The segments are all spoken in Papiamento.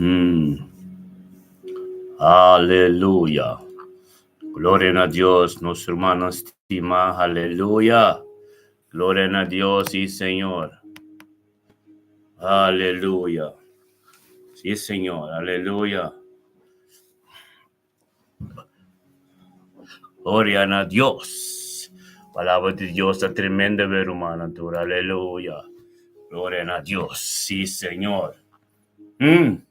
Mm. Aleluya. Gloria na Dios, nos hermanos estima. Aleluya. Gloria na Dios, sí, Señor. Aleluya. Sí, Señor. Aleluya. Gloria na Dios. Palabra di Dios ta tremendo, mi rumannan tur. Aleluya. Gloria na Dios. Sí, Señor. Mm.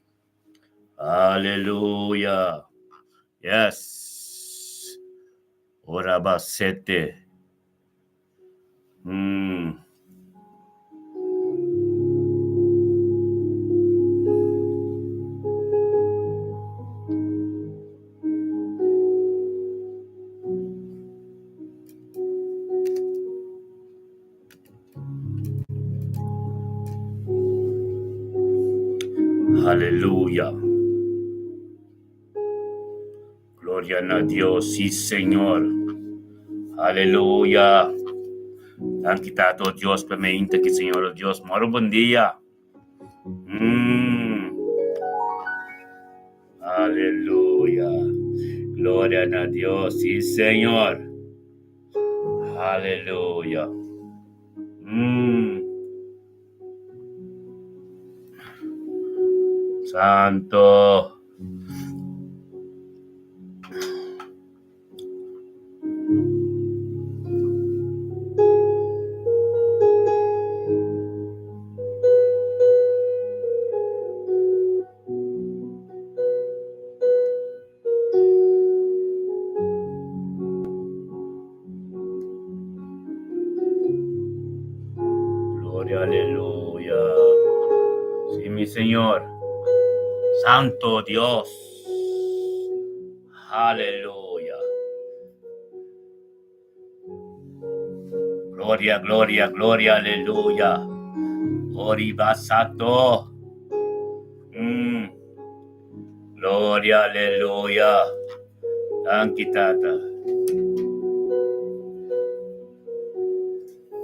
Aleluya. Yes. Ora basete. Mm. Aleluya. Gloria na Dios, sí Señor. Aleluya. Danki Tato Dios pa me inta ki Señor Dios. Moro bon dia. Mm. Aleluya. Gloria na Dios, sí Señor. Aleluya. Mm. Santo. Gloria, aleluya. Sí, mi Señor. Santo Dios. Aleluya. Gloria, gloria, gloria, aleluya. Oribasato. Mm. Gloria, aleluya. Danki, Tata.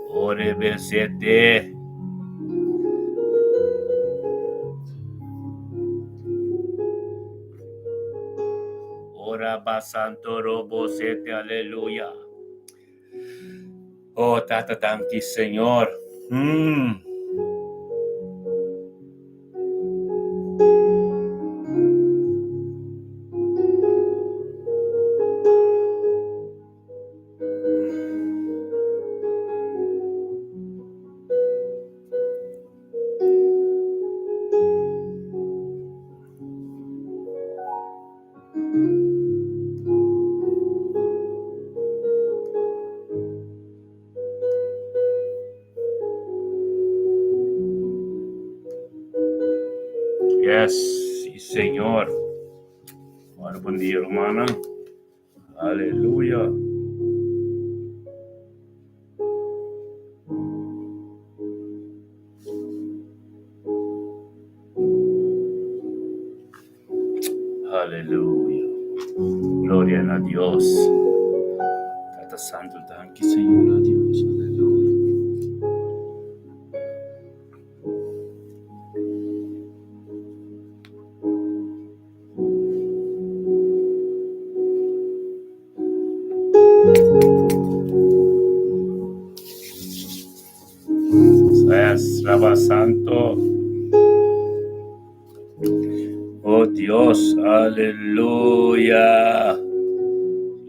Orebesete. Ora basanto robo sete, aleluya. Oh, Tata, danki, Señor. Mm. Yes, sí, Señor. Ora, bon dia, rumannan. Aleluya. Aleluya. Gloria na Dios. Tata Santo, danki Señor a Dios. Aleluya. Yes, Rabba Santo. Oh Dios, aleluya.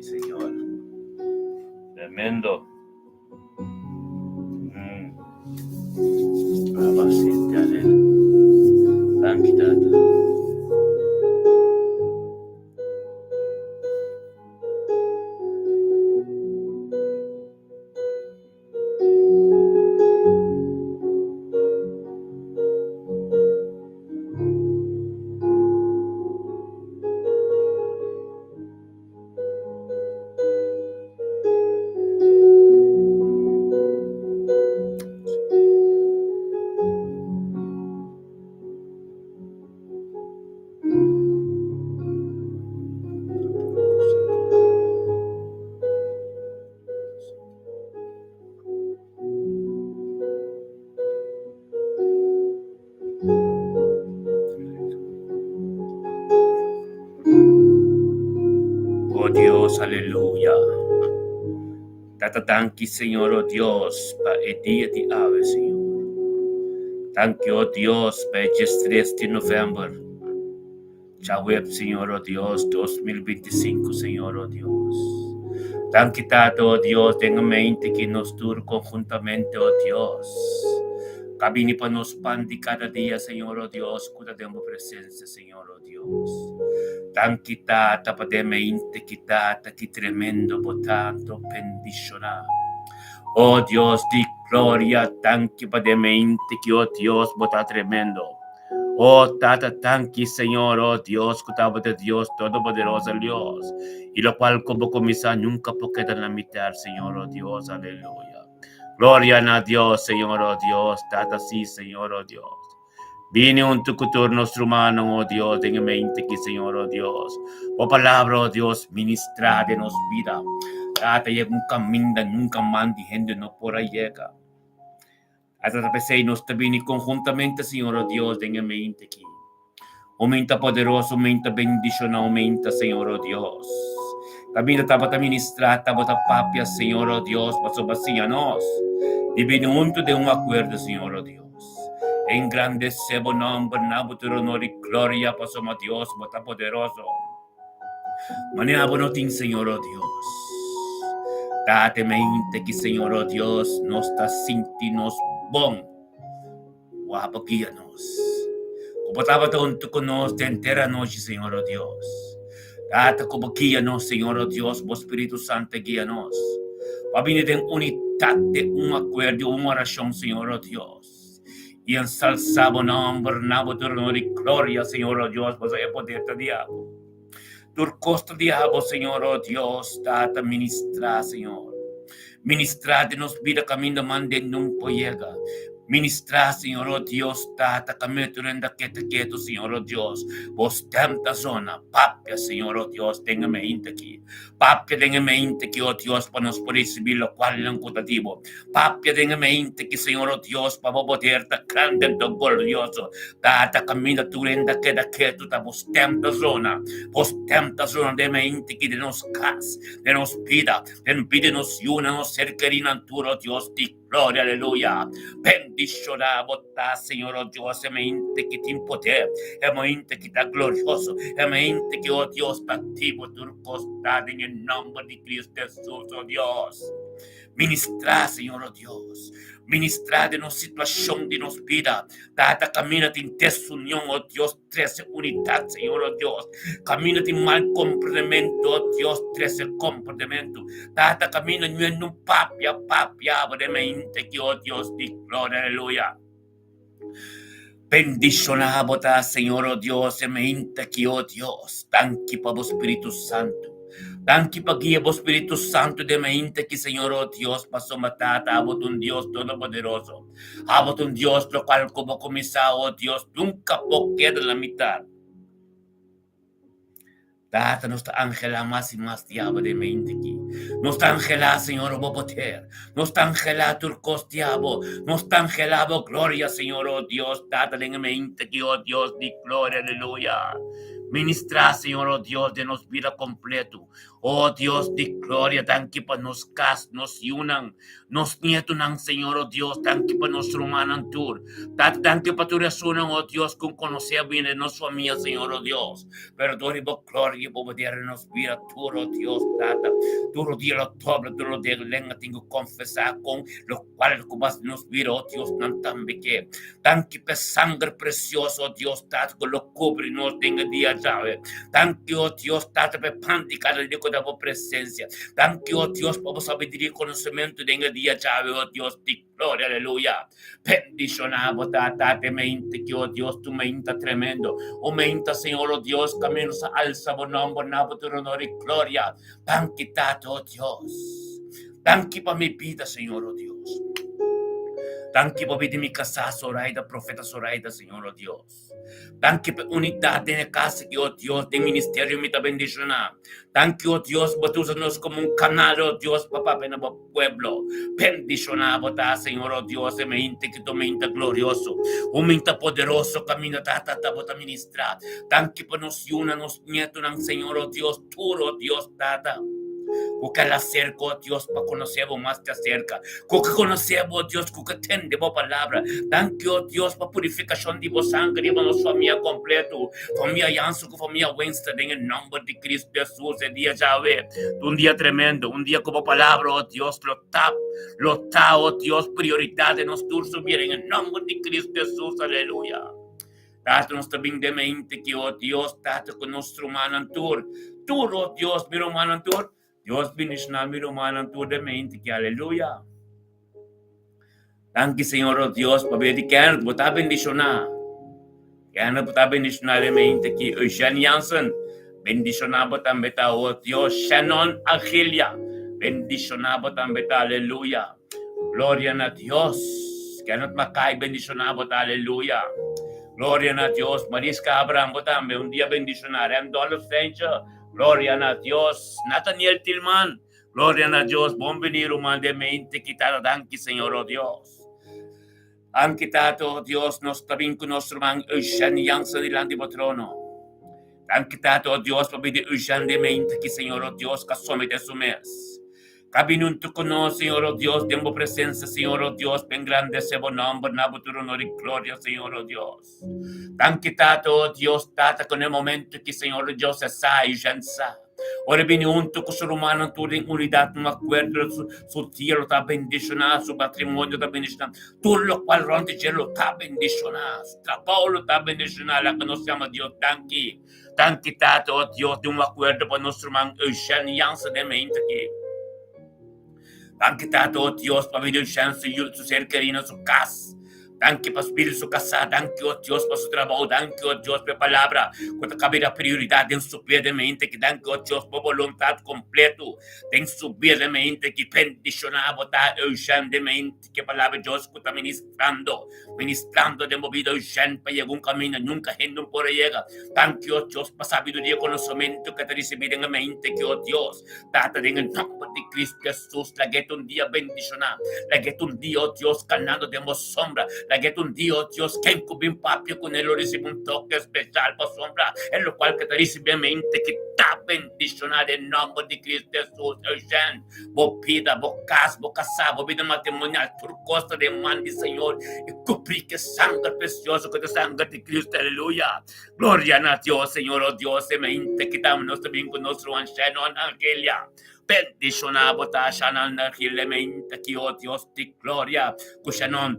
Sí, Señor. Tremendo. Mm. Rabba Sete, aleluya. Danki, Tata. Dios, aleluya. Tata danki Señor oh Dios pa e dia di awe Señor. Danki oh Dios pa e diestres di november djaweb Señor oh Dios 2025 Señor oh Dios. Danki Tata oh Dios den e mente ki nos tur konhuntamente oh Dios ka bini pa nos pan di kada dia Señor oh Dios ku ta den bo presensia Señor oh Dios. Danki Tata pa den mente ki Tata ki tremendo bo ta anto bendishoná. Oh Dios di gloria danki pa den mente ki oh Dios bo ta tremendo. Oh Tata danki Señor oh Dios ku tabata Dios todopoderoso Dios y lokual ku bo kuminsá nunka por keda na mitar Señor oh Dios aleluya. Gloria na Dios Señor oh Dios Tata si Señor oh Dios. Bini huntu ku tur nos rumannan, o Dios, den e mente aki, Señor, o Dios. Bo palabra, o Dios, ministrá den nos bida. Tata, yega un kaminda nunka man di hende no por a yega. Tata, ta p'esei nos ta bini konhuntamente, Señor, o Dios, den e mente aki. Un mente poderoso, un mente bendishoná, un mente, Señor, o Dios. Kaminda tabata ministrá, tabata papia, Señor, o Dios, pasobra siña nos di bini huntu den un akuerdo, Señor, o Dios. Engrandesé bo nòmber na bo tur honor i gloria, pasobra Dios, bo ta poderoso. Manera bo no tin, Señor, oh Dios. Tata mente ki, Señor, oh Dios, nos ta sinti nos bon. Wak bo guia nos. Ku bo tabata huntu ku nos den henter anochi, Señor, oh Dios. Tata, ku bo guia nos, Señor, oh Dios, bo Spiritu Santu guia nos. Pa bini den unitat, den un akuerdo, un orashon, Señor, oh Dios. I ensalsá bo nòmber na bo tur honor i gloria, Señor, oh Dios, pasobra e poder ta di abo. Tur kos ta di abo, Señor, oh Dios, Tata, ministrá, Señor. Ministrá den nos bida kaminda mande nun por yega. Ministrá, Señor, oh Dios, Tata, kaminda tur hende a keda ketu, Señor, oh Dios. Bo stèm ta zona. Papia, Señor, oh Dios, den e mente aki. Papia den e mente aki, oh Dios, pa nos por risibí lokualnan ku ta di bo. Papia den e mente ki, Señor, oh Dios, pa bo poder ta grandi anto glorioso. Tata, kaminda tur hende a keda ketu, ta bo stèm ta zona. Bo stèm ta zona den e mente aki den nos kas, den nos bida. Den bida nos yunan, nos ser kerinan tur, oh Dios di gloria, aleluya. Bendishoná bo ta, Señor, oh Dios, e mente ki tin poder, e mente ki ta glorioso, e mente ki, oh Dios, ta aktivo tur kos ta den e nomber di Cristo Hesus, oh Dios. Ministrá, Señor, oh Dios. Ministrá den nos situashon di nos bida. Tata, kaminda tin desunion, oh Dios, Trese unidat, Señor, oh Dios. Kaminda tin mal komprendementu, oh Dios, trese komprendementu. Tata, kaminda ñuen no papia, papia bo den mente ki, oh Dios di gloria, aleluya. Bendishoná bo ta, Señor, oh Dios, e mente ki, oh Dios. Danki pa bo Spiritu Santu. Danki pa guia bo Spiritu Santu den mente ki, Señor, oh Dios, pasobra Tata, abo ta un Dios todopoderoso. Abo ta un Dios lokual ku bo kuminsá, o Dios, nunka por keda na mitat. Tata, nos ta anhelá mas i mas di abo den mente aki. Nos ta anhelá, Señor, bo poder. Nos ta anhelá tur kos di abo. Nos ta anhelá bo gloria, Señor, o Dios, Tata, den e mente aki, o Dios di gloria, aleluya. Ministrá, Señor, o Dios, den nos bida kompleto. O Dios di gloria, danki pa nos kas, nos yunan, nos nietonan, Señor, o Dios, danki pa nos rumannan tur. Tata, danki pa tur esunnan, o Dios, ku konosé bo i den nos famia, Señor, o Dios. Pero dor di bo gloria i bo poder den nos bida tur, o Dios, Tata, tur dia lo dobla, tur dia lenga tin ku konfesá kon lokual ku bas den nos bida, o Dios, nan tambe ke. Danki pa e sanger presioso, o Dios Tata, ku lo kubri nos den e dia djawe. Danki, o Dios Tata, pa e pan di kada dia ku ta bo presensia. Danki, o Dios, pa bo sabiduria i konosementu den e dia djawe, o Dios di gloria, aleluya. Bendishoná bo ta, Tata, e mente ki, o Dios, tu mente tremendo. O mente, Señor, o Dios, kaminda nos a alsa bo nomber na bo tur honor i gloria. Danki, Tata, o Dios. Danki pa mi bida, Señor, o Dios. Danki pa bida di mi kasá, Zoraida, Profeta Zoraida, Señor, o Dios. Danki pa e unidat den e kas aki, o Dios, den ministerio mi ta bendishoná. Danki, o Dios, bo ta usa nos komo un kanal, o Dios, pa papia na bo pueblo. Bendishoná bo ta, Señor, o Dios, e mente ki ta un mente glorioso, un mente poderoso kaminda ta ta bo ta ministrá. Danki pa nos yunan, nos nietonan, Señor, o Dios, tur, o Dios, Tata. Ku ke aserka, o Dios, pa konosé bo mas di aserka. Ku ke konosé bo, o Dios, ku ke tende bo palabra. Danki, o Dios, pa purifikashon di bo sanger riba nos famia kompletu, famia Jansen ku famia Wenstra, den e nòmber di Kristu Hesus. E dia djawe ta un dia tremendo, un dia ku bo palabra, o Dios, lo ta, lo ta, o Dios, prioridat den nos tur su bida, den e nòmber di Kristu Hesus. Aleluya. Tata, nos ta bin den mente ki, o Dios, Tata, ku nos rumannan tur, tur, o Dios, mi rumannan tur, Dios bendishoná mi rumannan tur den mente ki, aleluya. Danki, Señor, o Dios, pabia di Kenneth, bo ta bendishoná. Kenneth, bo ta bendishoná den mente ki. Eugene Jansen, bendishoná bo tambe ta, o Dios. Shannon Angelia, bendishoná bo tambe ta, aleluya. Gloria na Dios. Kenneth Mackay, bendishoná bo ta, aleluya. Gloria na Dios. Mariska Abraham, bo tambe, un dia bendishoná. Randolph Fencher, gloria na Dios. Nathaniel Tilman, gloria na Dios. Bon bini, ruman den mente ki tata. Danki, Señor, oh Dios. Danki, Tata, oh Dios, nos ta bin ku nos ruman Eugene Jansen dilanti bo trono. Danki, Tata, oh Dios, pa bida Eugene den mente ki, Señor, oh Dios, ka somete su mes. Ka bini huntu ku nos, Señor, oh Dios, den bo presensia, Señor, oh Dios, pa engrandesé bo nòmber na bo tur honor i gloria, Señor, oh Dios. Danki, Tata, oh Dios, Tata, ku na e momentu ki, Señor, oh Dios, e sa, Eugene sa. Ora e bini huntu ku su rumannan tur den unidat, un akuerdo, su, su dia lo ta bendishoná, su matrimonio ta bendishoná, tur lokual rònt di dje lo ta bendishoná, su trabou lo ta bendishoná. Laga nos yama Dios danki. Danki Tata, oh Dios, di un akuerdo pa nos ruman Eugène Jansen den mente aki. Danki Tata, oh Dios, pa bida Eugène, su yu, su ser kerido, su kas. Danki pa su bida, su kasá. Danki, oh Dios, pa su trabou. Danki, oh Dios, pa e palabra ku ta kabida prioridat den su bida den mente aki. Danki, oh Dios, pa boluntat kompleto den su bida den mente aki. Bendishoná bo ta, Eugène, den mente. Ke palabra Dios ku ta ministrando, ministrando den bo bida Eugène pa yega un kaminda nunka hende un por a yega. Danki o Dios pa sabiduria i konosementu ke ta risibí den e mente ki o Dios Tata den e nòmber di Kristu Hesus lag'é ta un dia bendishoná, lag'é ta un dia o Dios kanando den bo sombra, lag'é ta un dia o Dios ken ku bin papia kuné lo risibí un toke spesial pasobra e lokual ke ta risibí e mente ki ta bendishoná den nòmber di Kristu Hesus Eugène. Bo bida, bo kas, bo kasá, bo bida matrimonial, tur kos ta den man di Señor i kubrí ku e sanger presioso ku ta e sanger di Cristo. Aleluya! Gloria na Dios, Señor, oh Dios, e mente ki ta nos ta bin ku nos ruman Shannon Angelia. Bendishoná bo ta, Shannon Angelia, e mente ki, oh Dios di gloria, ku Shannon.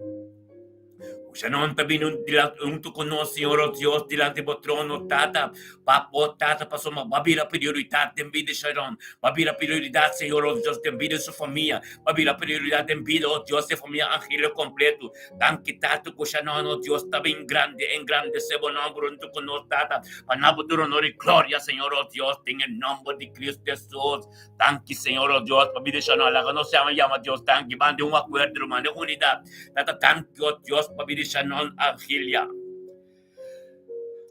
Usha non ta bini huntu ku nos, Señor, oh Dios, dilanti bo trono, Tata, pa bo, Tata, pasobra bo a bira prioridat den bida di Sharon, bo a bira prioridat, Señor, oh Dios, den bida di su famia, bo a bira prioridat den bida, oh Dios, di e famia Angelio kompleto. Danki, Tata, ku Sharon, oh Dios, ta bin grandi, engrandesé bo nòmber huntu ku nos, Tata, pa na bo tur honor i gloria, Señor, oh Dios, den e nòmber di Cristo Hesus. Danki, Señor, oh Dios, pa bida Sharon. Laga nos yama, yama Dios danki. Manda un akuerdo, manda unidat. Tata, danki, oh Dios, pa bida Sharon Angelia.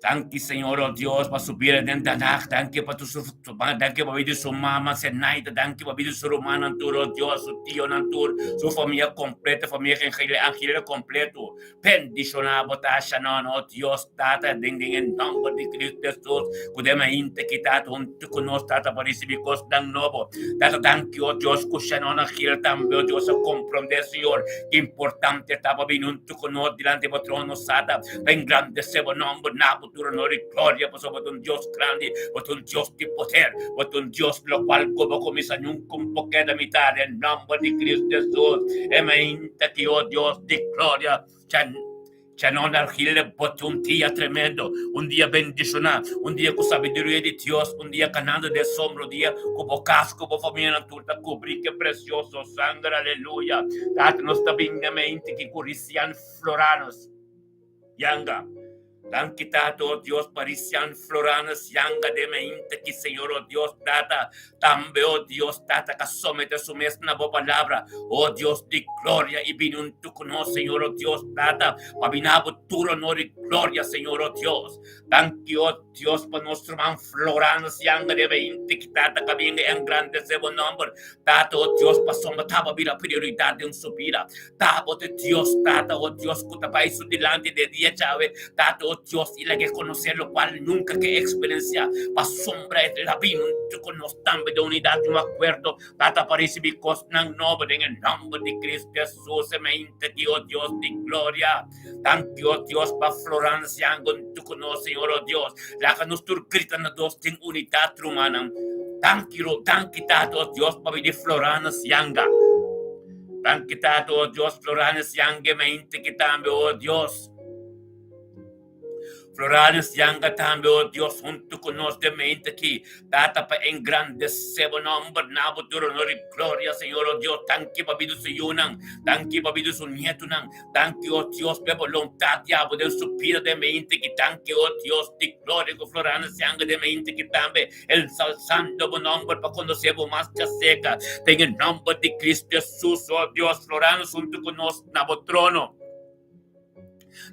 Danki, Señor, oh Dios, pa su bida den Den Haag. Danki pa tu su, danki pa bida su mama Zenaida. Danki pa bida su rumannan tur, oh Dios, su tionan tur, su famia kompleto, famia Angelia, Angelia kompleto. Bendishoná bo ta, Sharon, oh Dios, Tata, den den e nòmber di Cristo Hesus, ku den mainta ki Tata huntu ku nos, Tata, pa risibí kosnan nobo. Tata, danki, oh Dios, ku Sharon a gira tambe, oh Dios, a komprondé, Señor, ki importante ta pa bini huntu ku nos dilanti bo trono, Tata, pa engrandesé bo nòmber, na bo tur honor i gloria, pasobra bo ta un Dios grandi, bo ta un Dios di poder, bo ta un Dios lokual ku bo kuminsá nunka un por keda mitá, den nòmber di Cristo Hesus. E mainta ki, oh Dios di gloria, Cha non argile bote un dia tremendo, un dia bendishoná, un dia ku sabiduria di Dios, un dia kanando den sombra, un dia ku bo kas, ku bo famianan tur ta kubrí ku e presioso sanger. Aleluya! Tata, nos ta bin na mente ki ku Risian Floranos yanga. Danki Tata, oh Dios, pa Risian Floranos yanga den mente ki Señor, oh Dios, Tata, Tambe, o Dios, Tata ka somete su mes na bo palabra, o Dios di gloria, i bini huntu ku nos, Señor, o Dios, Tata, pa bina bo tur honor i gloria, Señor, o Dios. Danki, o Dios, pa nos ruman Florans yanga riba inti ki Tata ka binga engrandesé bo nòmber, Tata, o Dios, pasobra ta bo bira prioridat den su bida. Ta bo ta Dios, Tata, o Dios, ku ta bai su dilanti den dia djawe, Tata, o. Dios, i lag'é konosé lokual nunka ke eksperensiá, pasobra e ta bin huntu ku nos tambe den unidat i un akuerdo. Tata, pa risibí kosnan nobo den e nòmber di Kristu Hesus, e mainta aki, o Dios di gloria. Danki, o Dios, pa Florancia huntu ku nos, Señor, o Dios. Laga nos tur grita na dos den unidat, rumannan. Danki, danki, Tata, o Dios, pa bini Floranas Yanga. Danki, Tata, o Dios, Floranas Yanga e mainta aki tambe, o Dios. Floranes yanga tambe, o Dios, huntu ku nos den mente aki, Tata, pa engrandesé bo nòmber, na bo tur honor i gloria, Señor, o Dios. Danki pa bida su yunan, danki pa bida su nietunan, danki, o Dios, pa e boluntat di abo den su bida den mente aki, danki, o Dios di gloria, ku Floranes yanga den mente aki tambe, ensalsando bo nòmber pa konosé bo mas djaseka, den e nòmber di Cristo Jesus, o Dios, Floranes huntu ku nos na bo trono.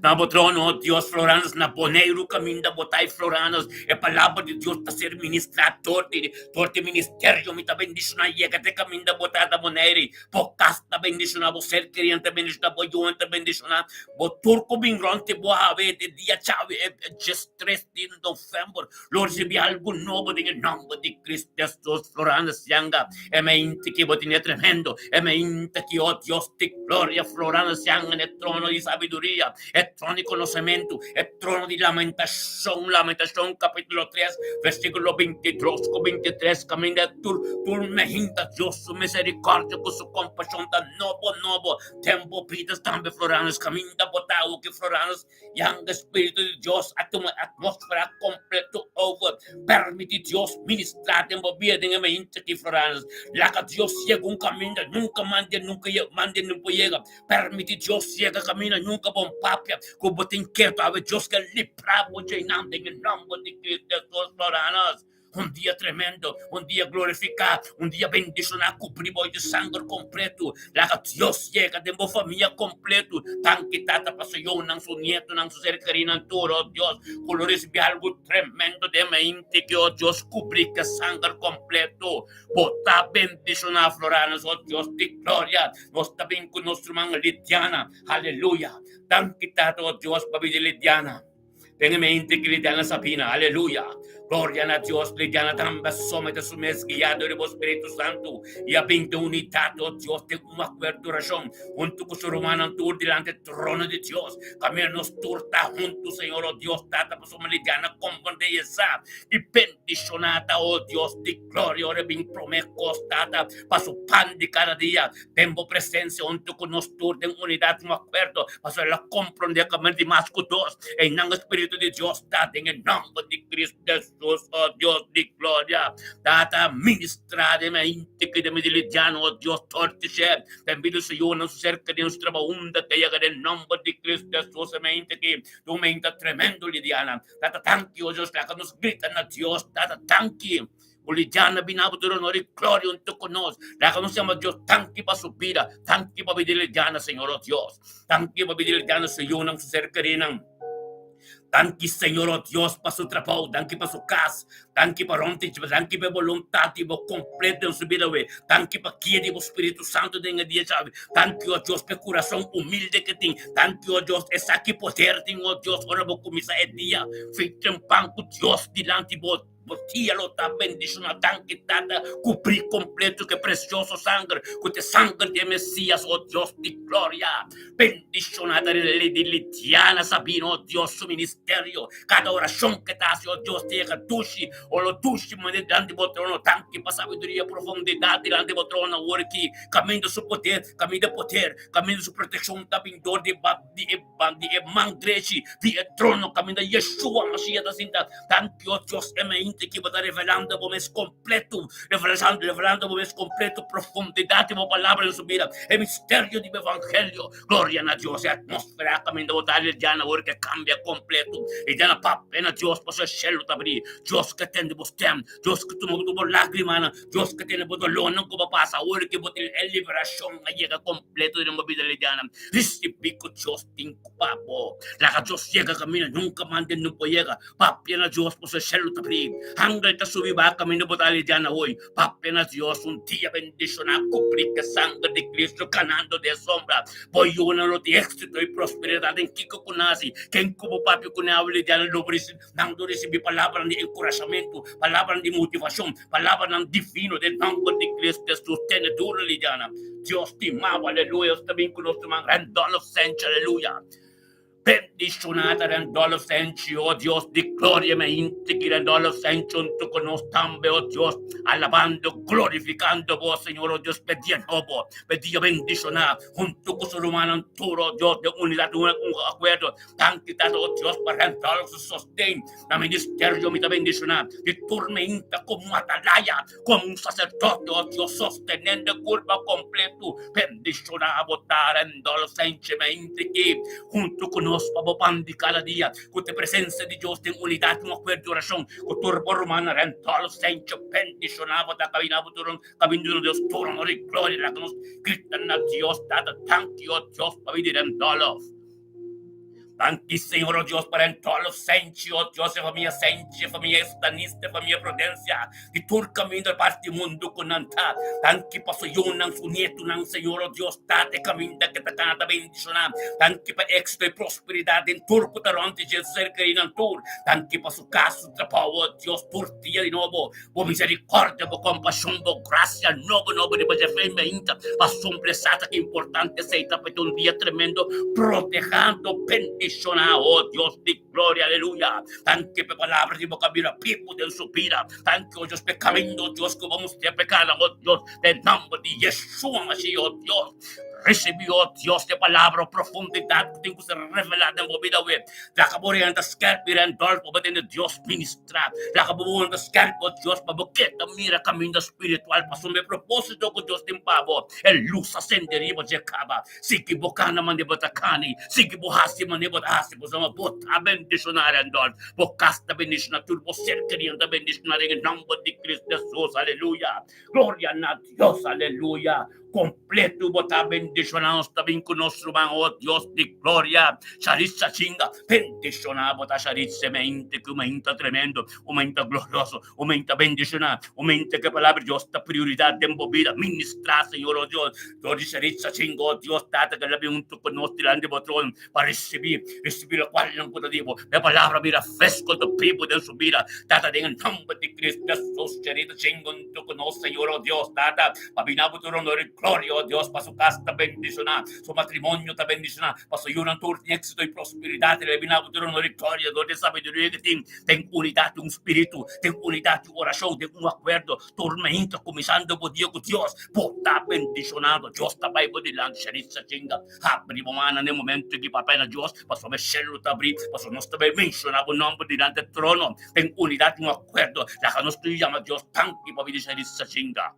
Na bo trono, oh Dios, floranos na Boneiru kaminda bo ta i floranos. E palabra di Dios ta ser ministrá dor di dor di ministerio. Mi ta bendishoná yega te kaminda bo ta na Bonaire. Bo kas ta bendishoná, bo ser kerinan ta bendishoná, bo yunan ta bendishoná, bo tur ku bin rònt di bo awe e dia djawe e diestres di novèmber. Lo risibí algu nobo den e nòmber di Cristo Jesus. Floranos yanga e mente ki bo tene tremendo, e mente ki, oh Dios di gloria, Floranos yanga na e trono di sabiduria, e trono di konosementu, e trono di lamentashon, Lamentashon kapítulo tres, versíkulo bintidos ku bintitres, kaminda tur tur mehinta Dios su miserikòrdia ku su kompashon ta nobo nobo den bo bidas tambe, Floranos, kaminda bo ta awoki, Floranos. Yanga Spiritu di Dios a tuma e atmósfera kompleto over. Permití Dios ministrá den bo bida den e mainta aki, Floranes. Laga Dios yega un kaminda nunka mande nunka mande no por yega. Permití Dios yega kaminda nunka bon papia ku bo tin ketu. Awe Dios ke librá bo djeinan den e nòmber di Cristo Jesus, Floranes. Un dia tremendo, un dia glorificá, un dia bendishoná, cubrí bo di sanger completo. Laga Dios yega den bo famia completo. Danki Tata pa su yunan, su nietonan, su ser kerinan tur, oh Dios, cu lo ricibi algo tremendo den mente ki, oh Dios, cubrí ke sanger completo. Bo ta bendishoná, Floranes, oh Dios di gloria. Nos ta bin cu nos ruman Lidiana. Aleluya. Danki Tata, oh Dios, pa bida Lidiana. Den e mente ki Lidiana Sabina, aleluya! Gloria na Dios, Lidiana tambe a somete su mes guiado di bo Spiritu Santu i a bin den unidat, o Dios, den un akuerdo orashon huntu ku su rumannan tur dilanti e trono di Dios. Kaminda nos tur ta huntu, Señor, o Dios Tata, pasobra Lidiana komprende i e sa i bendishoná ta, o Dios di gloria, ora e bin promé kos, Tata, pa su pan di kada dia. Den bo presencia hunto cu nos tur den unidad un acuerdo, pasobra el a comprende cu men di mas cu dos, einan e Spiritu di Dios ta den e nomber di Cristo Jesus, oh Dios di gloria. Tata, ministra den mi hente cu den mi dilidiano, oh Dios, tortice den bida su yunan, su ser kerido, su trabao unda ta yega den nomber di Cristo Jesus, e mi hente aki, den un mente tremendo lidiana. Tata, tanki, oh Dios, laga nos grita na Dios, Tata, tanki. Ku Lidiana bina bo tur honor i gloria huntu ku nos. Laga nos yama Dios danki pa su bida, danki pa bida di Lidiana, Señor o Dios. Danki pa bida di Lidiana, su yunan, su ser kerinan. Danki Señor o Dios pa su trabou, danki pa su kas, danki pa rònt di dje, danki pa e boluntat di bo kompleto den su bida awe, danki pa guia di bo Spiritu Santu den e dia djawe, danki o Dios pa e kurason humilde ke tin, danki o Dios esaki poder tin o Dios ora bo kuminsá e dia fin tempan ku Dios dilanti bo. Bo tia lo ta bendishoná. Danki, Tata, kubrí kompleto ku e presioso sanger, ku ta e sanger di e Mesías, o Dios di gloria. Bendishoná ta Lady Lidiana Sabino, o Dios, su ministerio. Kada orashon ku e ta hasi, o Dios, ta yega dushi, o lo dushi manera dilanti bo trono. Danki pa sabiduria, profundidat dilanti bo trono awor aki. Kaminda su poder, kaminda e poder, kaminda su protekshon ta bin dor di e. Ban di e man drechi di e trono kaminda Yeshua Mashiach ta sinta. Danki, o Dios, e mente ki bo ta revelando bo mes kompleto, revelando, revelando bo mes kompleto profundidat di bo palabra den su bida, e misterio di bo evangelio. Gloria na Dios, e atmosfera kaminda bo ta lidiana awor ke kambia kompleto. Lidiana papia na Dios pasobra e shelu ta abrí. Dios ke tende bo stem, Dios ke tuma bo lagrimanan, Dios ke tende bo dolónan ku bo pasa awor ke bo tin e liberashon a yega kompleto den bo bida lidiana. Risibí ku Dios tin ku pa bo. Laga Dios yega kaminda nunka mande no por yega. Papia na Dios pasobra shelu ta bri. Angel ta subi baha kaminda bo ta lidia na hoy. Papia na Dios un dia bendishoná kubrí ku e sanger di Cristo kanando den sombra. Bo yunan lo tin éksito i prosperidat den kiko ku nasi. Ken ku bo papia kuné awe lidia na lo nan lo risibí palabranan di enkurashamentu, palabranan di motivashon, palabranan divino den nòmber di Cristo Hesus. Tene duru lidiana. Dios stima bo, aleluya. Nos ta bin ku nos ruman Randolph Sench, aleluya. Bendishoná ta Randolph Sench, o Dios di gloria, mi a inti Randolph Sench huntu ku nos tambe, o Dios, alabando, glorifikando bo, Señor, o Dios, p'e dia nobo, p'e dia bendishoná, huntu ku su rumannan tur, o Dios, den unidat, un akuerdo. Danki Tata, o Dios, pa Randolph su sosten na ministerio. Mi ta bendishoná di tur meinta komo atalaya, Komo un saserdote, o Dios, sostenendo e kurpa kompletu, bendishoná bo ta Randolph Senchemente ki huntu ku nos pa bo pan di kada dia, ku ta e presensia di Dios den unidat i un akuerdo di orashon ku tur bo rumannan. Randolph Senche, bendishoná bo ta kaminda bo tur kaminda di Dios, tur honor i gloria laga nos grita na Dios Tata, Danki, o Dios, pa bini Randolph. Danki Señor, oh Dios, pa den todos los Senchi, oh Dios, e famia Senchi, e famia Estanista, e famia Prudencia, di tur kaminda parti mundu ku nan ta. Danki pa su yunan, su nietunan, Señor, oh Dios, Tata, e kaminda ke ta kana ta bendishoná. Danki pa éksito i prosperidat den tur ku ta rònt di dje, su ser kerinan tur. Danki pa su kas, su trabou, oh Dios, tur dia di nobo. Bo miserikòrdia, bo kompashon, bo grasia nobo nobo riba dje fe mainta pa sompresá ta ki importante esei ta pa e ta un dia tremendo protehando bendishoná oh Dios di gloria aleluya danki pa e palabra di bo ku a bira bibu den su bida danki oh Dios pa e kamindo Dios ku bo mustra e pekanan oh Dios den nomber di Yeshua Mashiach oh Dios risibi oh Dios e palabra oh profundidat ku tin ku ser revelá den bo bida awe laga bo renta skèrpi rèndòlf bo tende Dios ministra. Tra, laga bo wòrdu skèrp bo Dios pa bo keda mira kaminda spiritual pasobra e propósito ku Dios tin pa bo, e lus a sende riba dje kaba. Sigui bo kana manera bo ta kani, sigui bo hasi manera bo ta hasi pasobra bo ta bendishoná Randolph, bo kas ta bendishoná, tur bo ser kerido ta bendishoná den e nòmber di Cristo Hesus. Aleluya! Gloria na Dios! Aleluya! Completo bo ta bendiciona nos ta bin cu nos ruman oh Dios di gloria Charitza chinga bendiciona bo ta Charitza mente cu menta tremendo un menta glorioso un menta bendiciona un mente cu e palabra di Dios ta prioridad den bo bida ministra Señor oh Dios dor di Charitza chinga oh Dios tata cu el a bin hunto cu nos dilanti bo trono pa ricibi ricibi locual nan cu ta di bo e palabra bira fresco ta bibo den su bida tata den e nomber di Cristo Jesus Charitza chinga hunto cu nos Señor oh Dios tata Pa bina bo tur honor i gloria, o Dios, pa su kas ta bendishoná, su matrimonio ta bendishoná, pa su yunan tur tin éksito i prosperidat. El a bina bo tur honor i gloria dor di e sabiduria ku tin den unidat di un spiritu, den unidat di orashon, den un akuerdo. Tur mainta kuminsando bo dia ku Dios, bo ta bendishonado. Dios ta bai bo dilanti. Sharissa chinga. Habri bo mannan den momento aki papia na Dios, pasobra e shelu ta abrí, pasobra nos ta bai menshoná bo nòmber dilanti e trono. Den unidat i un akuerdo, laga nos tur yama Dios danki pa bida Sharissa chinga.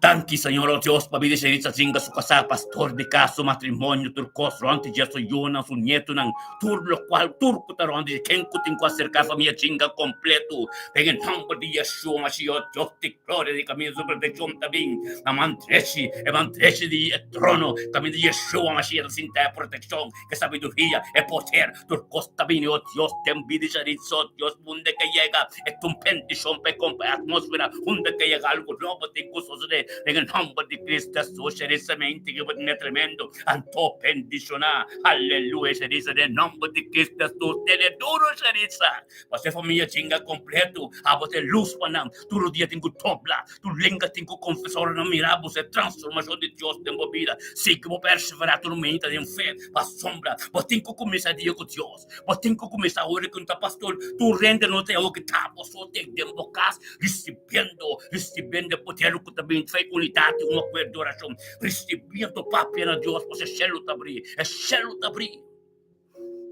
Danki Señor, oh Dios, pa bida Sharissa chinga, su kasá, pastor di kas, su matrimonio, tur kos rònt di dje, su yunan, su nietunan, tur lokual, tur ku ta rònt di dje, ken ku tin ku aserká famia chinga kompletu. Den e nòmber di Yeshua Mashiach, oh Dios di gloria, di kaminda su protekshon ta bin na man drechi, e man drechi di e trono, kaminda Yeshua Mashiach ta sinta e protekshon, e sabiduria, e poder, Tur kos ta bini, oh Dios, den bida charizo, Dios, unda ke yega e ta un bendishon pa e kompa e atmósfera, unda ke yega algu nobo tin ku sosodé, den e nòmber di Cristo Hesus, charizo mente ke bo tene tremendo, anto bendishoná, aleluya, charizo, den e nòmber di Cristo Hesus, tene duru, charizo, pasobra e famia chinga kompleto, abo ta e lus pa nan, tur dia tin ku dobla. Tur lenga tin ku konfesá ora nan mira bo e transformashon di Dios den bo bida. Si ku bo perseverá tur meinta den fe, pa sombra. Bo tin ku kuminsá dia ku Dios. Bo tin ku kuminsá ora ku no ta pastor. Tur hende no ta oki ta bo so te den bo kas risibiendo, risibiendo e poder ku ta bin trae unidat i un akuerdo di orashon. Risibiendo papia na Dios pasobra e shelu ta abrí, e shelu ta abrí.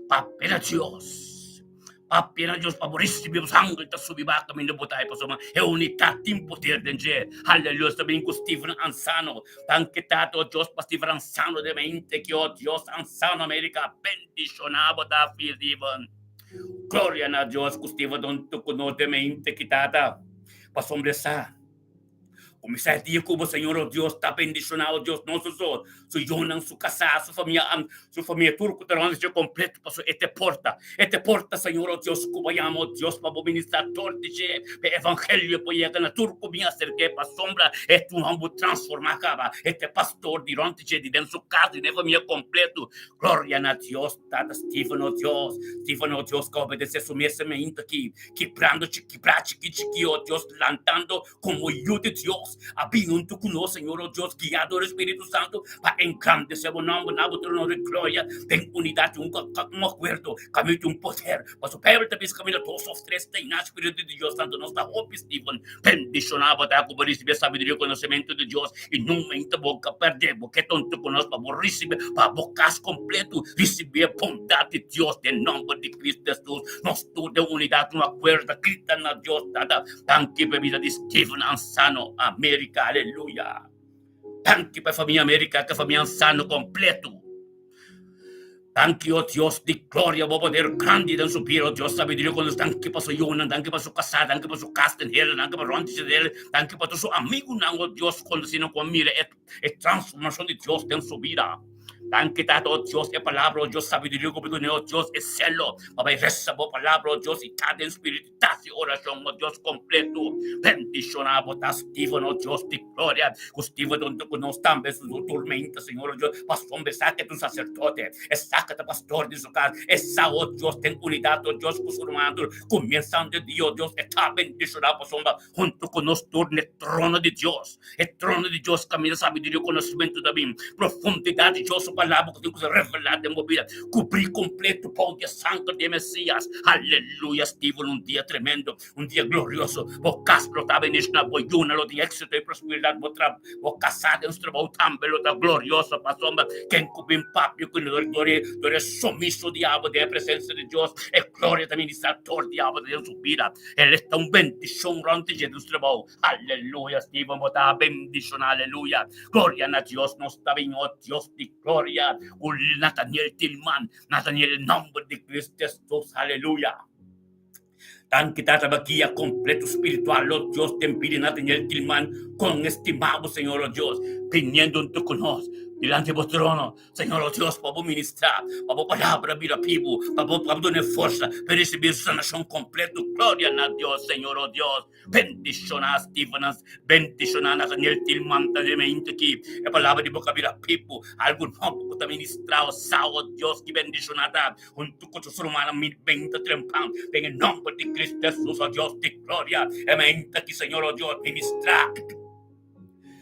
Papia na Dios. Papia na Dios pa bo risibi bo sangre ta subi ba kaminda bo ta pasobra e unitat tin poder den dje. Aleluya. Ta bin ku Steven Ansano. Danki Tata o Dios pa Steven Ansano den mente ki o Dios Ansano America bendishona bo ta fi Steven. Gloria na Dios ku Steven don tu ku nos den mente ki Tata pasobra e sa. Kuminsá e dia ku bo, Señor, o Dios, ta bendishoná, o Dios, nos so, su yunan, su kasá, su famia, su famia tur ku ta rònt dje kompleto, pasobra e ta e porta, e ta e porta, Señor, o Dios, ku bo yama, o Dios, pa bo ministrá tur di dje, pa e evangelio por yega na tur ku bin aserk'é, pasobra e ta un hòmber transformá kaba, e ta e pastor di rònt dje, di den su kas, di den e famia kompleto. Gloria na Dios, Tata Steven, o Dios, Steven, o Dios, ku a obedesé su mes mainta aki, kibrando kibrá chikí chikí, o Dios, lantando Komo Yu di Dios a bini huntu ku nos, Señor, o Dios, guiá dor e Spiritu Santu pa engrandesé bo nòmber na bo trono di gloria den unidat i un akuerdo kaminda un poder. Pasobra Beibel ta bisa kaminda dos òf tres ta i na Spiritu di Dios Santu nos ta hopi. Steven, bendishoná bo ta ku bo risibí e sabiduria i konosementu di Dios i nunka ainda bo ka pèrdè. Bo ke ta huntu ku nos pa bo risibí, pa bo kas kompletu risibí e bondat di Dios den nòmber di Kristu Hesus. Nos tur den unidat un akuerdo ta grita na Dios Tata. Danki pa e bida di Steven Ansano, America, aleluya. Danki pa e famia America, ku e famia Ansano kompleto. Danki, o Dios di gloria, bo poder grandi den su bida, o Dios sabiduria ku nos. Danki pa su yunan, danki pa su kasá, danki pa su kas den hel, danki pa rònt di hel, danki pa tur su amigunan, o Dios, konosínan ku a mira e e transformashon di Dios den su bida. Danki Tata, o Dios, e palabra, o Dios, sabiduria ku bo duna, o Dios, e selo pa bai resa bo palabra, o Dios, i ta den spiritu. Ta si orashon, o Dios kompletu. Bendishoná bo ta Steven, o Dios di gloria, ku Steven ta huntu ku nos tambe su tormenta, Señor, o Dios, pasobra e sa ke ta un saserdote, e sa ke ta pastor di su kas, e sa, o Dios, den unidat, o Dios, ku su rumannan tur, kuminsando e dia, o Dios, e ta bendishoná pasobra huntu ku nos tur na e trono di Dios, e trono di Dios kaminda sabiduria i konosementu ta bin, profundidat di Dios su palabra ku tin ku ser revelá den bo bida, kubrí kompletu bou di e sanger di e Mesias. Aleluya! Steven, un dia tremendo, un dia glorioso, bo kas lo ta bendishoná, bo yunan lo tin éksito i prosperidat, bo tra bo kasá den su trabou tambe lo ta glorioso, pasobra ken ku bin papia ku dor dor e sumiso di abo den e presensia di Dios, e gloria ta ministrá dor di abo den su bida. El esta un bendishon rònt di dje nos trabou. Aleluya, Steven, bo ta bendishoná. Aleluya. Gloria na Dios, nos ta bin, oh Dios di gloria, ku Nathaniel Tilman, Nathaniel, e nòmber di Cristo Jesus. Aleluya. Danki Tata pa guia kompleto spiritual, oh Dios, den bida di Nathaniel Tilman. Kon estimá bo, Señor, oh Dios, biniendo huntu ku nos dilanti bo trono. Señor, oh Dios, pa bo ministrá, pa bo palabra bira bibu, pa bo pa bo duna e forsa pa e risibí sanashon kompleto. Gloria na Dios, Señor, oh Dios. Bendishoná Stefanas, bendishoná Nathaniel Tilman ta den mente aki. E palabra di bo ka bira bibu, algu nobo ku ta ministrá, oh sa, oh Dios, ki bendishoná ta huntu ku su rumannan mi benta trempan den e nomber di Cristo Jesus, oh Dios di gloria. E mente aki, Señor, oh Dios, ministrá.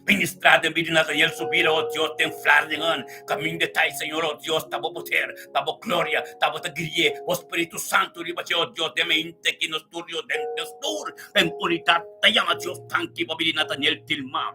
Ministrá den bida di Nathaniel su bida, oh Dios, den Vlaardingen, kaminda e ta ei, Señor, oh Dios, ta bo poder, ta bo gloria, ta bo ta gui'é, bo Spiritu Santu riba dje, oh Dios, den mente ki nos tur Dios, den nos tur, den unidat, ta yama Dios danki pa bida di Nathaniel Tilman.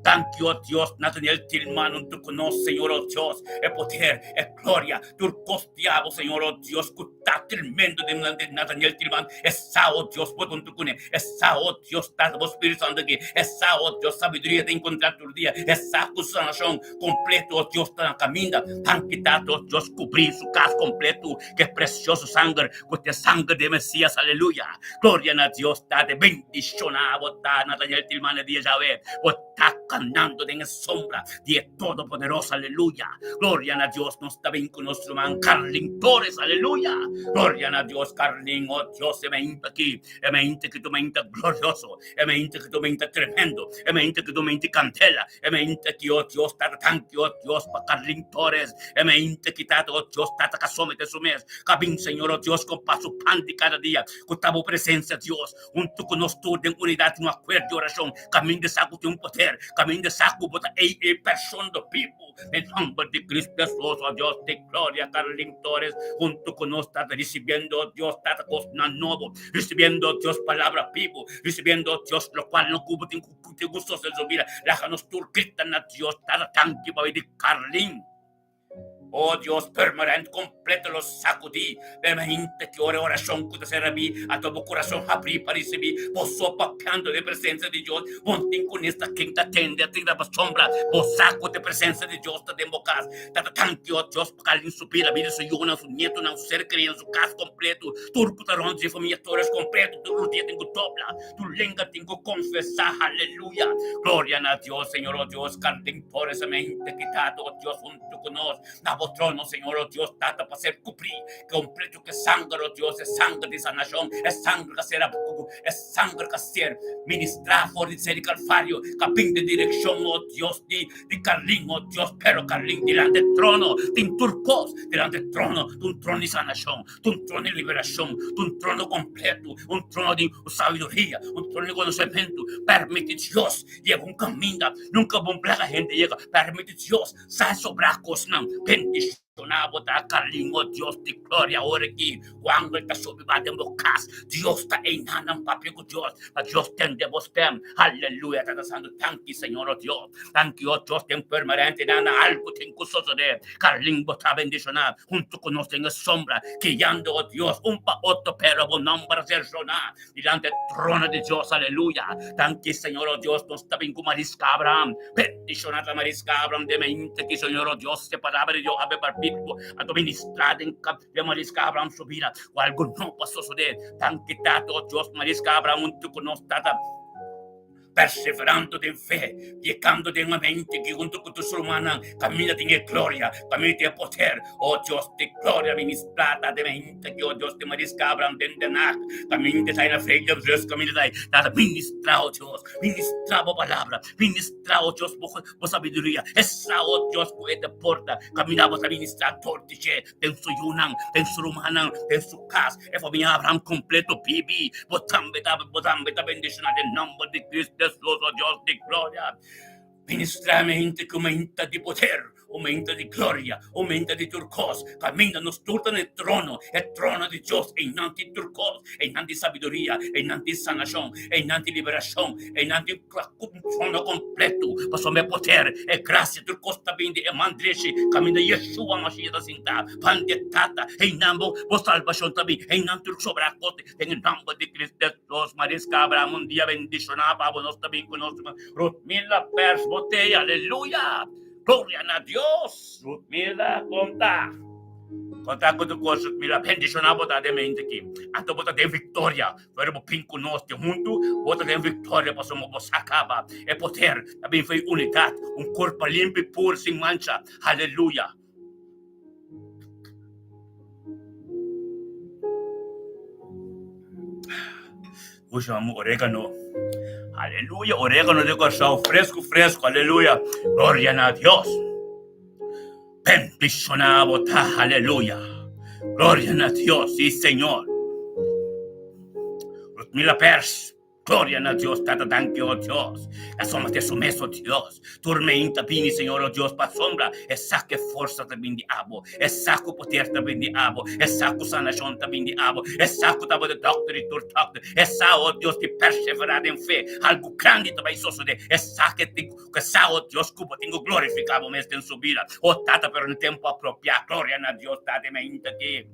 Danki, oh Dios, Nathaniel Tilman huntu ku nos, Señor, oh Dios, e poder, e gloria, tur kos di abo, Señor, oh Dios, ku ta tremendo den Nathaniel Tilman, e sa, oh Dios, bo ta huntu kuné, e sa, oh Dios Tata, bo Spiritu Santu aki, e sa, oh Dios, sabiduria ta encontra tur dia, e sa cu sanacion completo, oh Dios, ta na caminda. Danki Tata, oh Dios, cubri su cas completo cu e precioso sanger, cu ta e sanger di e Mesias, aleluya. Gloria na Dios Tata, bendiciona bo ta, Nathaniel Tilman e dia djawe, bo ta canando den e sombra di e Todopoderoso, aleluya. Gloria na Dios, nos ta bin cu nos ruman Carlin Torres, aleluya. Gloria na Dios, Carlin, oh Dios, e mainta aki. E mente ku tu mente glorioso, e mente ku tu mente tremendo, e mente ku tu mente candela, e mente ki o Dios tata tanki o Dios pa Carlin Torres, e mente ki tata o Dios tata ka somete su mes, ka bin Señor o Dios con pa su pan di cada dia, ku ta bo presencia Dios, hunto ku nos tur den unidad un acuerdo di oracion, kaminda sa ku tin un poder, kaminda sa ku bo ta ei e persona do bibu. Den nomber di Cristo Jesús, oh Dios di gloria, Carlin Torres, junto con nos, Tata, recibiendo, oh Dios, Tata, cosnan nobo, recibiendo, oh Dios, palabra vivo, recibiendo, oh Dios, lo cual no cubo tin tin gustoso en su vida. Laga nos tur grita na Dios, Tata, danki pa di Carlin. Oh Dios, Purmerend kompleto lo sakudí. Permanente ki ora e orashon ku ta ser rabí, anto bo kurason habrí pa risibí. Bo so papiando den presensia di Dios, bo no tin ku nesta ken ta tende a tira pasobra bo sa ku te presensia di Dios ta den bo kas. Tata tanki, oh Dios, pa kalin su bida, bida su yunan, su nietonan, su ser kerí, su kas kompleto, tur ku ta rònt dje famia Torres kompleto, tur rudia tin ku dobla, tur lenga tin ku konfesá. Aleluya! Gloria na Dios, Señor, oh Dios, Carlin Torres a mente kitado, oh Dios, huntu ku nos na bo trono, Señor, oh Dios, Tata, pa ser kubrí kompleto ku e sanger, oh Dios, e sanger di sanashon, e sanger ku a ser e sanger ku a ser ministrá for di ser di Kalvario, ku a bin den direkshon, oh Dios, di di Carlin, oh Dios, pero Carlin dilanti e trono tin tur kos, dilanti e trono ta un trono di sanashon, ta un trono di liberashon, ta un trono kompleto, un trono di sabiduria, un trono di konosementu. Permiti Dios yega un kaminda nunka bo plaga hende yega. Permiti Dios sa sobrá kosnan. Bendishoná bo ta Carlin, oh Dios di gloria, ora ki ku angel ta subi ba den bo kas. Dios ta einanan papia ku Dios, pa Dios tende bo stem. Aleluya, Tata Santu, danki Señor, oh Dios. Danki, oh Dios, den permanente nan algu tin ku sosodé. Carlin, bo ta bendishoná huntu ku nos den e sombra, guiando, oh Dios, un pa otro, pero bo nomber a ser soná dilanti e trono di Dios. Aleluya. Danki, Señor, oh Dios, nos ta bin ku Mariska Abraham. Bendishoná ta Mariska Abraham den mente aki, Señor, oh Dios, e palabra di Dios a be barbí ku a ministrá den den Mariska Abraham su bida, ku algu no pa sosodé. Danki, Tata, oh Dios, Mariska Abraham huntu ku nos, Tata. Perseverando den fe, yegando den un mente ki hunto ku tur su rumannan kaminda tin e gloria, kaminda tin e poder. O Dios di gloria, ministra ta den mente ki, o Dios di Mariska Abraham den Den Haag, kaminda ta na Vreugde kaminda ta ta ministra, o Dios, ministra bo palabra, ministra, o Dios, bo bo sabiduria. Esa, o Dios, ku e ta porta kaminda bo ta ministra dor di dje. Den su yunan, den su rumannan, den su kas, e famia Abraham kompleto bibi. Bo tambe ta, bo tambe ta bendishoná den nòmber di Cristo Hesus, o Dios di gloria. Ministrá mi hende ku un mente di poder, un mente di gloria, un mente di tur kos. Kaminda nos tur ta na e trono, e trono di Dios. Einan tin tur kos, einan tin sabiduria, einan tin sanashon, einan tin liberashon, einan tin un trono kompleto. Pasobra e poder, e grasia, tur kos ta bini di e man drechi kaminda Yeshua Mashiach ta sintá. Pan di e Tata, einan bo bo salbashon ta bini, einan tur sobrá kos den e nòmber di Cristo Hesus. Mariska Abraham, un dia bendishoná pa bo. Nos ta bin ku nos Rutmila Pers Botella. Aleluya! Gloria na Dios! Rutmila, konta. Konta ku tur kos, Rutmila. Bendishoná bo ta den mente aki. Anto bo ta den viktoria. Pero bo bin ku nos di huntu, bo ta den viktoria pasobra bo sa kaba. E poder ta bin for e unidat, un kurpa limpi, pur, sin mancha. Aleluya! Usa amo oregano. Aleluya, oregano di Kòrsou, fresku fresku, aleluya. Gloria na Dios. Bendishoná bo ta, aleluya. Gloria na Dios, sí Señor. Rutmila Pers. Gloria na Dios Tata danki o Dios e sombra ta e su mes o Dios tur meinta bini Señor o Dios pa sombra e sa ku e forsa ta bin di abo e sa ku poder ta bin di abo e sa ku sanashon ta bin di abo e sa ku tabata dokter di tur dokter e sa o Dios di persevera den fe algu grandi ta bai sosode e sa ke tin ku sa o Dios ku bo tin ku glorifiká bo mes den su bida o Tata pero na tempu apropiá gloria na Dios Tata e meinta aki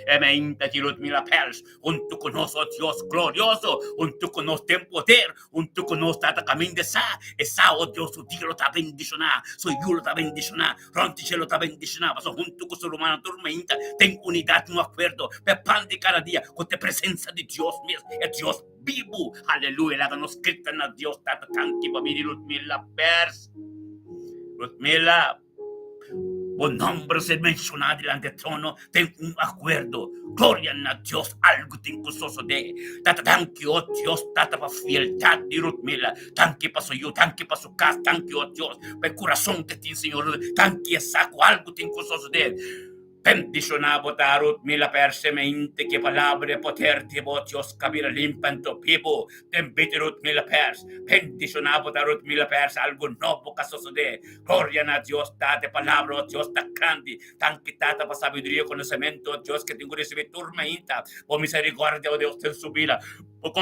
e meinta aki Ludmila Pels Huntu ku nos, o Dios glorioso, huntu ku nos den poder, huntu ku nos Tata kaminda sa, e sa, o Dios, su dia lo ta bendishoná, su yu lo ta bendishoná, rònt di dje lo ta bendishoná, pasobra huntu ku su rumannan tur mainta den unidat, un akuerdo, pa e pan di kada dia, ku ta e presensia di Dios mes, e Dios bibu. Aleluya! Laga nos grita na Dios Tata, Tanki pa bini Ludmila Pers. Ludmila. Bo nomber ser menshoná dilanti e trono den un akuerdo. Gloria na Dios, algu tin ku sosodé. Tata, danki, o Dios, Tata, pa fieldat di Rutmila. Danki pa su yu, danki pa su kas, danki, o Dios, pa e kurason ke tin, Señor. Danki e sa ku algu tin ku sosodé. Bendishoná bo ta, Rutmila Persemente ke palabra e poder di bo Dios ka bira limpa anto bibu den bida Rutmila Pers. Bendishoná bo ta, Rutmila Pers Algu nobo ka sosodé. Gloria na Dios Tata e palabra o Dios ta grandi. Danki Tata pa sabiduria i konosementu o Dios ke tin ku risibí tur mainta. Bo miserikòrdia o Dios den su bida. Bo.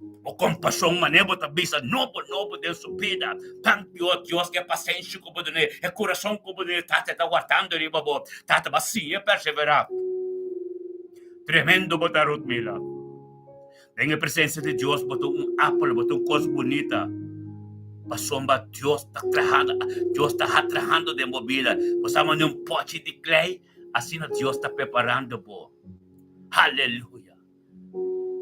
Bo kompashon manera bo ta bisa nobo nobo den su bida. Danki o Dios ku e pasenshi ku bo dun'é, e kurason ku bo dun'é, Tata e ta wardando riba bo. Tata bo a siñ'é perseverá. Tremendo bo ta Rutmila. Den e presensia di Dios bo ta un apel, bo ta un kos bunita. Pasobra Dios ta trahando, Dios ta trahando den bo bida. Bo sa manera un pochi di klei, asina Dios ta preparando bo. Haleluya!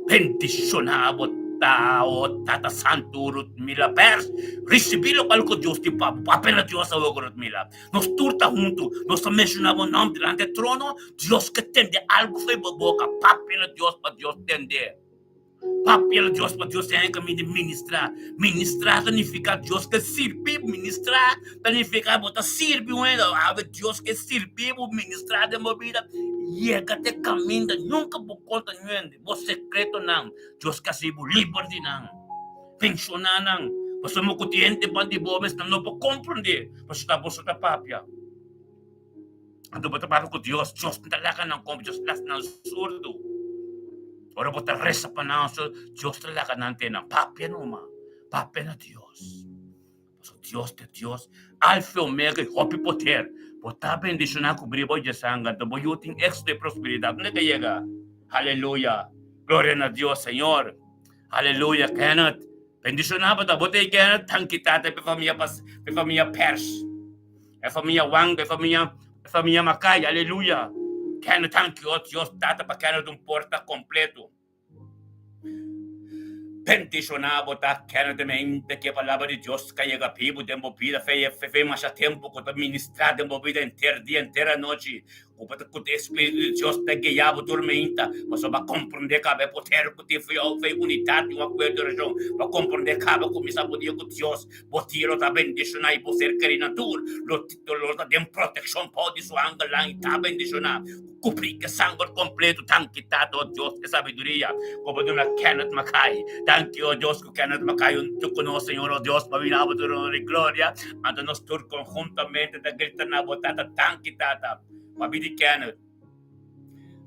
Bendishoná bo ta, o Tata Santu Rutmila Pers. Risibí lokual ku Dios tin pa bo. Papia na Dios awor ku Rutmila. Nos tur ta huntu. Nos ta menshoná bo nòmber dilanti e trono. Dios ke tende algu for di bo boka. Papia na Dios pa Dios tende. Papia na Dios pa Dios tene kaminda di ministrá. Ministrá ta nifiká Dios ke sirbi bo. Ministrá ta nifiká bo ta sirbi un hende. Awe Dios ke sirbi bo, ministrá den bo bida. Yega te kaminda, nunka bo konta niun bo sekretonan. Dios ke hasi bo liber di nan. Menshoná nan, pasobra ku tin hende ban di bo mes nan no por komprondé pasobra ta boso ta papia. Anto bo ta papia ku Dios, Dios no ta laga nan komprendé, Dios ta hasi nan surdu. Ora bo ta resa pa nan, Dios ta laga nan tene nan. Papia numa, papia na Dios. Pasobra Dios ta Dios, Alfa i Omega i hopi poder. Bo ta bendishoná ku bri bo dje sanger, anto bo yu tin éksito i prosperidat. Unda ke yega? Aleluya! Gloria na Dios, Señor! Aleluya, Kenneth! Bendishoná bo ta. Bo ta ei, Kenneth? Danki, Tata, p'e famia pas, p'e famia Pers, e famia Wang, e famia, e famia Makai. Aleluya! Kenneth, danki, oh Dios, Tata, pa Kenneth un porta kompleto. Bendishoná bo ta kerntemente ku e Palabra di Dios ka yega bibu den bo bida fe fe masha tempu ku ta ministrá den bo bida henter dia henter anochi ku bo ta ku e Spiritu di Dios ta guiá bo tur meinta pasobra bo a komprondé kaba e poder ku tin fe fe unidat i un akuerdo di orashon bo a komprondé kaba kuminsá bo dia ku Dios bo dia lo ta bendishoná i bo ser kerinan tur lo lo ta den protekshon bou di su angelnan i ta bendishoná. Kubrí ke sanger kompleto. Danki Tata, o Dios di sabiduria, ku bo duna Kenneth Mackay. Danki, o Dios, ku Kenneth Mackay huntu ku nos, Señor, o Dios, pa bini abo tur honor i gloria. Anto nos tur konhuntamente ta grita na bo, Tata, danki, Tata, pa bini di Kenneth.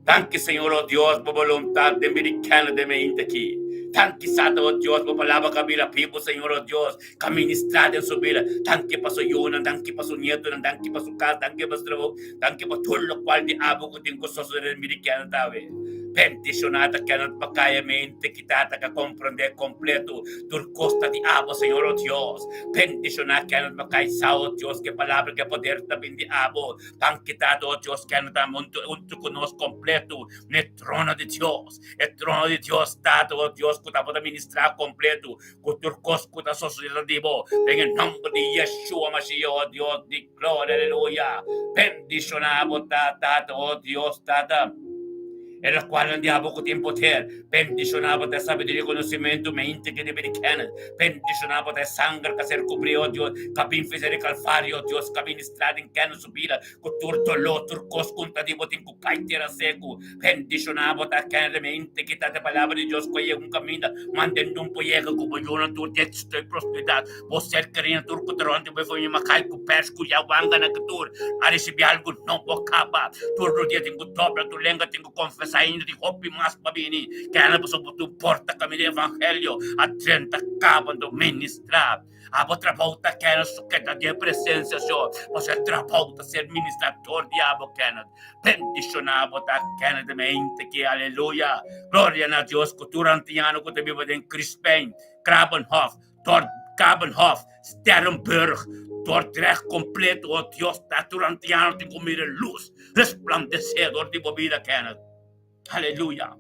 Danki, Señor, o Dios, bo boluntat den bini di Kenneth den meinta aki. Danki, Tata, o Dios, bo palabra ka bira bibu, Señor, o Dios. Ka ministrá den su bida. Danki pa su yunan, danki pa su nietonan, danki pa su kas, danki pa su trabou, danki pa tur lokual di abo ku tin ku sosodé den bida Kenneth awe. Bendishoná ta Kenneth pa kaya mente ki tata ka komprondé kompleto tur kos ta di abo, Señor o Dios. Bendishoná Kenneth pa kai sa, o Dios, ku e palabra ku e poder ta bin di abo. Danki Tata, o Dios, Kenneth ta huntu ku nos kompleto na e trono di Dios. E trono di Dios, Tata, o Dios, ku tabata ministrá kompleto. Ku tur kos ku ta sosodé ta di bo, den e nòmber di Yeshua Mashiach, o Dios di gloria, aleluya. Bendishoná bo ta, Tata, o Dios, Tata, e lokualnan di abo ku tin poder. Bendishoná bo ta e sabiduria i konosimentu mente ku debe di Kenneth. Bendishoná bo ta e sanger ku a ser kubrí, o Dios, ku a bin fisa di Kalvario, o Dios, ku a ministrá den Kenneth su bida, ku tur doló, tur kos ku ta di bo tin ku bai tera seku. Bendishoná bo ta kende mente ki ta de palabra di Dios ku a yega un kaminda, mantende un poyega ku bo yuna tur di éksito i prosperidat. Bo ser kerinan tur ku ta rònt di bo e famia Makai ku Pers ku Yawanga na Ketur a risibí algu nobo kaba. Tur rudia tin ku dobla tur lenga tin ku konfesá ainda tin hopi mas pa bini. Kende pasobra bo tur porta kaminda di evangelio a drenta kaba anto ministrá. Abo trabou ta Kenneth su keda den presencia Señor, pasobra e trabou ta ser ministrador di abo Kenneth. Bendiciona bo ta Kenneth mente ki aleluya. Gloria na Dios cu tur antiano cu ta biba den Crispijn, Krabbenhof, Dort Krabbenhof, Sterrenburg, Dordrecht completo, oh Dios ta tur antiano tin cu mira e luz resplandece dor di bo bida Kenneth. Aleluya.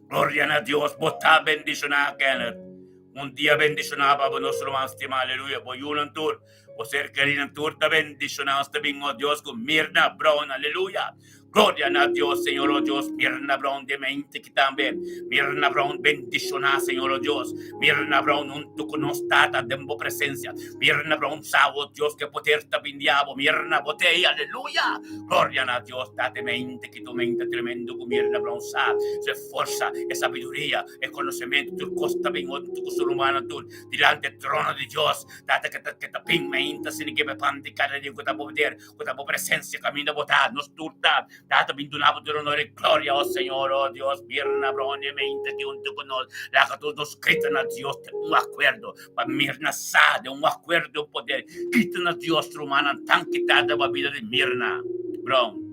Gloria na Dios, bo ta bendiciona Kenneth. Un dia bendiciona pa bo nos ruman stima, aleluya. Bo yunan tur, bo ser kerinan tur ta bendiciona. Nos ta bin, oh Dios, cu Mirna Brown, aleluya. Gloria na Dios, Señor, oh Dios, Mirna Brown den mente ki tambe. Mirna Brown bendiciona, Señor, oh Dios. Mirna Brown hunto cu nos Tata den bo presencia. Mirna Brown sa, oh Dios, cu e poder ta bin di abo. Mirna, bo t'ey, aleluya. Gloria na Dios, Tata, mente ki tu mente tremendo ku Mirna Brown sa, su e forsa, e sabiduria, e konosementu, tur kos ta bin huntu ku su rumannan tur dilanti e trono di Dios. Tata, ke ta ke ta bin mainta asina ke bo e pan di kada dia ku ta bo poder, ku ta bo presensia kaminda bo ta, nos tur ta. Tata bin duna bo tur honor i gloria, o Señor, o Dios, Mirna Brown e mente aki huntu ku nos. Laga tur nos grita na Dios den un akuerdo, pa Mirna sa den un akuerdo poder. Grita na Dios, rumannan, danki Tata pa bida di Mirna Brown.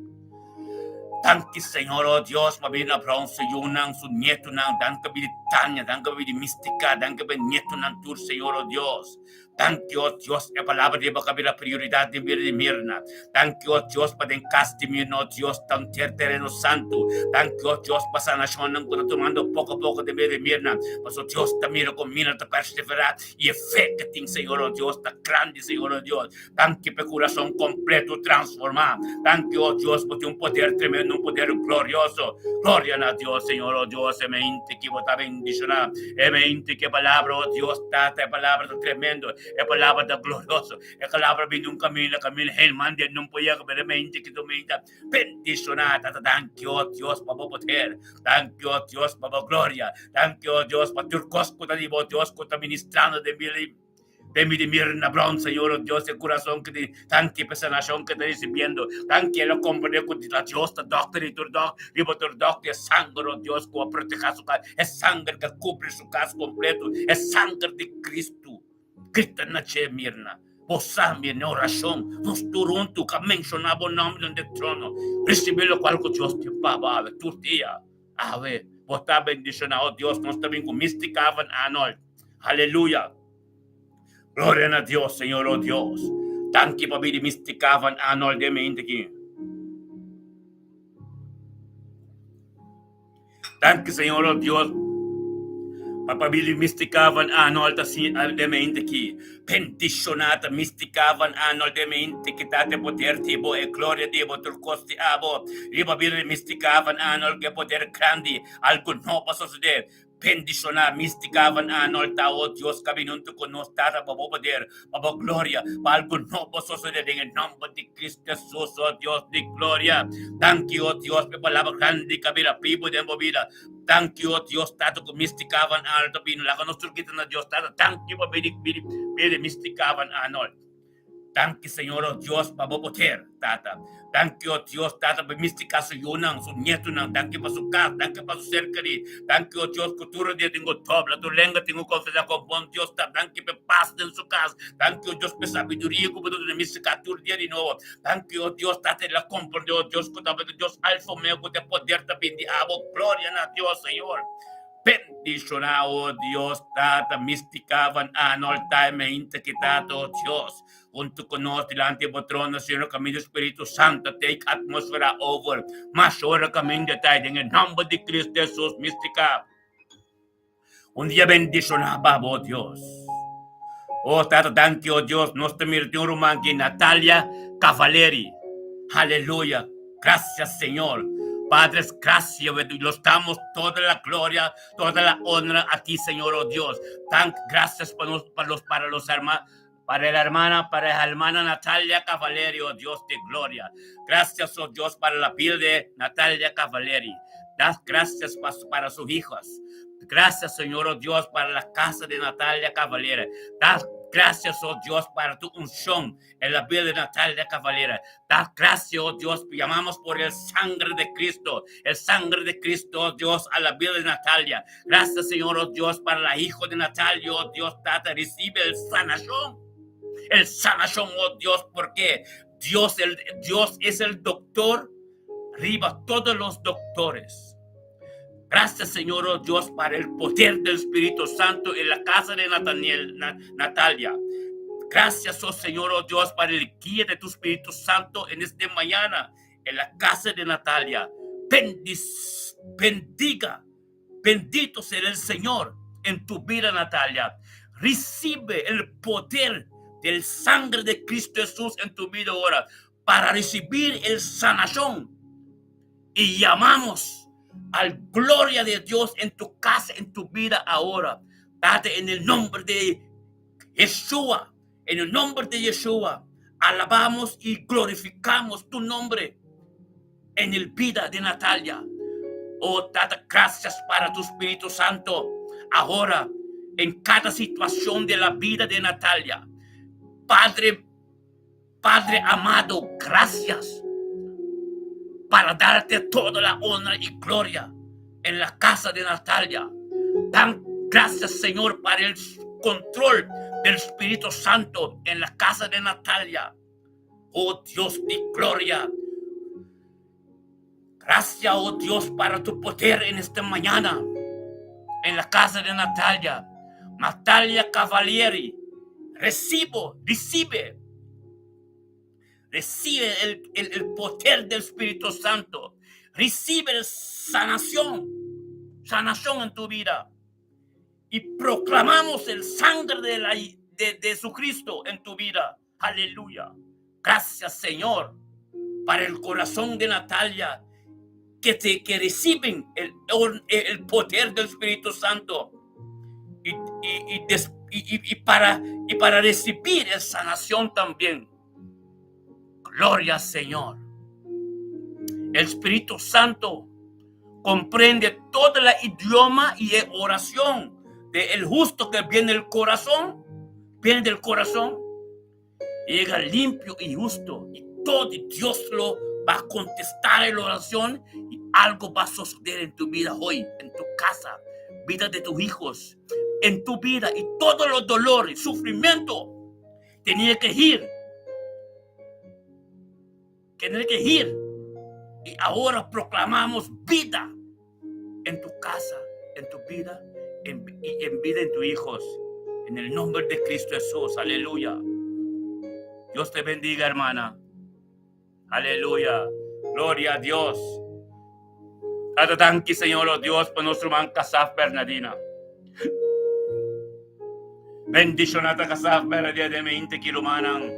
Danki Señor, o Dios, pa Mirna Brown, su yunan, su nietonan, danki pa bida di Tania, danki pa bida di Mistica, danki pa e nietonan tur, Señor, o Dios. Danki, o Dios, e palabra di bo ka bira prioridat den bida di Mirna. Danki, o Dios, pa den kas di Mirna, o Dios, ta un ter tereno santu. Danki, o Dios, pa sanashonnan ku ta tumando poko poko den bida di Mirna. Pasobra Dios ta mira kon Mirna ta perseverá i e fe ke tin, Señor, o Dios, ta grandi, Señor, o Dios. Danki pa e kurason kompleto transformá. Danki, o Dios, bo tin un poder tremendo, un poder glorioso. Gloria na Dios, Señor, o Dios, e mente ki bo ta bendishoná. E mente ki e palabra, o Dios, Tata, e palabra ta tremendo, e palabra ta glorioso, e palabra bini un kaminda, kaminda hel mande nun por yega, pero e mente ki tu mente bendishoná, Tata, danki, o Dios, pa bo poder, danki, o Dios, pa bo gloria, danki, o Dios, pa tur kos ku ta di bo, Dios, ku ta ministrando den bida di. Den mi mirna bron, Señor, oh Dios, e kurason ku tin tanki pa sanashon ku ta risibiendo, tanki el a komprendé ku la Dios ta dòkter di tur dòk, riba tur dòkter, e sanger, oh Dios, ku a protehá su kas, e sanger ku a kubri su kas kompleto, e sanger di Kristu. Grita na dje, Mirna. Bo sa, Mirna, e orashon, nos tur huntu ku a menshoná bo nòmber den e trono, risibí lokual ku Dios tin pa bo awe, tur dia. Awe, bo ta bendishoná, oh Dios, nos ta bin ku Misty Cavan Arnold. Aleluya! Gloria na Dios, Señor, oh Dios. Danki pa bidi Misty Cavan Arnold den mente aki. Danki, Señor, oh Dios, pa pa bidi Misty Cavan Arnold asi den mente aki. Bendishoná ta Misty Cavan Arnold den mente ki ta te poder di bo, e gloria di bo, tur kos di abo. Riba bida di Misty Cavan Arnold ku e poder grandi, algu nobo a sosodé. Bendishoná Mística Van Arnold ta o Dios ka bini huntu ku nos Tata pa bo poder, pa bo gloria, pa algu nobo sosodé den e nòmber di Cristo Hesus, o Dios di gloria. Danki, o Dios, pa e palabra grandi ka bira bibu den bo bida. Danki, o Dios Tata, ku Mística Van Arnold ta bini. Laga nos tur grita na Dios Tata, danki pa bini bida di Mística Van Arnold. Danki Señor o Dios pa bo poder, Tata. Danki o Dios, Tata, pa mistica su yunan, su nietunan. Danki pa su cas, danki pa su ser kerí. Danki o Dios cu tur dia tin cu dobla tur lenga, tin cu confesa con bon Dios ta. Danki pa e pas den su cas. Danki o Dios pa e sabiduria cu bo ta duna mistica tur dia di nobo. Danki o Dios, Tata, el a comprende o Dios cu tabata Dios Alfa Omega cu ta e poder ta bin di abo. Gloria na Dios, Señor. Bendiciona, oh Dios, Tata Mistica Van Arnold Time Inta ki Tata, oh Dios, hunto cu nos dilanti bo trono, Señor, caminda Spiritu Santo take atmosfera over, mas ora caminda ta den e nomber di Cristo Jesus, Mistica. Un dia bendiciona pa bo, oh Dios. Oh Tata, danki, oh Dios, nos ta mira tin un ruman ki Natalia Cavaleri. Aleluya. Gracias, Señor. Padres, gracias, los damos toda la gloria, toda la honra a ti, Señor, oh Dios. Tan gracias para los, para los, para los hermanos para la hermana, para la hermana Natalia Cavaleri, oh Dios de gloria. Gracias, oh Dios, para la vida de Natalia Cavaleri. Das gracias para sus hijos. Gracias, Señor, oh Dios, para la casa de Natalia Cavaleri. Das gracias, oh Dios, para tu unción en la vida de Natalia Cavalera. Da gracias, oh Dios, llamamos por el sangre de Cristo, el sangre de Cristo, oh Dios, a la vida de Natalia. Gracias, Señor, oh Dios, para la hijo de Natalia, oh Dios, Tata, recibe el sanación. El sanación, oh Dios, porque Dios, el, Dios es el doctor, arriba todos los doctores. Gracias, Señor, oh Dios, para el poder del Espíritu Santo en la casa de Nataniel, Natalia. Gracias, oh Señor, oh Dios, para el guía de tu Espíritu Santo en esta mañana en la casa de Natalia. Bendiz, bendiga, bendito sea el Señor en tu vida, Natalia. Recibe el poder del sangre de Cristo Jesús en tu vida ahora para recibir el sanación. Y llamamos al gloria de Dios en tu casa, en tu vida ahora. Date en el nombre de Yeshua, en el nombre de Yeshua, alabamos y glorificamos tu nombre en el vida de Natalia. Oh, Tata, gracias para tu Espíritu Santo. Ahora, en cada situación de la vida de Natalia. Padre, Padre amado, gracias. Para darte toda la honra y gloria en la casa de Natalia. Dan gracias, Señor, para el control del Espíritu Santo en la casa de Natalia. Oh Dios de gloria. Gracias, oh Dios, para tu poder en esta mañana en la casa de Natalia. Natalia Cavalieri, recibo, recibe, recibe el, el poder del Espíritu Santo. Recibe sanación, sanación en tu vida. Y proclamamos el sangre de, la, de, de Jesucristo en tu vida. Aleluya. Gracias, Señor, para el corazón de Natalia, que, te, que reciben el, el poder del Espíritu Santo y, y, y, y, para, y para recibir la sanación también. Gloria al Señor. El Espíritu Santo comprende toda la idioma y oración del justo que viene del corazón, viene del corazón, llega limpio y justo y todo Dios lo va a contestar en la oración y algo va a suceder en tu vida hoy, en tu casa, vida de tus hijos, en tu vida y todos los dolores, sufrimiento, tenía que ir. Tenía que ir. Y ahora proclamamos vida en tu casa, en tu vida y en vida en tus hijos. En el nombre de Cristo Jesús. Aleluya. Dios te bendiga, hermana. Aleluya. Gloria a Dios. Tata danki, Señor, oh Dios, pa nos ruman Kasaf Bernadina. Bendiciona ta Kasaf Bernadina den mente ki rumannan.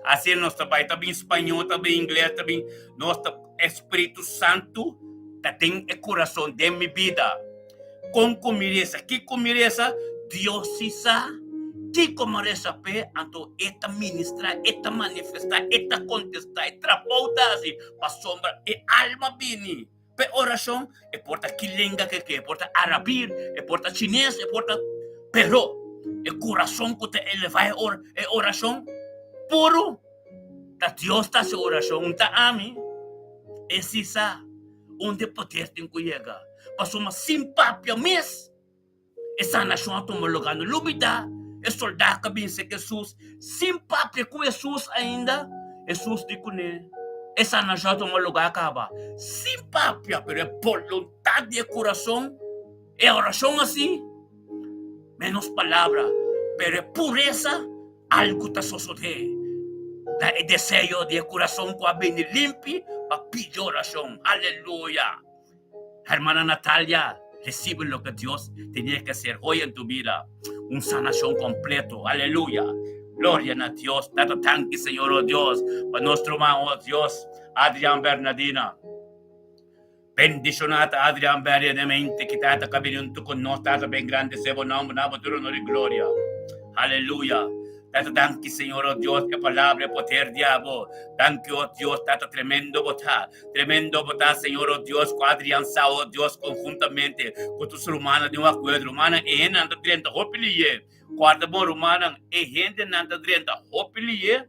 Asina nos ta bai, ta bin spañó, ta bin inglés, ta bin nos ta Espíritu Santu ta den e corazón, den mi bida. Kon ku mi resa, kiko mi resa, Dios si sa. Kiko mi resa p'e, anto e ta ministrá, e ta manifestá, e ta kontestá. E trabou ta hasi pasobra e alma bini p'e orashon. E por ta ki lenga ke ke, e por ta arabir, e por ta chines, e por ta. Pero e kurason ku ta elevá e orashon puru, ta Dios ta hasi orashon, un ta ami. E si sa. Unda e poder tin ku yega? Pasobra sin papia mes, e sanashon a tuma lugá. No lubidá e soldá ku a bin serka Hesus sin papia ku Hesus ainda. Hesus di kuné, E sanashon a tuma lugá kaba. Sin papia, pero e boluntat di e kurason, e orashon así, ménos palabra, pero e puresa. Algu ta sosodé na e deseo di e kurason ku a bini limpi pa pidi orashon. Aleluya! Hermana Natalia, risibi loke Dios tenia ke hacer hoy en tu bida, un sanashon kompleto. Aleluya! Gloria na Dios. Tata, danki Señor, oh Dios, pa nos ruman, oh Dios, Adrian Bernadina. Bendishoná ta Adrian Berria den mente ki Tata ka bini huntu ku nos. Tata bengrandesé bo nomber na bo tur honor i gloria. Aleluya. Tata danki Señor oh Dios e palabra e poder di abo. Danki oh Dios Tata tremendo bo ta. Tremendo bo ta Señor oh Dios ku Adrian sa oh Dios konhuntamente ku tur su rumannan den un akuerdo. Rumannan e hendenan ta drenta hopi liye. Kuarda bon rumannan e hendenan ta drenta hopi liye.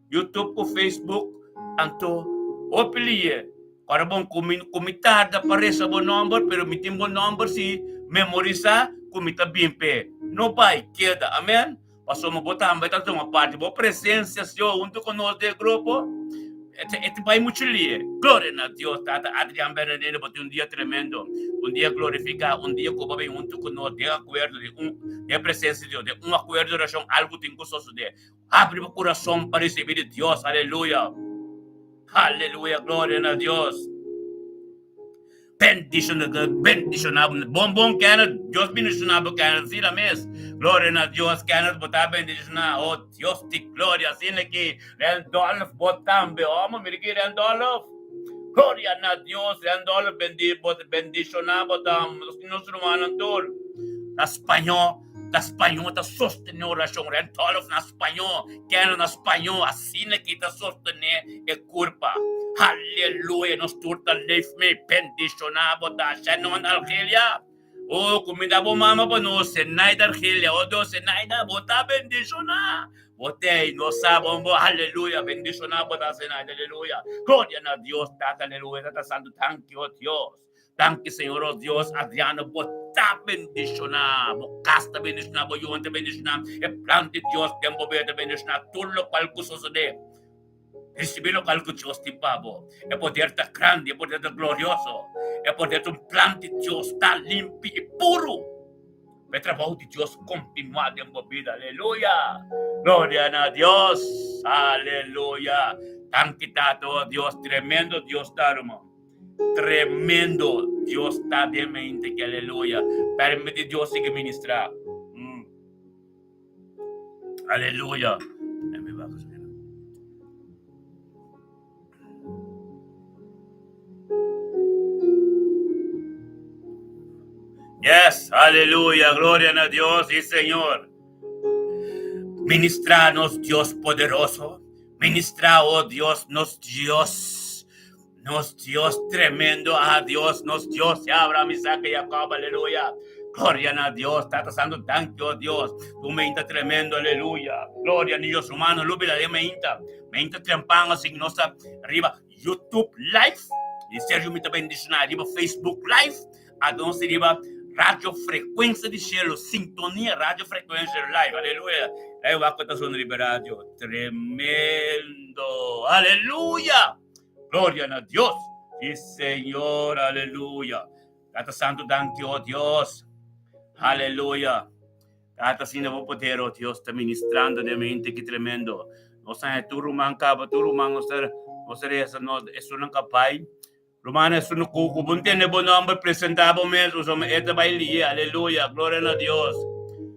YouTube ku Facebook anto hopi liye ora bon ku mi ku mi tarda pa resa bo nomber pero mi tin bo nomber si memorisa ku mi ta bin p'e no bai keda amen pasobra bo tambe ta tuma parti bo presencia Señor hunto ku nos den e grupo e ta bai muchu liye gloria na Dios tata Adrian Bernardino bo tin un dia tremendo un dia glorifica un dia ku bo a bin hunto ku nos den akuerdo den un den presencia di Dios den un akuerdo di oracion algu tin ku sosode. Abri bo kurason pa risibí di Dios, aleluya. Aleluya, gloria na Dios. Bendiciona, bendiciona, bon bon Kenneth, Dios bendiciona bo Kenneth, asina mes. Gloria na Dios, Kenneth, bo ta bendiciona, oh Dios di gloria, asina ki Randolph bo tambe, oh mira ki Randolph. Gloria na Dios, Randolph bendi, bo bendiciona bo tam, nos rumannan tur. Na spañó. Na spañó ta sostené orashon. Randolph na spañó, Kenneth na spañó, asina ki ta sostené e kurpa. Aleluya, nos tur ta leef mee. Bendishoná bo ta. Shannon Argelia, oh, kuminda bo mama pa nos. Zenaida Argelia, oh Dios, Zenaida, bo ta bendishoná. Bo t'ei, nos sa bon bo, aleluya, bendishoná bo ta asina, aleluya. Gloria na Dios Tata, aleluya, Tata Santu, danki, oh Dios. Danki, Señor, oh Dios, Adriano, bo ta bendishoná, bo kas ta bendishoná, bo yunan ta bendishoná, e plan di Dios den bo bida ta bendishoná, tur lokual ku sosodé. Risibí lokual ku Dios tin pa bo. E poder ta grandi, e poder ta glorioso, e poder ta un plan di Dios ta limpi i puru. Pa e trabou di Dios kontinuá den bo bida. Aleluya! Gloria na Dios! Aleluya! Danki Tata, oh Dios, tremendo Dios ta, ruman. Tremendo Dios ta den mente ki, aleluya. Permiti Dios sigui ministrá. Aleluya. Yes, aleluya, gloria na Dios y Señor. Ministranos, Dios poderoso. Ministra, oh Dios, nos Dios. Nos Dios tremendo, ah Dios, nos Dios de Abraham, Isaac y Jacob, aleluya. Gloria na Dios, Tata Santo, danki, oh Dios. Tu meinta tremendo, aleluya. Gloria ni Dios humano, lubida de meinta. Meinta trempan, así que nos arriba YouTube Live. Y Sergio mi ta bendicionar arriba Facebook Live. Adon riba Radio Frecuencia di Cielo, Sintonía Radio Frecuencia Live, aleluya. Ahí va a son riba radio. Tremendo, aleluya. Gloria na Dios. Sí, Señor, aleluya. Tata Santo, danki, oh Dios. Aleluya. Tata, sin bo poder, oh Dios, ta ministrando den mente, ki tremendo. Nos ta tur ruman kaba, tur ruman nos ta, nos ta reza, nos, esunnan kapai. Ruman, esun ku, ku bon tende bo nomber, presenta bo mes, pasobra e ta bai liye. Aleluya. Gloria na Dios.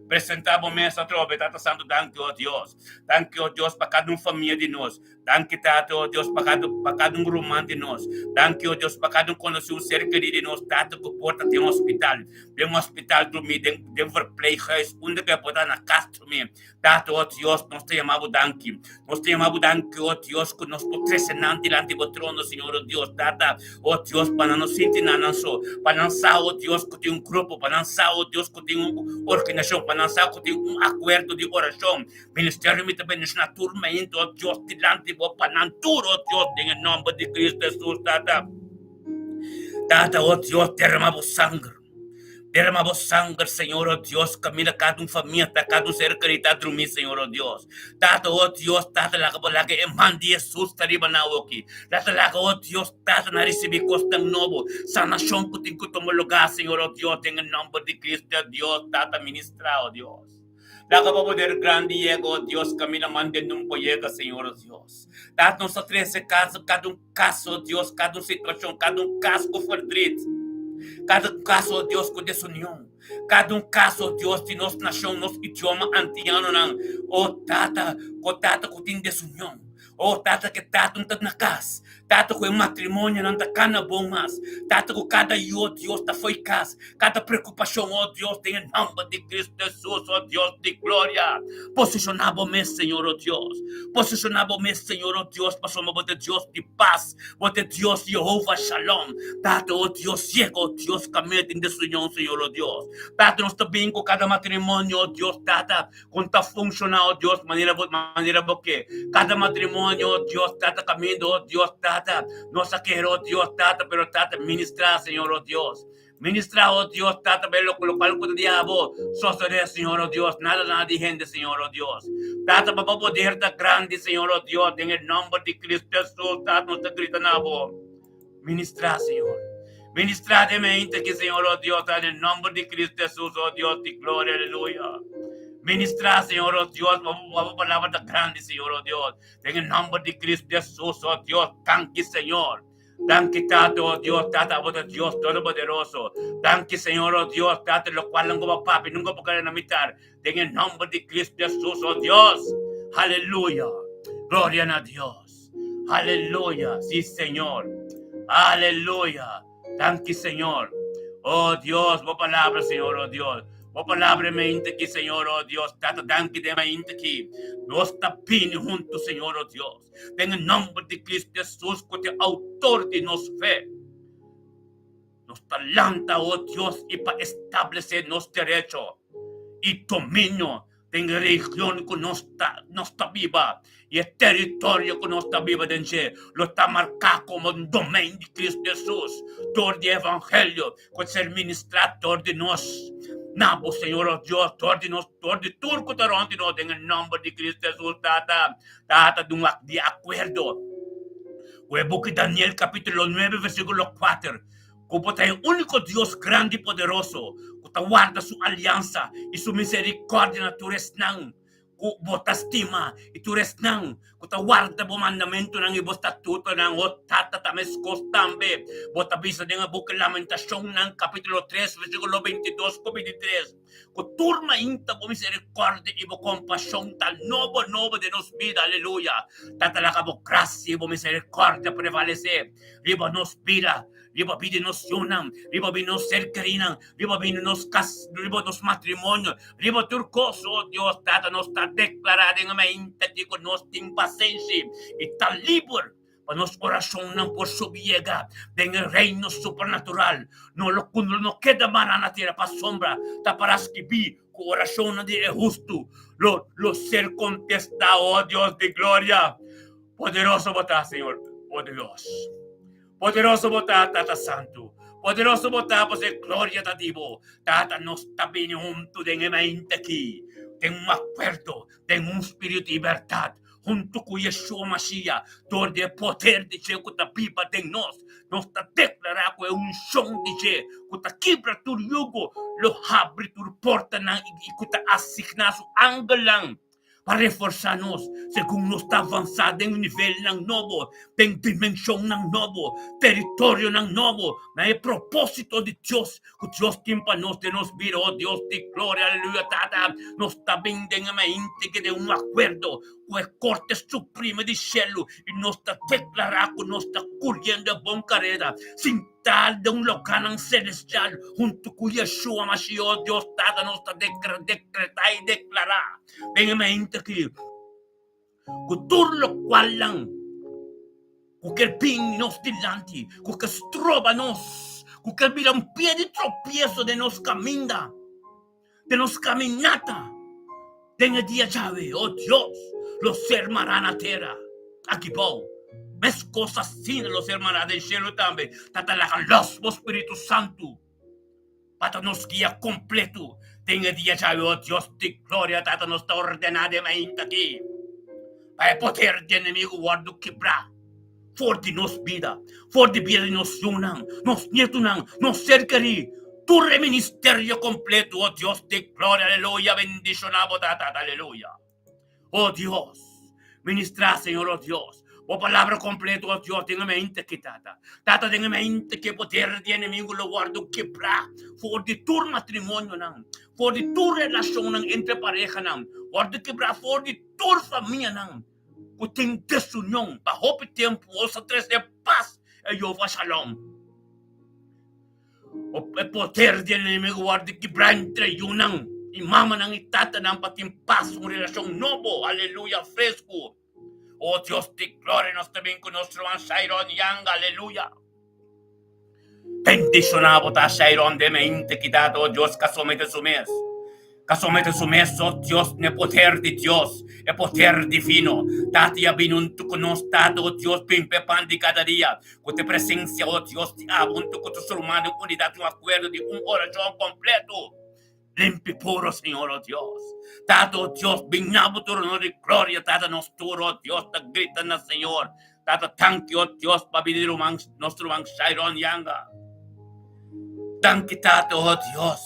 Presenta bo mes atrobe, Tata Santo, danki, oh Dios. Danki, oh Dios, pa kada un famia di nos. Danki Tata, oh Dios, pa kada, pa kada un ruman di nos. Danki, oh Dios, pa kada un konosí, un ser kerí di nos, Tata, ku por ta den hospital, den hospital drumí, den, den verpleeghuis, unda ku e por ta na kas drumí. Tata, oh Dios, nos ta yama Bo danki. Nos ta yama Bo danki, oh Dios, ku nos por trese nan dilanti Bo trono, Señor, oh Dios. Tata, oh Dios, pa nan no sinti nan nan so, pa nan sa, oh Dios, ku tin un grupo, pa nan sa, oh Dios, ku tin un organisashon, pa nan sa ku tin un akuerdo di orashon. Ministerio mi ta bendiciona tur mente, oh Dios, dilanti bo pa nan tur, oh Dios, den e nomber di Cristo Jesus, Tata. Tata, oh Dios, derrama bo sanger. Derrama bo sanger, Señor, oh Dios, camina cada un familia, ta cada un ser querido ta drumi, Señor, oh Dios. Tata, oh Dios, Tata, laga bo laga e man di Jesus ta riba nan oki. Tata, laga, oh Dios, Tata, nan ricibi cosnan nobo, sanacion cu tin cu tuma lugar, Señor, oh Dios, den e nomber di Cristo, Dios, Tata, ministra, oh Dios. Laga bo poder grandi yega, oh Dios, camina mande nun por yega, Señor, oh Dios. Tata, nos ta trece caso, cada un caso, oh Dios, cada un situacion, cada un cas cu verdriet, cada un caso, oh Dios, cu desunion, cada un caso, oh Dios, di nos nacion, nos idioma antianonan, oh Tata, cu Tata cu tin desunion. Oh, Tata, ke Tata no ta na kas. Tata, ku e matrimonionan ta kana bon mas. Tata, ku kada yu, oh Dios, ta fo'i kas. Kada preokupashon, oh Dios, den e nòmber di Kristu Hesus, oh Dios di gloria. Posishoná bo mes, Señor, oh Dios. Posishoná bo mes, Señor, oh Dios, pasobra bo ta e Dios di pas. Bo ta e Dios Yehova Shalom. Tata, oh Dios, yega, oh Dios, kaminda tin desunion, Señor, oh Dios. Tata, nos ta bin ku kada matrimonio, oh Dios, Tata. Kon ta funshoná, o Dios, manera bo, manera bo ke. Kada matrimonio, o Dios, Tata, kaminda, o Dios, Tata. Nos a kere, o Dios, Tata, pero Tata, ministrá, Señor, o Dios. Ministrá, o Dios, Tata, pa e lo, lokual ku ta di abo sosodé, Señor, o Dios. Nada, nada di hende, Señor, o Dios. Tata, pa bo poder ta grandi, Señor, o Dios, den e nòmber di Cristo Hesus, Tata, nos ta grita na bo. Ministrá, Señor. Ministrá den mente aki, Señor, oh Dios, en el nombre di Cristo Jesús, oh Dios di gloria, aleluya. Ministrá, Señor, oh Dios, bo, bo palabra ta grandi, Señor, oh Dios. Den el nombre di Cristo Jesús, oh Dios, danki, Señor. Danki, Tata, oh Dios, Tata, abo ta Dios Todopoderoso. Danki, Señor, oh Dios, Tata, lo cual nunca va papi, nunca por querer na mitad. Den el nombre di Cristo Jesús, oh Dios. Aleluya. Gloria na Dios. Aleluya. Sí, Señor. Aleluya. Danki, Señor. Oh Dios, bo palabra, Señor, oh Dios. Bo palabra me inta aquí, Señor, oh Dios. Tata, danki de me inta aquí. Nos ta bini junto, Señor, oh Dios. Den el nombre de Cristo Jesús, ku te autor di nos fe. Nos ta lanta, oh Dios, i pa establesé nos derecho i dominio. Den e region ku nos ta nos ta biba i e teritorio ku nos ta biba den dje lo ta marká komo un domein di Kristu Hesus dor di e evangelio ku ta ser ministrá dor di nos. Na bo, Señor, o Dios, dor di nos, dor di tur ku ta rònt di nos, den e nòmber di Kristu Hesus, Tata. Tata, dun di akuerdo ku e buki Daniel kapítulo nuebe versíkulo kuater, Ku bo ta e úniko Dios grandi i poderoso ku ta warda su aliansa i su miserikòrdia na tur esnan ku bo ta stima i tur esnan ku ta warda bo mandamentunan i bo statutonan. O Tata, ta meskos tambe bo ta bisa den e buki Lamentashonnan, kapítulo tres, versíkulo bintidos ku bintitres, ku tur mainta bo miserikòrdia i bo kompashon ta nobo nobo den nos bida. Aleluya! Tata, laga bo grasia i bo miserikòrdia prevalesé riba nos bida. Riba bida di nos yunan, riba bida di nos ser kerinan, riba bida di nos kas, riba nos matrimonio, riba tur kos, o Dios Tata, nos ta deklará den e mainta aki ku nos tin pasenshi i ta liber pa nos orashonnan por subi yega den e reino supernatural. No lo ku no keda mará na tera pasobra ta para skibí ku orashonnan di e hustu lo lo ser kontestá, o Dios di gloria. Poderoso bo ta, Señor, o Dios. Poderoso bo ta, Tata Santu. Poderoso bo ta, pasobra e gloria ta di bo. Tata, nos ta bini huntu den e mainta aki, den un akuerdo, den un spiritu di bèrdat, huntu ku Yeshua Mashia, dor di e poder di dje ku ta biba den nos. Nos ta deklará ku e unshon di dje ku ta kibra tur yugo, lo habri tur portanan i ku ta asigná su angelnan pa reforsá nos segun nos ta avansá den nivelnan nobo, den dimenshonnan nobo, teritorionan nobo, na e propósito di Dios ku Dios tin pa nos den nos bida. O Dios di gloria, aleluya, Tata, nos ta bin den e mainti ke den un akuerdo ku e Korte Supremo di shelu i nos ta deklará ku nos ta kuriendo e bon kareda sin Tal den un lokanan selestial huntu ku Yeshua Mashiach, Dios Tata, nos ta dekretá i deklará den e mente aki ku tur lokualnan ku ker bin nos dilanti, ku ke stroba nos, ku ker bira un pia di tropieso den nos kaminda, den nos kaminata den e dia djawe, o Dios, lo ser mará na tera aki bou. Meskos asina lo ser mará den shelu tambe. Tata, laga los bo spiritu santu pa ta nos guia kompletu den e dia djawe, o Dios di gloria. Tata, nos ta ordená den mainta aki pa e poder di enemigu wòrdu kibrá for di nos bida, for di bida di nos yunan, nos nietunan, nos ser kerí, tur e ministerio kompletu, o Dios di gloria, aleluya, bendishoná bo ta Tata, aleluya. O Dios, ministrá, Señor, o Dios, bo palabra kompletu, o Dios, den e mente aki, Tata. Tata, den e mente aki e poder di enemigu lo wòrdu kibrá for di tur matrimonionan, for di tur relashonnan entre parehanan, wòrdu kibrá for di tur famianan. Ku tin desunion pa hopi tempu os a trese pas e Jehová Shalom. E poder di enemigu wòrdu kibrá entre yunan i mamanan i tatanan pa tin pas, un relashon nobo, aleluya, fresku. O Dios di gloria, nos ta bin ku nos ruman Shairon Yanga, aleluya. Bendishoná bo ta Shairon den mente kitá o Dios ka somete su mes, ka somete su mes o Dios n'e poder di Dios, e poder divino. Tata ya bini huntu ku nos, Tata o Dios bin p'e pan di kada dia, ku te presensia o Dios di abo huntu ku tur su ruman den unidat un akuerdo di un orashon kompleto. Limpi puro Señor o Dios. Tata o Dios bin na bo trono di gloria Tata nos tur o Dios ta grita na Señor Tata tanki o Dios pa bini ruman nos ruman Shairon Yanga Danki Tata o Dios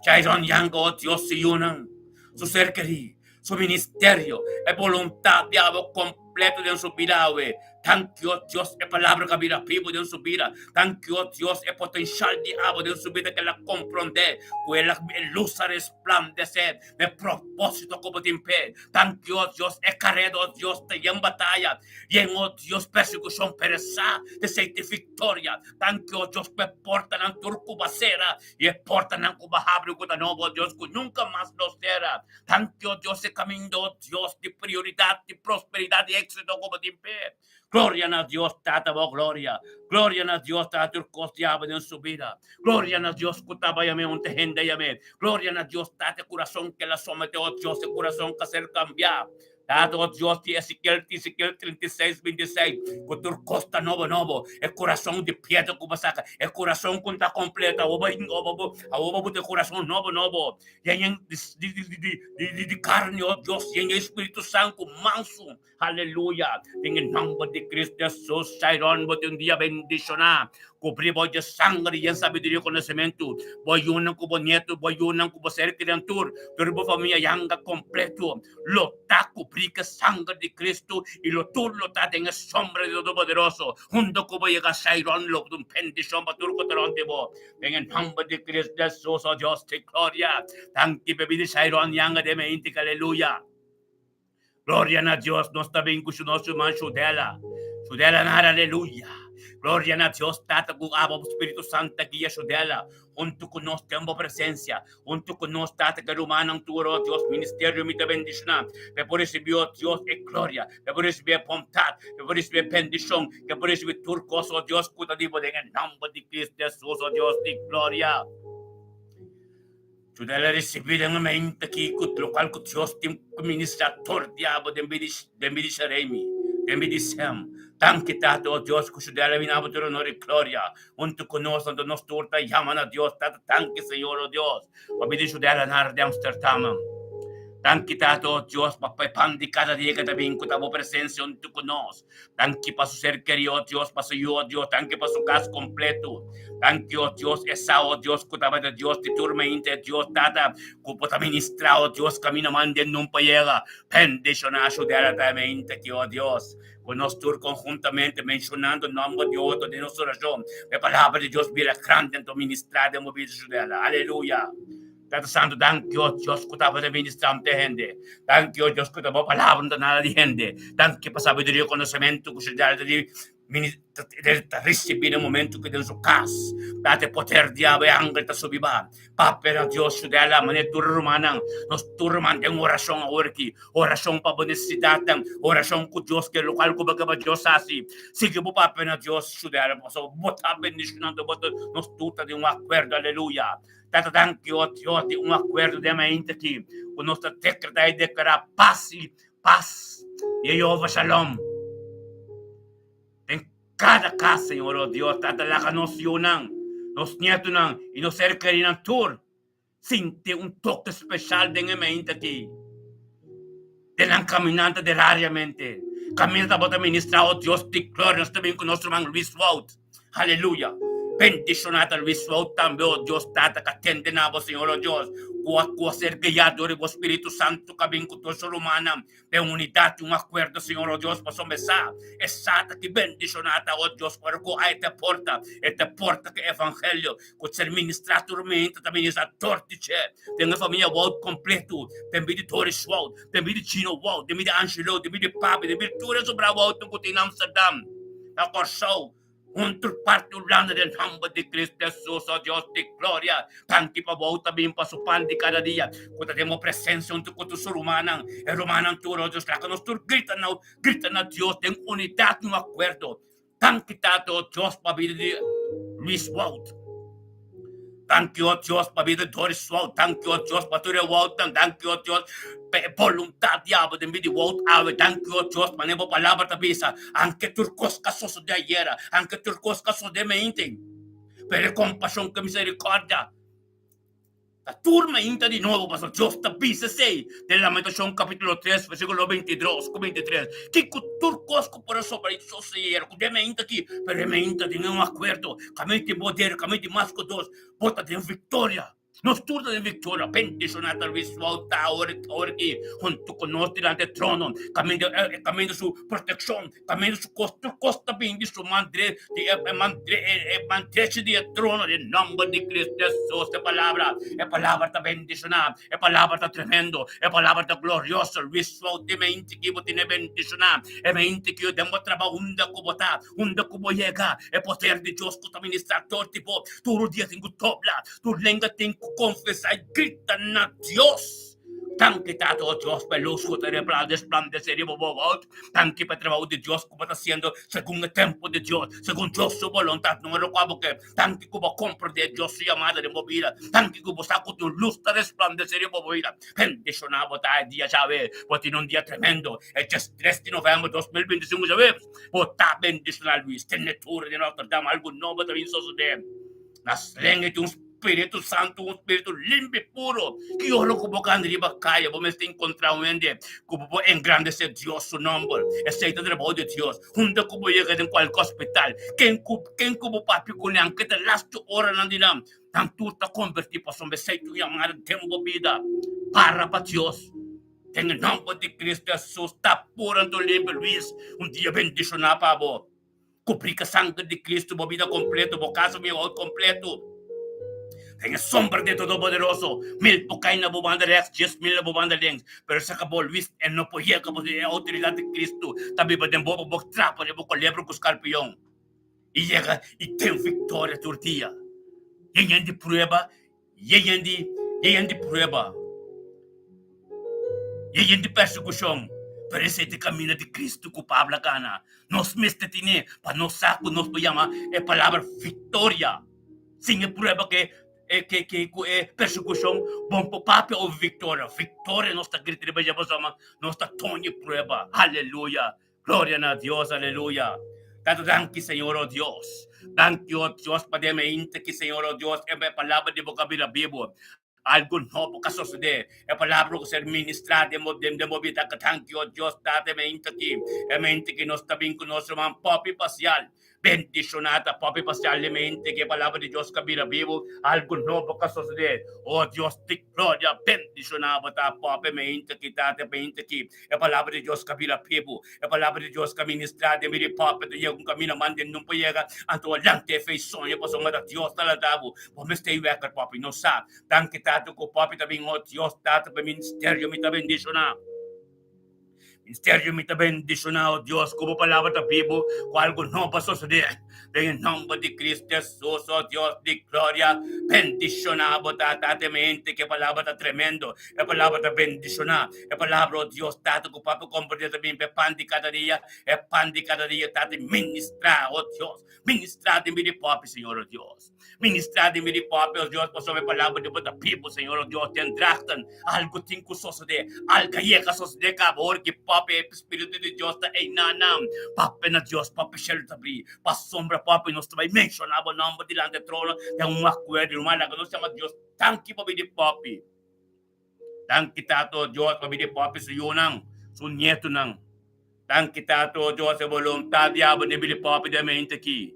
Shairon Yanga o Dios su yunan su ser keri su ministerio e boluntad di abo completo den su bida awe Danki o Dios e palabra ku a bira bibu den su bida. Danki o Dios e potenshal di abo den su bida ku el a komprondé ku el a e lus a resplandesé na e propósito ku bo tin p'e. Danki o Dios e kareda o Dios ta yen bataya, yen o Dios persekushon pero e sa di esei tin viktoria. Danki o Dios ku e portanan tur ku bo a sera i e portanan ku bo a habri ku ta nobo o Dios ku nunka mas lo sera. Danki, o Dios, e kaminda, o Dios, di prioridat, di prosperidat, di éksito ku bo tin p'e. Gloria na Dios Tata bo gloria. Gloria na Dios Tata tur kos diabel den su bida. Gloria na Dios ku taba yam'é un te hende yam'é. Gloria na Dios Tata e kurason ke el a someté o Dios e kurason ka ser kambiá. Tata o Dios di Ezekiel Ezekiel 36 26 ku tur kos ta nobo nobo. E kurason di piedra ku bo saka e kurason ku ta kompleto awor bo awor bo buta e kurason nobo nobo. Yen di di di di karni o Dios yen e Spiritu Santu mansu. Aleluya! Den e nomber di Cristo Jesus, Shairon, bo tin un dia bendishoná. Kubrí bo dje sanger yen sabiduria i konosementu. Bo yunan ku bo nietu, bo yunan ku bo ser kerinan tur, tur bo famia yanga kompletu lo ta kubrí ku e sanger di Cristo i lo tur lo ta den e sombra di Todopoderoso. Huntu ku bo yega Shairon lo ta un bendishon pa tur ku ta rònt di bo. Den e nomber di Cristo Jesus, o Dios di gloria, danki p'e bida di Shairon yanga den mi intik. Aleluya! Gloria na Dios, nos ta bin ku nos ruman Shudela. Shudela nara, aleluya. Gloria na Dios, Tata, ku abo Spiritu Santu ta guia Shudela. Huntu ku nos den bo presensia. Huntu ku nos, Tata, ku e rumannan tur, oh Dios, ministerio mi ta bendishoná. P'e por risibí, oh Dios, e gloria. P'e por risibí e bondat. P'e por risibí e bendishon. P'e por risibí tur kos, oh Dios, ku ta di bo den e nòmber di Cristo Jesus, oh Dios di gloria. Juda el a risibí den e mente aki ku lokual ku Dios tin ku ministrá tur diabel den bida den bida di Sheremi, den bida di Sem. Danki Tata, o Dios, ku Juda el a bini abo tur honor i gloria huntu ku nos, anto nos tur ta yama na Dios. Tata, danki Señor, o Dios, pa bida di Juda el a nara di Amsterdam. Danki Tata, o Dios, pa e pan di kada dia ku ta bin ku ta bo presensia huntu ku nos. Danki pa su ser kerí, oh Dios, pa su yu, oh Dios, danki pa su kas kompleto. Danki, oh Dios, e sa, oh Dios, ku tabata Dios di tur mente, Dios Tata, ku bo ta ministrá, oh Dios, kaminda mande nun pa yega. Bendishoná Shudela ta e mente aki, oh Dios, ku nos tur konhuntamente menshonando nòmber di otro den nos orashon, pa e palabra di Dios bira grandi anto ministrá den bo bida, Shudela. Aleluya! Tata Santu, danki, oh Dios, ku tabata ministrá un te hende. Danki, oh Dios, ku ta bo palabra no ta nada di hende. Danki pa sabiduria i konosementu ku su djal ta di ta risibí den momentu ku den su kas. Tata, e poder di abo e angel ta subi ba. Papia na Dios, su djal a manera tur e rumannan. Nos tur ruman den orashon awor aki. Orashon pa bo nesesidatnan. Orashon ku Dios ke lokual ku bo ke pa Dios hasi. Sigui bo papia na Dios, su djal, pasobra bo ta bendishonando bo. Nos tur ta den un akuerdo. Aleluya. Tata danki, o Dios, di un akuerdo den mainta aki ku nos ta dekretá i deklará pas i pas di Jehová Shalom den kada kas, Señor, o Dios. Tata, laga nos yunan, nos nietunan i nos ser kerinan tur sinti un toke speshal den e mainta aki, den nan kaminanta derariamente. Kaminda tabata ministrá, o Dios di gloria, nos ta bin ku nos ruman Luis Wout. Aleluya! Bendishoná ta Luis Wout tambe, o Dios Tata, ka tende na bo, Señor, o Dios, ku a ku a ser guiá dor di bo Spiritu Santu ka bin ku tur su rumannan den unidat i un akuerdo, Señor, o Dios, pasobra e sa, e sa ta ki bendishoná ta, o Dios, ora ku a e ta porta, e ta porta ku e evangelio ku ser ministrá tur mente ta ministrá dor di dje den e famia Wout kompleto, den bida di Doris Wout, den bida di Chino Wout, den bida di Angelo, den bida di Papi, den bida di tur e sobrá Woutnan ku tin na Amsterdam. Na Kòrsou, un tur parti Hulanda den nòmber di Cristo Hesus, o Dios di gloria, danki pa bo ta bin pa su pan di kada dia, ku ta den bo presensia huntu ku tur su rumannan, e rumannan tur, o Dios, laga nos tur grita na grita na Dios den unidat i un akuerdo. Danki Tata, o Dios, pa bida di Luis Wout. Danki, o Dios, pa bida di Doris Wout. Danki, o Dios, pa tur e Woutnan. Danki, o Dios, pa e boluntat di abo den bida di Wout awe. Danki, o Dios, manera bo palabra ta bisa, anke tur kos ka sosodé ayera, anke tur kos ka sosodé mainten, pero e kompashon ku e miserikòrdia Ta tur mainta di nobo, pasobra Dios ta bisa esei den Lamentashon kapítulo 3, versíkulo 22 ku 23. Kiko tur kos ku por a sobra i soseder ku den mainta aki, pero e mainta den un akuerdo, kaminda tin poder, kaminda tin mas ku dos, bo ta den viktoria. Nos tur ta den viktoria. Bendishoná ta Luis Wout ta awor aki huntu ku nos dilanti e trono, kaminda kaminda su protekshon, Kaminda su kos, tur kos ta bin di su man dre, di e, e man dre, e, e man drechi di e trono, den nomber di Cristo Jesus. E palabra, e palabra ta bendishoná, e palabra ta tremendo, e palabra ta glorioso. Luis Wout, e mente ki bo tene bendishoná, e mente ki den bo trabou, unda ku bo ta, unda ku bo yega, e poder di Dios ku ta ministrá tur di bo, tur dia tin ku dobla, tur lenga tin ku konfesá i grita na Dios. Danki Tata, o Dios, pa e lus ku ta resplandesé riba bo woud. Danki pa e trabou di Dios ku bo ta hasiendo segun e tempu di Dios, segun Dios su boluntat. No lokual bo ke. Danki ku bo komprendé Dios su yamada den bo bida. Danki ku bo sa ku tin lus ta resplandesé riba bo bida. Bendishoná bo ta e dia djawe. Bo tin un dia tremendo, e diestres di novèmber 2025 djawe. Bo ta bendishoná Luis. Tene tur di Notre Dame algu nobo ta bin sosodé. Na slenga di un Spiritu Santu, un spiritu limpi i puro. Ki ora ku bo kanda riba kaya, bo mester enkontrá un hende ku bo por engrandesé Dios su nòmber. Esei ta trabou di Dios. Hunta ku bo yega den kualke hospital, ken ku ken ku bo papia ku nan, ke ta lastu oranan di nan, nan tur ta konvertí pasobra esei ta un yamada den bo bida. Para pa Dios. Den e nòmber di Kristu Hesus, ta puro anto limpi, Luis. Un dia bendishoná pa bo. Kubrí ku sanger di Kristu bo bida kompleto, bo kas, bo hout kompleto. Den e sombra di e Todopoderoso, mil por kai na bo banda rèks, 10,000 na bo banda links, pero esaki bo Luis e no por yega pasobra e outoridat di Kristu ta biba den bo pa bo trapa riba kolebra ku skarpion i yega i ten viktoria tur dia. Yen di prueba Yen di, yen di prueba, yen di persekushon, pero esei ta e kaminda di Kristu ku Pablo a gana. Nos mester tene pa nos sa ku nos por yama e palabra viktoria. Sin e prueba ke ke ke ku e persekushon bon por papia over viktoria. Viktoria nos ta grita riba dje pasobra nos ta toña e prueba. Aleluya! Gloria na Dios, aleluya. Tata danki Señor oh Dios. Danki oh Dios pa den mente ki Señor oh Dios e palabra di bo ka bira bibo. Algo nobo ka sosode. E palabra ku ser ministra den bo den bo bida ka danki oh Dios tata e mente ki e mente ki nos ta bin ku nos ruman popi pasial. Bendishoná ta popi pasial e mente ki e palabra di Dios ka bira bibo. Algo nobo ka sosode. Oh Dios di gloria bendishoná bo ta popi mente ki tata e mente ki E palabra di Dios ka bira pibu. E palabra di Dios ka ministrá den bira pòpia ta yega un kaminda manda den por yega. Anto lanta e fe i soña pasobra ta Dios ta lanta bo. Bo mester wèker pòpia no sa. Danki Tata ku pòpia ta bin. O Dios Tata pa e ministerio mi ta bendishoná. Ministerio mi ta bendishoná o Dios ku bo palabra ta bibu ku algu nobo a sosodé. Den e nòmber di Cristo Jesus, o Dios di gloria, bendishoná bo Tata te mente ku e palabra ta tremendo. E palabra ta bendishoná. E palabra, o Dios Tata, ku Papi komprendé ta bin pa e pan di kada dia, e pan di kada dia, Tata, ministrá, o Dios, ministrá den bida di Papi, Señor, o Dios. Ministrá den bida di Papi, o Dios, pasobra e palabra di bo ta bibu, Señor, o Dios, den drachten, algu tin ku sosodé, algu a yega a sosodé kaba ora ki Papi, e Spiritu di Dios ta einá nan. Papi na Dios, Papi shelu ta bri, pasobra, Papi, nos ta bai menshoná bo nòmber dilanti e trono den un akuerdo, ruman, laga nos yama Dios danki pa bida di Papi. Danki Tato Dios pa bida popi su yunan, su nietunan. Danki Tato Dios e boluntad di abo den bida popi den mente aki.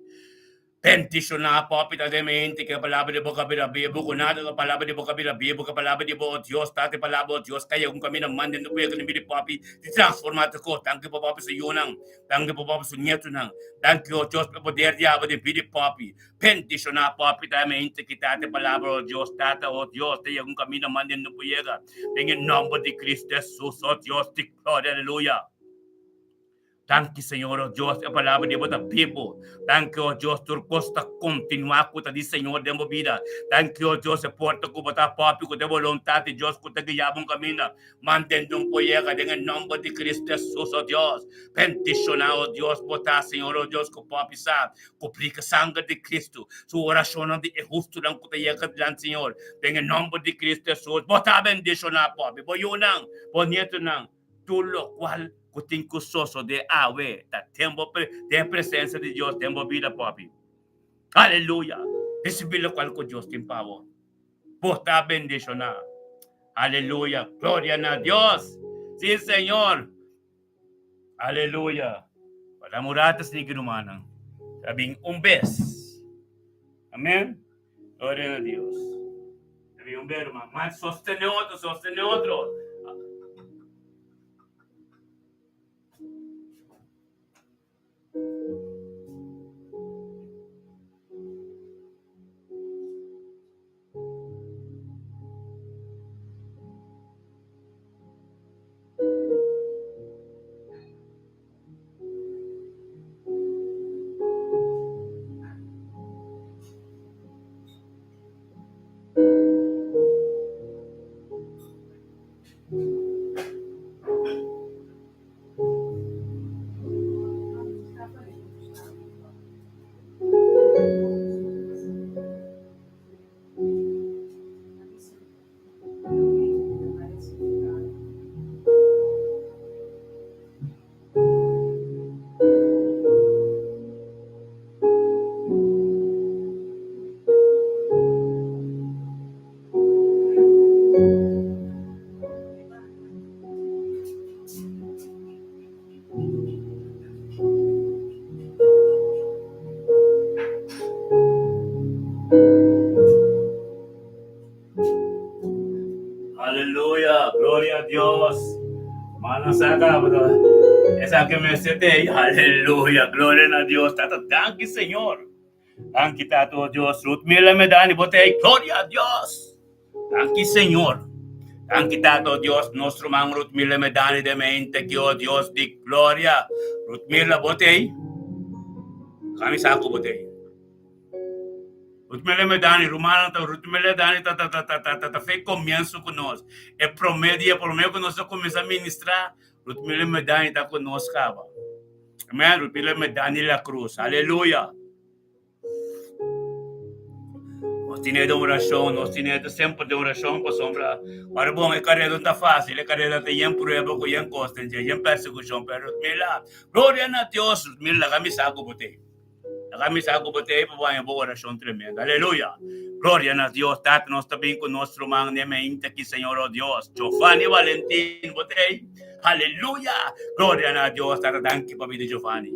Bendiciona popi ta den mente ki e palabra di bo ka bira bibu ku nada ku e palabra di bo ka bira bibu ku e palabra di bo o Dios Tata e palabra o Dios ka yega un kaminda manda den pueblo den bida popi di transforma tur kos. Danki pa popi su yunan, danki pa popi su nietunan. Danki o Dios pa e poder di abo den bida popi. Bendishoná papi ta mente ki ta te palabra o Dios tata o Dios te yega un kaminda mande no por yega den e nomber di Cristo Jesus o Dios di gloria aleluya. Danki Señor o Dios e palabra di bo ta bibu danki o Dios tur kos ta kontinuá ku ta di Señor den bo bida danki o Dios e porta ku bo ta papi ku ta e boluntat di Dios ku ta guia bo un kaminda Mantende un poyega den e nomber di Cristo Jesus, oh Dios. Bendiciona, oh Dios, bo ta, Señor, oh Dios, cu por bisa cu plica sanger di Cristo, su oracionnan di e hustonan cu ta yega dilanti Señor. Den e nomber di Cristo Jesus, bo ta bendiciona, papi, bo yunan, bo nietonan, tur locual cu tin cu sosode awe ta den bo, den e presencia di Dios den bo bida, papi. Aleluya! Ricibi locual cu Dios tin pa bo. Bo ta bendiciona. Aleluya. Gloria na Dios. Sí, Señor. Aleluya. Para murata sneaky rumannan. Ta bin un bes. Amén. Gloria na Dios. Ta bin un bes, ruman. Man, sostene otro, sostene otro. Gloria a Dios. Mano saca, pero esaki mester te. Aleluya. Gloria na Dios. Tata, danki Señor. Danki Tata, oh Dios. Ruth Mila Medani, bo te. Gloria a Dios. Danki Señor. Danki Tata, oh Dios. Nos ruman Ruth Mila Medani de mente ki, oh Dios di gloria. Ruth Mila, bo te. Kami saco bo te. Rutmele Medani, rumannan ta Rutmele Dani ta ta ta ta ta ta ta fe komienso ku nos. E promé dia, promé ku nos a kuminsá ministrá, Rutmele Medani ta ku nos kaba. Amen. Rutmele Medani La Cruz. Aleluya. Nos tine den orashon, nos tine ta semper den orashon pasobra ora bon e karera no ta fásil, e karera ta yen prueba ku yen kos den dje, yen persekushon, pero Rutmila, gloria na Dios, Rutmila laga mi sa ku bo tin. Laga mi sa ku bo ta ei pa bo haña bo orashon tremendo. Aleluya! Gloria na Dios! Tata, nos ta bin ku nos ruman n'e meinta aki, Señor, o Dios. Giovanni Valentin, bo ta ei? Aleluya! Gloria na Dios! Tata, danki pa bida Giovanni.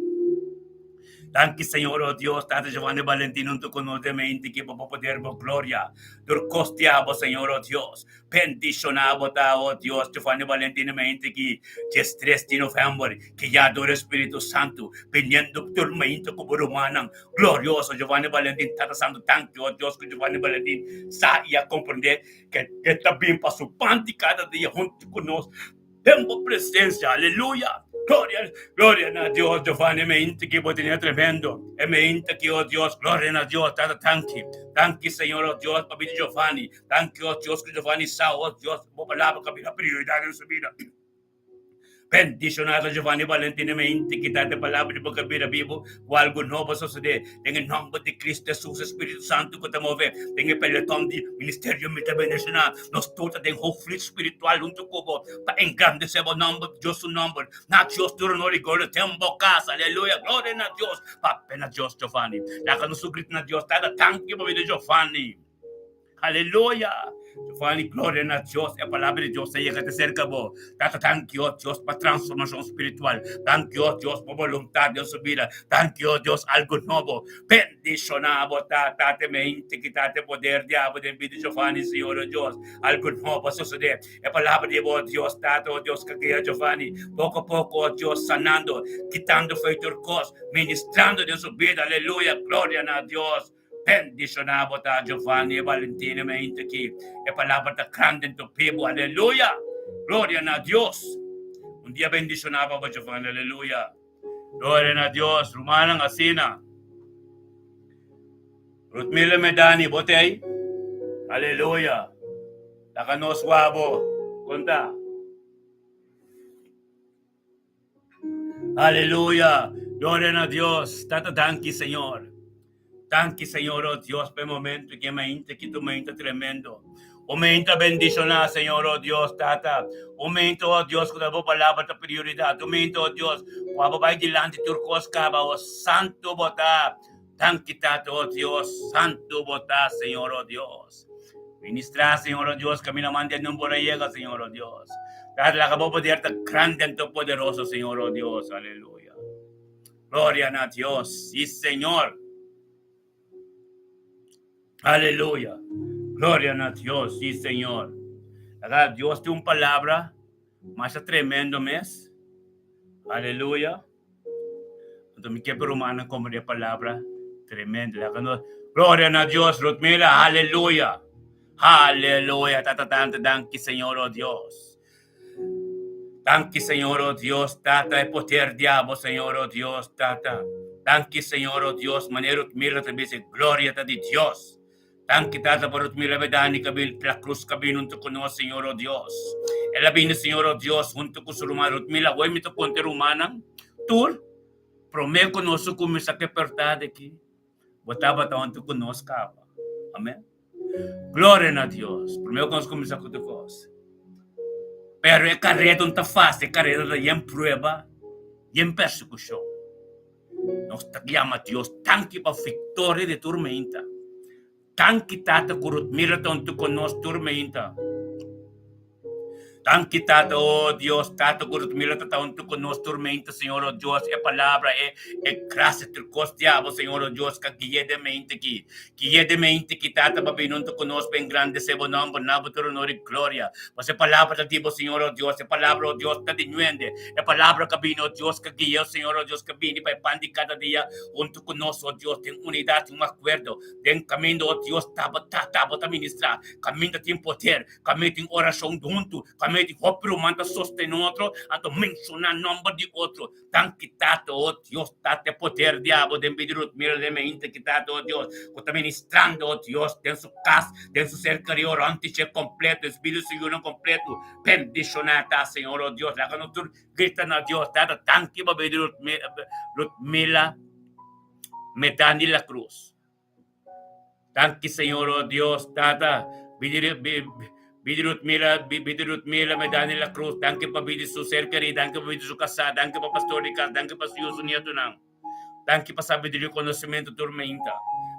Danki, Señor, o Dios. Tata, Giovanni Valentin huntu ku nos den meinta aki pa bo poder, bo gloria. Tur kos di abo, Señor, o Dios. Bendishoná bo ta, o Dios, Giovanni Valentino mente ki diestres di novèmber, guiá dor e Spiritu Santu, biniendo tur mente ku bo rumannan glorioso. Giovanni Valentin, Tata Santu, danki, o Dios, ku Giovanni Valentin sa i a komprendé ke e ta bin pa su pan di kada dia huntu ku nos. Den bo presencia, aleluya. Gloria, gloria na Dios, Giovanni, me inta ki bo tene tremendo. E me inta ki, oh Dios, gloria na Dios, tata, danki. Danki, Señor, oh Dios, pa bida Giovanni. Danki, oh Dios, ku Giovanni sa, oh Dios, bo palabra ka bira prioridad den su bida. Bendicionado Giovanni Valentino me inta ki tata palabra di bo ka bira bibo, ku algo nobo sosode. Den e nomber di Cristo Jesus, Spiritu Santo ku ta move den e peloton di ministerio mi ta bendiciona. Nos tur ta den hoogvliet spiritual huntu ku bo pa engrandesé bo nòmber, Dios su nòmber. Na Dios tur honor i gloria den bo kas. Aleluya! Gloria na Dios! Papia na Dios, Giovanni. Laga nos su grita na Dios, Tata, danki pa bida Giovanni. Aleluya! Giovanni, gloria na Dios. E palabra di Dios ta yega te serka bo. Tata, danki, oh Dios, pa transformashon spiritual. Danki, oh Dios, pa boluntat den su bida. Danki, oh Dios, algu nobo. Bendiciona bo tata te mente kita te poder di abo den bida Giovanni Señor o Dios algo nobo a sosode e palabra di bo Dios tata o Dios ka guia Giovanni poco poco o Dios sanando kitando fei tur cos ministrando den su bida aleluya gloria na Dios bendiciona bo ta Giovanni e Valentina mente ki e palabra ta grande en tu pibo aleluya gloria na Dios un dia bendiciona bo Giovanni aleluya. Gloria na Dios, rumannan asina. Rutmila Medani, bo tei? Aleluya. Laga nos wak bo. Konta. Aleluya. Gloria na Dios. Tata danki, Señor. Danki Señor oh Dios pa e momento ki e mainta ki ta un mainta tremendo. Un mainta bendiciona Señor oh Dios Tata. Un mainta oh Dios ku ta bo palabra ta prioridad. Un mainta oh Dios ku abo bai dilanti tur kos kaba oh Santo bo ta. Danki Tata oh Dios Santo bo ta Señor oh Dios. Ministra Señor oh Dios kaminda manda e number a yega Señor oh Dios. Tata laga bo poder ta grande anto poderoso Señor oh Dios. Aleluya. Gloria na Dios. Sí, Señor. Aleluya. Gloria na Dios. Sí, Señor. Acá Dios tiene un palabra más tremendo mes. Aleluya. Entonces, mi quiero hermano como de palabra tremendo. Gloria na Dios, Rutmila. Aleluya. Aleluya. Tata, tanta, danki, Señor, oh Dios. Danki Señor oh Dios Tata e poder di abo Señor oh Dios Tata Danki Señor oh Dios manera Rutmila ta bisa e gloria ta di Dios Danki Tata pa Rutmila Bedani kabil la cruz ka bini hunto ku nos Señor oh Dios El a bini Señor oh Dios hunto ku su ruman Rutmila hoy mi ta konta e rumannan tur prome ku nos a kuminsa ku e pèrtad aki bo tabata hunto ku nos kaba amen. Gloria na Dios. Primero ku nos kuminsá ku tur kos. Pero e kareda no ta fásil, e kareda ta yen prueba, yen persekushon. Nos ta yama Dios danki pa viktoria di tur meinta. Danki Tata ku Rutmira ta huntu ku nos tur meinta. Danki Tata, oh Dios, Tata ku Rutmila ta ta huntu ku nos tur mente, Señor, oh Dios, e palabra, e e grasia tur kos di abo, Señor, oh Dios, ka gui'é den mente aki. Gui'é den mente aki, Tata, pa bini huntu ku nos pa engrandesé bo nòmber, na bo tur honor i gloria. Pasobra e palabra ta di bo, Señor, oh Dios, e palabra, oh Dios, ta di nuende. E palabra ka bini, oh Dios, ka gui'é, oh Señor, oh Dios, ka bini pa e pan di kada dia huntu ku nos, oh Dios, den unidat, den un akuerdo, den kaminda, oh Dios, ta ta bo ta ministrá, kaminda tin poder. Kame tin orashon huntu, kame tin hopi ruman ta sostené otro, anto menshoná nòmber di otro. Danki Tata, o Dios, Tata, e poder di abo den bida di Ruth Miller den meinta ki Tata, o Dios, ku ta ministrando, o Dios, den su kas, den su ser kerí, rònt di dje kompleto, es bida di su yunan kompleto. Bendishoná ta, Señor, o Dios. Laga nos tur grita na Dios, Tata, danki pa bida di Ruth Miller Medani La Cruz. Danki Señor, oh Dios, Tata, bidi bidi Ruth Mila, bidi Ruth Mila Medani La Cruz, danki pa bidi su ser kerí, danki pa bidi su kasá, danki pa pastor di kas, danki pa su yu, su nietonan. Danki pa sabiduria i konosementu tur meinta.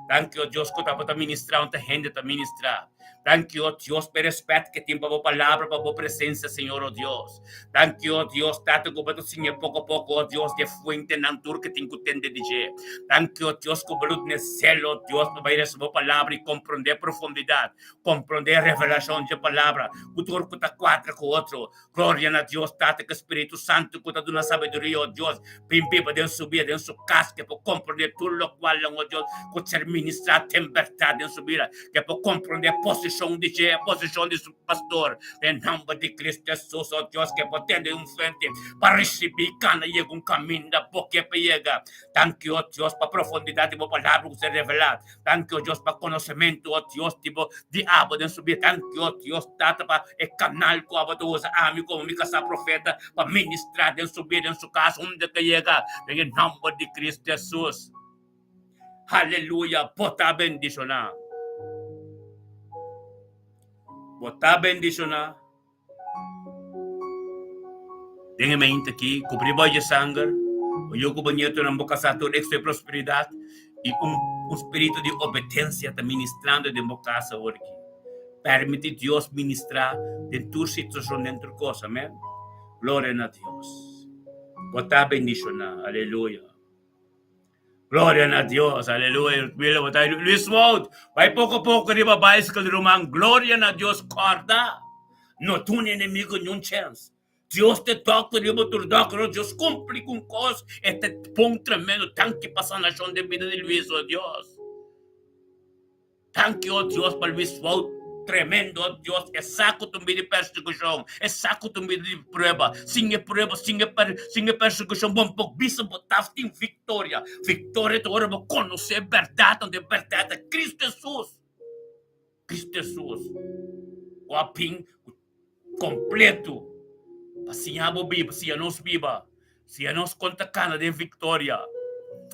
Danki, oh Dios, ku tabata ministrá un ta hende ta ministrá. Danki, oh Dios, pa e rèspèt ke tin pa bo palabra, pa bo presensia, Señor, oh Dios. Danki, oh Dios, Tata, ku bo ta siña poko poko, oh Dios, di e fuentenan tur ke tin ku tende di dje. Danki, oh Dios, ku bo lo tene selo, oh Dios, pa bai resa bo palabra i komprondé profundidat, komprondé revelashon dje palabra, ku tur ku ta kuadra ku otro. Gloria na Dios Tata ku Spiritu Santu ku ta duna sabiduria, o Dios, bin biba den su bida, den su kas, ke por komprondé tur lokualnan, o Dios, ku ser ministrá den bèrdat den su bida, ke por komprondé posishon di dje, posishon di su pastor, den nòmber di Kristu Hesus, o Dios, ke por tende un fuente pa risibí kana yega un kaminda bo ke pa yega. Danki, o Dios, pa profundidat di bo palabra ku ser revelá. Danki, o Dios, pa konosementu, o Dios, di bo di abo den su bida. Danki, o Dios, Tata, pa e kanal ku abo ta usa ami komo mi kasá profeta pa ministrá den su bida, den su kas, unda ke yega, den e nòmber di Kristu Hesus. Aleluya! Bo ta bendishoná. Bo ta bendishoná. Den e mente aki, kubrí bo dje sanger, bo yu ku bo nietonan, bo kasá tur éksito i prosperidat, i un un spiritu di obedensia ta ministrando den bo kas awor aki. Permití Dios ministrá den tur situashon, den tur kos. Amèn. Gloria na Dios. Bo ta bendishoná. Aleluya. Gloria na Dios, aleluya. Mira, bo ta Luis Wout, bai poko poko riba bicycle, ruman. Gloria na Dios, korda. No duna enemigo niun chance. Dios te dokter riba tur dokter, Dios kumpli ku un kos, e ta bon tremendo. Danki pa sanashon den bida di Luis, oh Dios. Danki, oh Dios, pa Luis Wout tremendo, oh Dios, e sa ku ta un bida di persekushon, e sa ku ta un bida di prueba. Sin e prueba, sin e per, sin e persekushon, bo no por bisa bo ta tin viktoria. Viktoria ta ora bo konosé e bèrdat, anto e bèrdat ta Kristu Hesus. Kristu Hesus ku a bin kompleto pa siña bo biba, siña nos biba, siña nos kon ta kana den viktoria.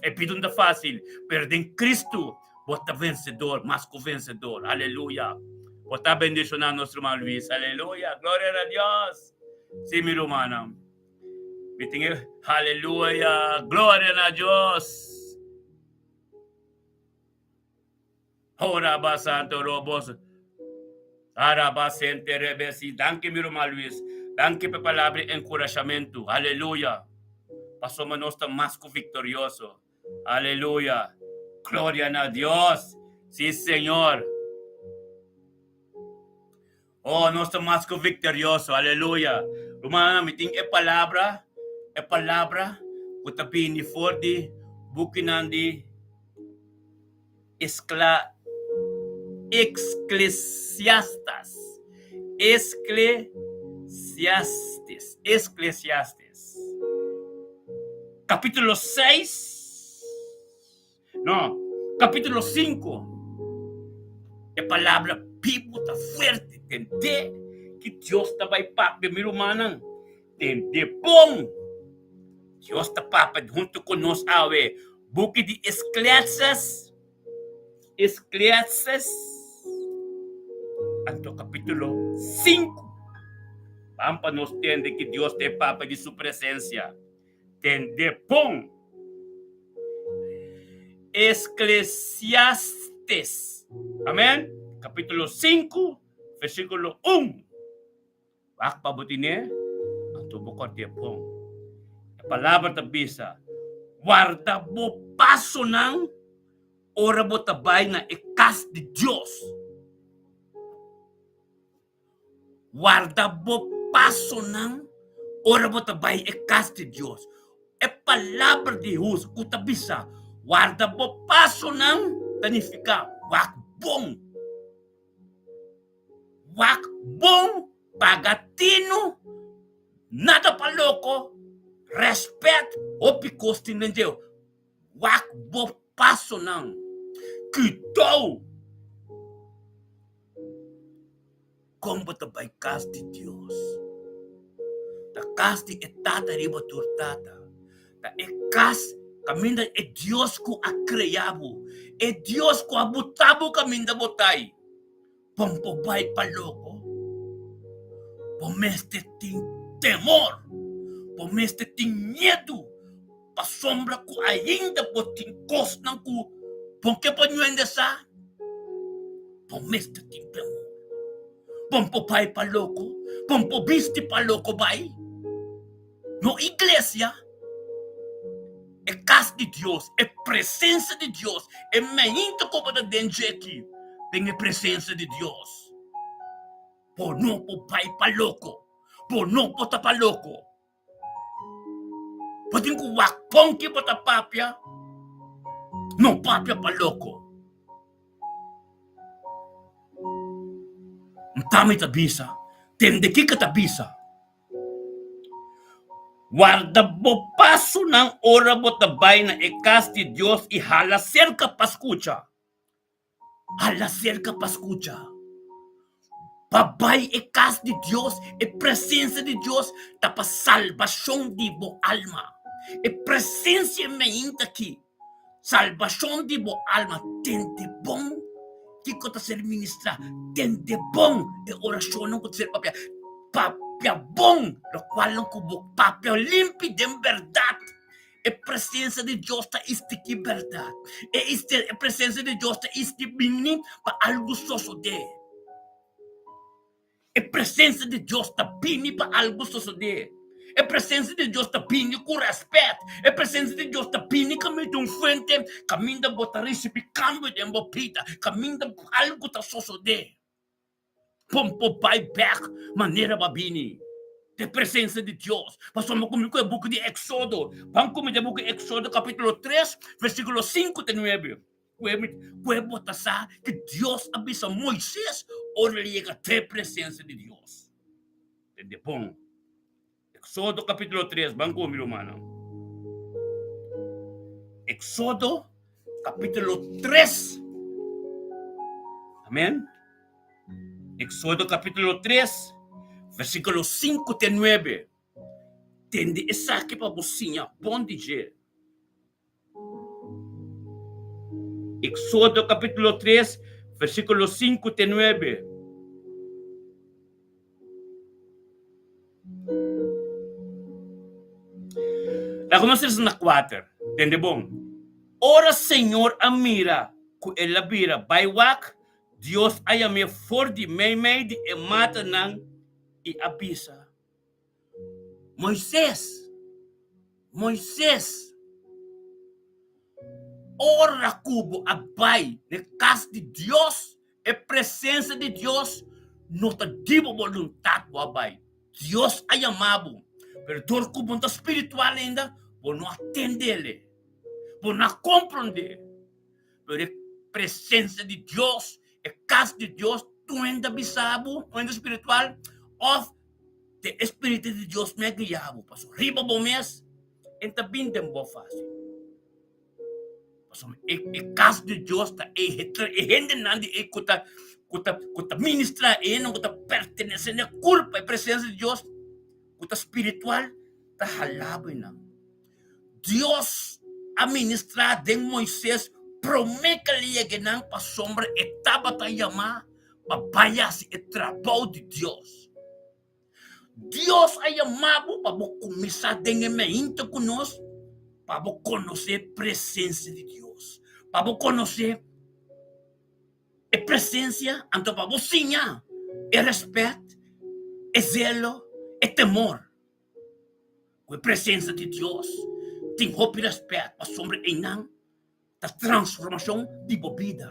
E bida no ta fásil, pero den Kristu bo ta vensedor, mas ku vensedor. Aleluya! Bo ta bendishoná nos ruman Luis. Aleluya! Gloria na Dios! Sí, mi rumannan. Mi tin e aleluya! Gloria na Dios! Ora santo robos. Araba sente rebesi. Danki mi ruman Luis. Danki pa e palabra di enkurashamentu. Aleluya. Pasobra nos ta mas ku viktorioso. Aleluya. Gloria na Dios. Si Señor. Oh, nos ta mas ku viktorioso. Aleluya. Rumannan, mi tin e palabra, e palabra ku ta bini for di bukinan di Eskla, Eksklesiastas, Esklesiastes, Esklesiastes, kapítulo seis, no, kapítulo sinku, e palabra bibu ta fuerte, tende ki Dios ta bai papia, mi rumannan, tende bon. Dios ta papia huntu ku nos awe. Buki di Esklesiastes, Esklesiastes, anto kapítulo 5. Ban pa nos tende ki Dios ta e papia di su presensia. Tende bon. Esklesiastes, amen, kapítulo 5, versíkulo 1. Wak pa bo tine, anto bo kòrt'é bon. E palabra ta bisa, Warda bo pasonan ora bo ta bai na e kas di Dios. Warda bo pasonan ora bo ta bai e kas di Dios. E palabra di Hus ku ta bisa, Warda bo pasonan ta nifiká wak bon. Wak bon, paga tinu, nada pa loko, rèspèt, hopi kos tin den dje. Wak bo pasonan. Kuidou kon bo ta bai kas di Dios. Ta kas di e Tata riba tur tata. Ta e kas kaminda e Dios ku a krea bo, e Dios ku a buta bo kaminda bo ta ei. Bon por bai pa loko, bo mester tin temor, bo mester tin miedu pasobra ku ainda bo tin kosnan ku bo ke pa ñuende sa, bo mester tin temor. Bon por bai pa loko, bon por bisti pa loko bai. No iglesia, e kas di Dios, e presensia di Dios, e meinta ku bo ta den dje aki, den e presensia di Dios. Bo no por bai pa loko, bo no por ta pa loko. Bo tin ku wak pon ki bo ta papia, no papia pa loko. Nta mi ta bisa, tende kiko ta bisa. Warda bo pasonan ora bo ta bai na e kas di Dios i hala serka pa skucha. Hala serka pa skucha. Pa bai e kas di Dios, e presensia di Dios ta pa salbashon di bo alma. E presensia meinta aki, salbashon di bo alma, tende bon kiko ta ser ministrá, tende bon e orashonnan ku ta ser papia, papia bon lokualnan ku bo papia limpi den bèrdat. E presensia di Dios ta isti ki bèrdat. E e presensia di Dios ta isti bini pa algu sosodé. E presensia di Dios ta bini pa algu sosodé. E presensia di Dios ta bini ku rèspèt. E presensia di Dios ta bini kaminda un fuente, kaminda bo ta risibí kambio den bo bida, kaminda algu ta sosodé. Bon por bai bèk manera bo a bini den presensia di Dios. Pasobra bo kuminsá ku e buki di Eksodo. Ban kuminsá e buki Eksodo kapítulo tres, versíkulo sinku te nuebe. Kue bo ta sa ki Dios a bisa Moises ora el yega den presensia di Dios? Tende bon. Eksodo kapitulo 3, ban ku mi rumannan. Eksodo kapitulo 3. Amen. Eksodo kapitulo 3, versíkulo 5 te 9. Tende esaki pa bo siña bon di dje. Eksodo kapítulo 3, versíkulo 5 te 9. Laga nos lesa na kuater, tende bon. Ora Señor a mira ku el a bira bai wak, Dios a yam'é for di meimei di e matanan i a bisa, Moises, Moises, ora ku bo a bai na e kas di Dios, e presensia di Dios, no ta di bo boluntat bo a bai. Dios a yama bo, pero dor ku bo no ta spiritual ainda, bo no a tendele, bo no a komprondé. Pero e presensia di Dios, e kas di Dios, tur hende ta bisa bo, un hende spiritual, òf te e spiritu di Dios me a guia bo, pasobra riba bo mes e ta bin den bo fásil. Pasobra e e kas di Dios ta e e hendenan di ei ku ta ku ta ku ta ministrá, e hendenan ku ta pertenesé na e kurpa, e presensia di Dios ku ta spiritual ta halá bo einan. Dios a ministrá den Moises promé ku el yega einan pasobra e tabata yamá pa bai hasi e trabou di Dios. Dios a yama bo pa bo kuminsá den e meinta ku nos pa bo konosé presensia di Dios, pa bo konosé e presensia, anto pa bo siña e rèspèt. E zelo, e temor ku e presensia di Dios tin hopi rèspèt pasobra einan ta transformashon di bo bida,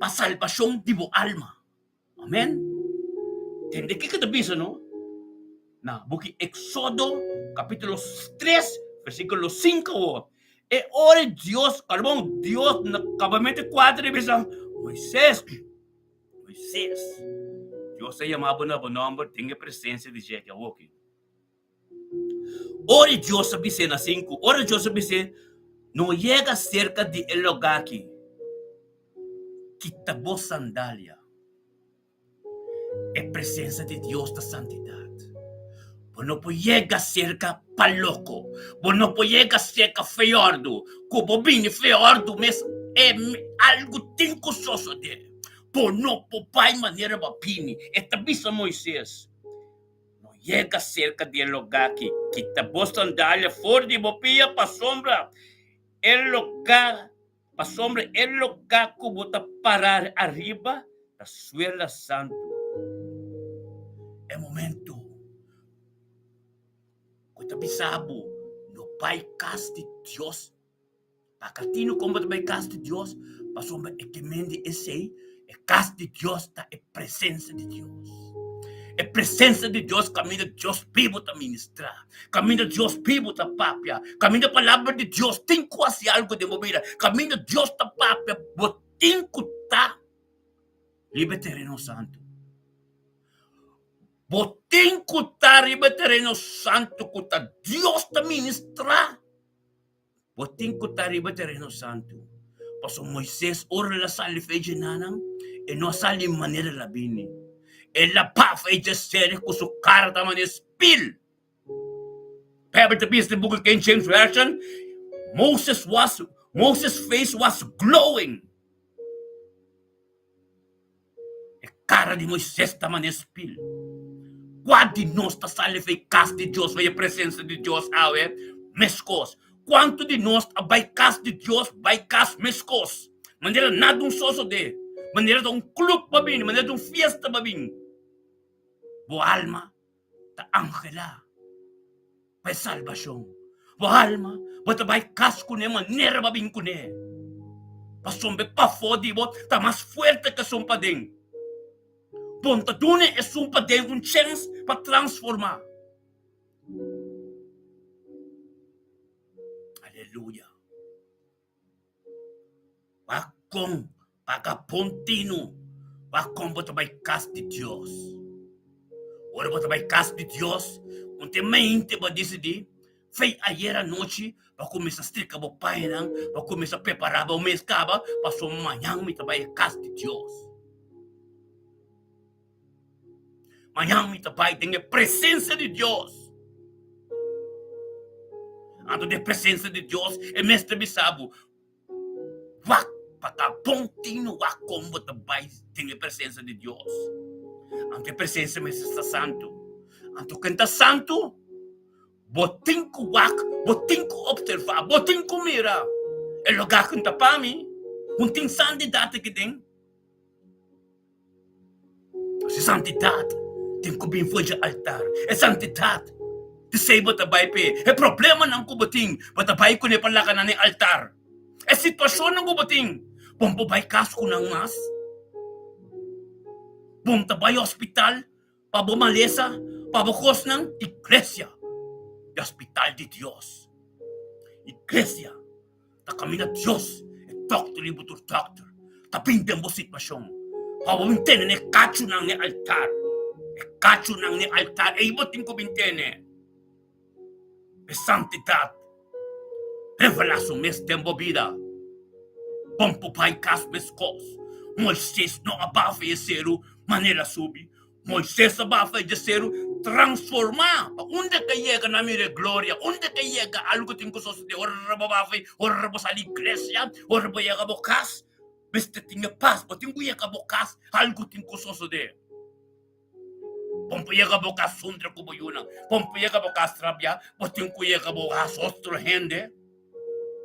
pa salbashon di bo alma. Amen. Tende kiko ta bisa no na buki Eksodo kapitulo tres versíkulo sinku awor. E ora Dios, pardon, Dios na kabamentu kuater a bisa Moises, Moises, Dios a yama bo na bo nòmber den e presensia di dje awoki. Ora Dios a bis'é na sinku, ora Dios a bis'é, No yega serka di e lugá aki, kita bo sandalia. E presensia di Dios ta santidat. Bo no por yega serka pa loko, bo no por yega serka feòrdu, ku bo bini feòrdu mes e algu tin ku sosodé. Bo no por bai manera bo a bini, e ta bisa Moises. No yega serka di e lugá aki. Kita bo sandalia for di bo pia pasobra e lugá, pasobra e lugá ku bo ta pará ariba ta suela santu. E momento ku ta bisa bo no bai kas di Dios. Paca tino con bo ta bay cas di Dios, pasobra e ke men di esey, e cas di Dios ta e presencia di Dios. E presencia di Dios caminda Dios bibo ta ministra, caminda Dios bibo ta papia, caminda palabra di Dios tin cu haci algo den bo bida, caminda Dios ta papia, bo tin cu ta riba e tereno santo. Bo tin cu ta riba e tereno santo cu ta Dios ta ministra. Bo tin ku ta riba tereno santu. Pasobra Moises, ora el a sali for e djenanan, e no a sali manera el a bini. El a baha for e djesere ku su kara ta manera spil. Bijbel ta bisa den buki King James Version, Moses was, Moses face was glowing. E kara di Moisés ta manera spil. Kua di nos ta sali for e kas di Dios, for e presensia di Dios awe? Meskos. Kuantu di nos a bai kas di Dios, bai kas meskos? Manera nada un sosodé, manera ta un club pa bini, manera ta un fiesta pa bini. Bo alma ta anhelá pa e salbashon. Bo alma, bo ta bai kas kuné manera bo a bin kuné. Pasobra e pafó di bo ta mas fuerte ku esun paden. Bo no ta duna esun paden un chèns pa transformá. Aleluya! Wak kon paga bon tinu, wak kon bo ta bai kas di Dios. Ora bo ta bai kas di Dios, un te mente bo a disidí, fei ayer anochi bo a kuminsá strika bo pañanan, bo a kuminsá prepará bo mes kaba, pasobra mañan mi ta bai e kas di Dios. Mañan mi ta bai den e presensia di Dios. Anto den e presensia di Dios e mester bisa bo, Wak pa ta bon tinu wak kon bo ta bai den e presensia di Dios. Anto e presensia mester sta santu. Anto ken ta santu? Bo tin ku wak, bo tin ku opservá, bo tin ku mira. E lugá ku ta pa mi, un tin santidat aki den. E santidat tin ku bin for dje altar. E santidat p'esei bo ta bai p'e. E problemanan ku bo tin, bo ta bai kuné pa laga nan e altar. E situashonnan ku bo tin, bo no por bai kas ku nan mas. Bo no ta bai hospital pa bo malesa, pa bo kosnan. Iglesia e hospital di Dios. Iglesia. Ta kaminda Dios, e dòkter i bo tur dòkter, ta bin den bo situashon. Pa bo bin tene n'e kachunan n'e altar, e kachunan n'e altar, ei bo tin ku bin tene. E santidat revelá su mes den bo bida. Bon por bai kas meskos. Moises no a bafa e seru manera subi. Moisés a bafa e djeseru transformá pa unda ke yega nan mira e gloria, unda ke yega algu tin ku sosodé. Ora bo bafa ei, ora bo sali iglesia, ora bo yega bo kas, mester tin e pas, bo tin ku yega bo kas, algu tin ku sosodé. Bo por yega bo kas suntra ku bo yunan, bo por yega bo kas rabia, bo tin ku yega bo kas otro hende.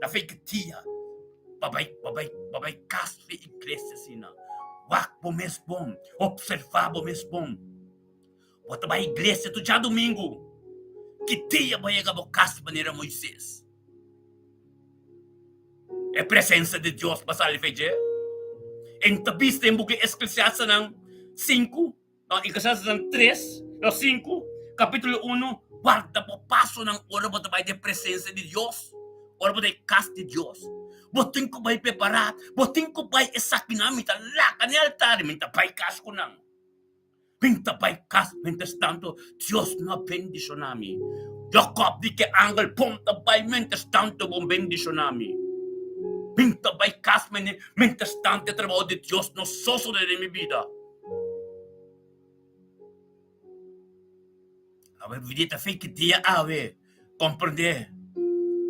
Na fe ki dia pa bai pa bai pa bai kas di iglesia asina. Wak bo mes bon, observa bo mes bon. Bo ta bai iglesia tur djadumingu. Ki dia bo yega bo kas manera Moises? E presensia di Dios pa sali fe dje. En ta bista den buki Esklesiastanan sinku, no, Eklesiastanan tres, no, sinku, kapitulo unu, Warda bo pasonan ora bo ta bai den presensia di Dios, ora bo ta e kas di Dios. Bo tin ku bai prepará, bo tin ku bai esakinan mi ta laka n'e altar i mi ta bai kas ku nan. Mi ta bai kas mientrastanto Dios no a bendishoná mi. Jacob di ke angel bon ta bai mientrastanto bo bendishoná mi. Mi ta bai kas mientrastanto e trabou di Dios no sosodé den mi bida. Awe mi ta fe ki dia awe. Komprendé.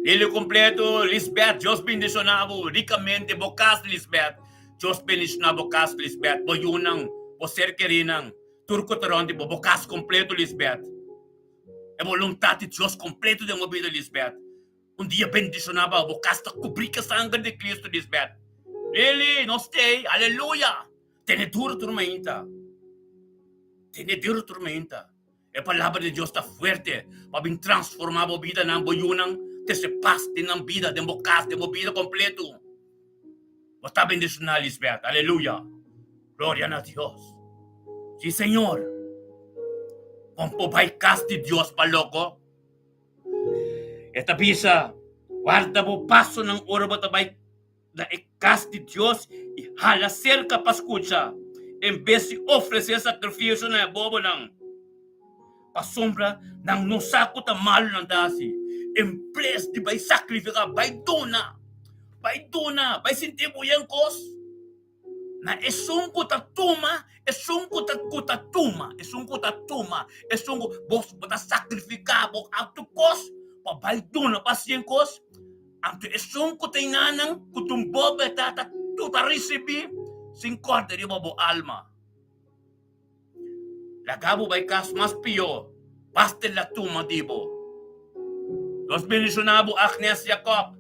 Lili kompleto, Lisbeth, Dios bendishoná bo rikamente, bo kas, Lisbeth. Dios bendishoná bo kas, Lisbeth, bo yunan, bo ser kerinan, tur ku ta rònt di bo, bo kas kompleto, Lisbeth. E boluntat di Dios kompleto den bo bida, Lisbeth. Un dia bendishoná bo, bo kas ta kubrí ku e sanger di Kristu, Lisbeth. Lili, nos t'ei, aleluya! Tene duru tur mainta. Tene duru tur mainta. E palabra di Dios ta fuerte pa bin transforma bo bidanan, bo yunan, trese pas den nan bida, den bo kas, den bo bida kompleto. Bo ta bendishoná, Lisbeth. Aleluya! Gloria na Dios. Si, Señor. Kon por bai kas di Dios pa loko? E ta bisa, Warda bo pasonan ora bo ta bai na e kas di Dios i hala serka pa skucha, en bes di ofresé sakrifisio na e bobonan, pasobra nan no sa ku ta malu nan ta hasi. En bes di bai sakrifiká, bai duna, bai duna, bai sinti buyen kos na esun ku ta tuma, esun ku ta ku ta tuma, esun ku ta tuma, esun ku bo bo ta sakrifiká bo altu kos pa bai duna pa hasi kos. Anto esun ku ta inanan ku ta un bobe ta ta tu ta risibí sin kòrda riba bo alma. Laga bo bai kas mas pió, basta el a tuma di bo. Dios bendishoná bo Agnes Jacob,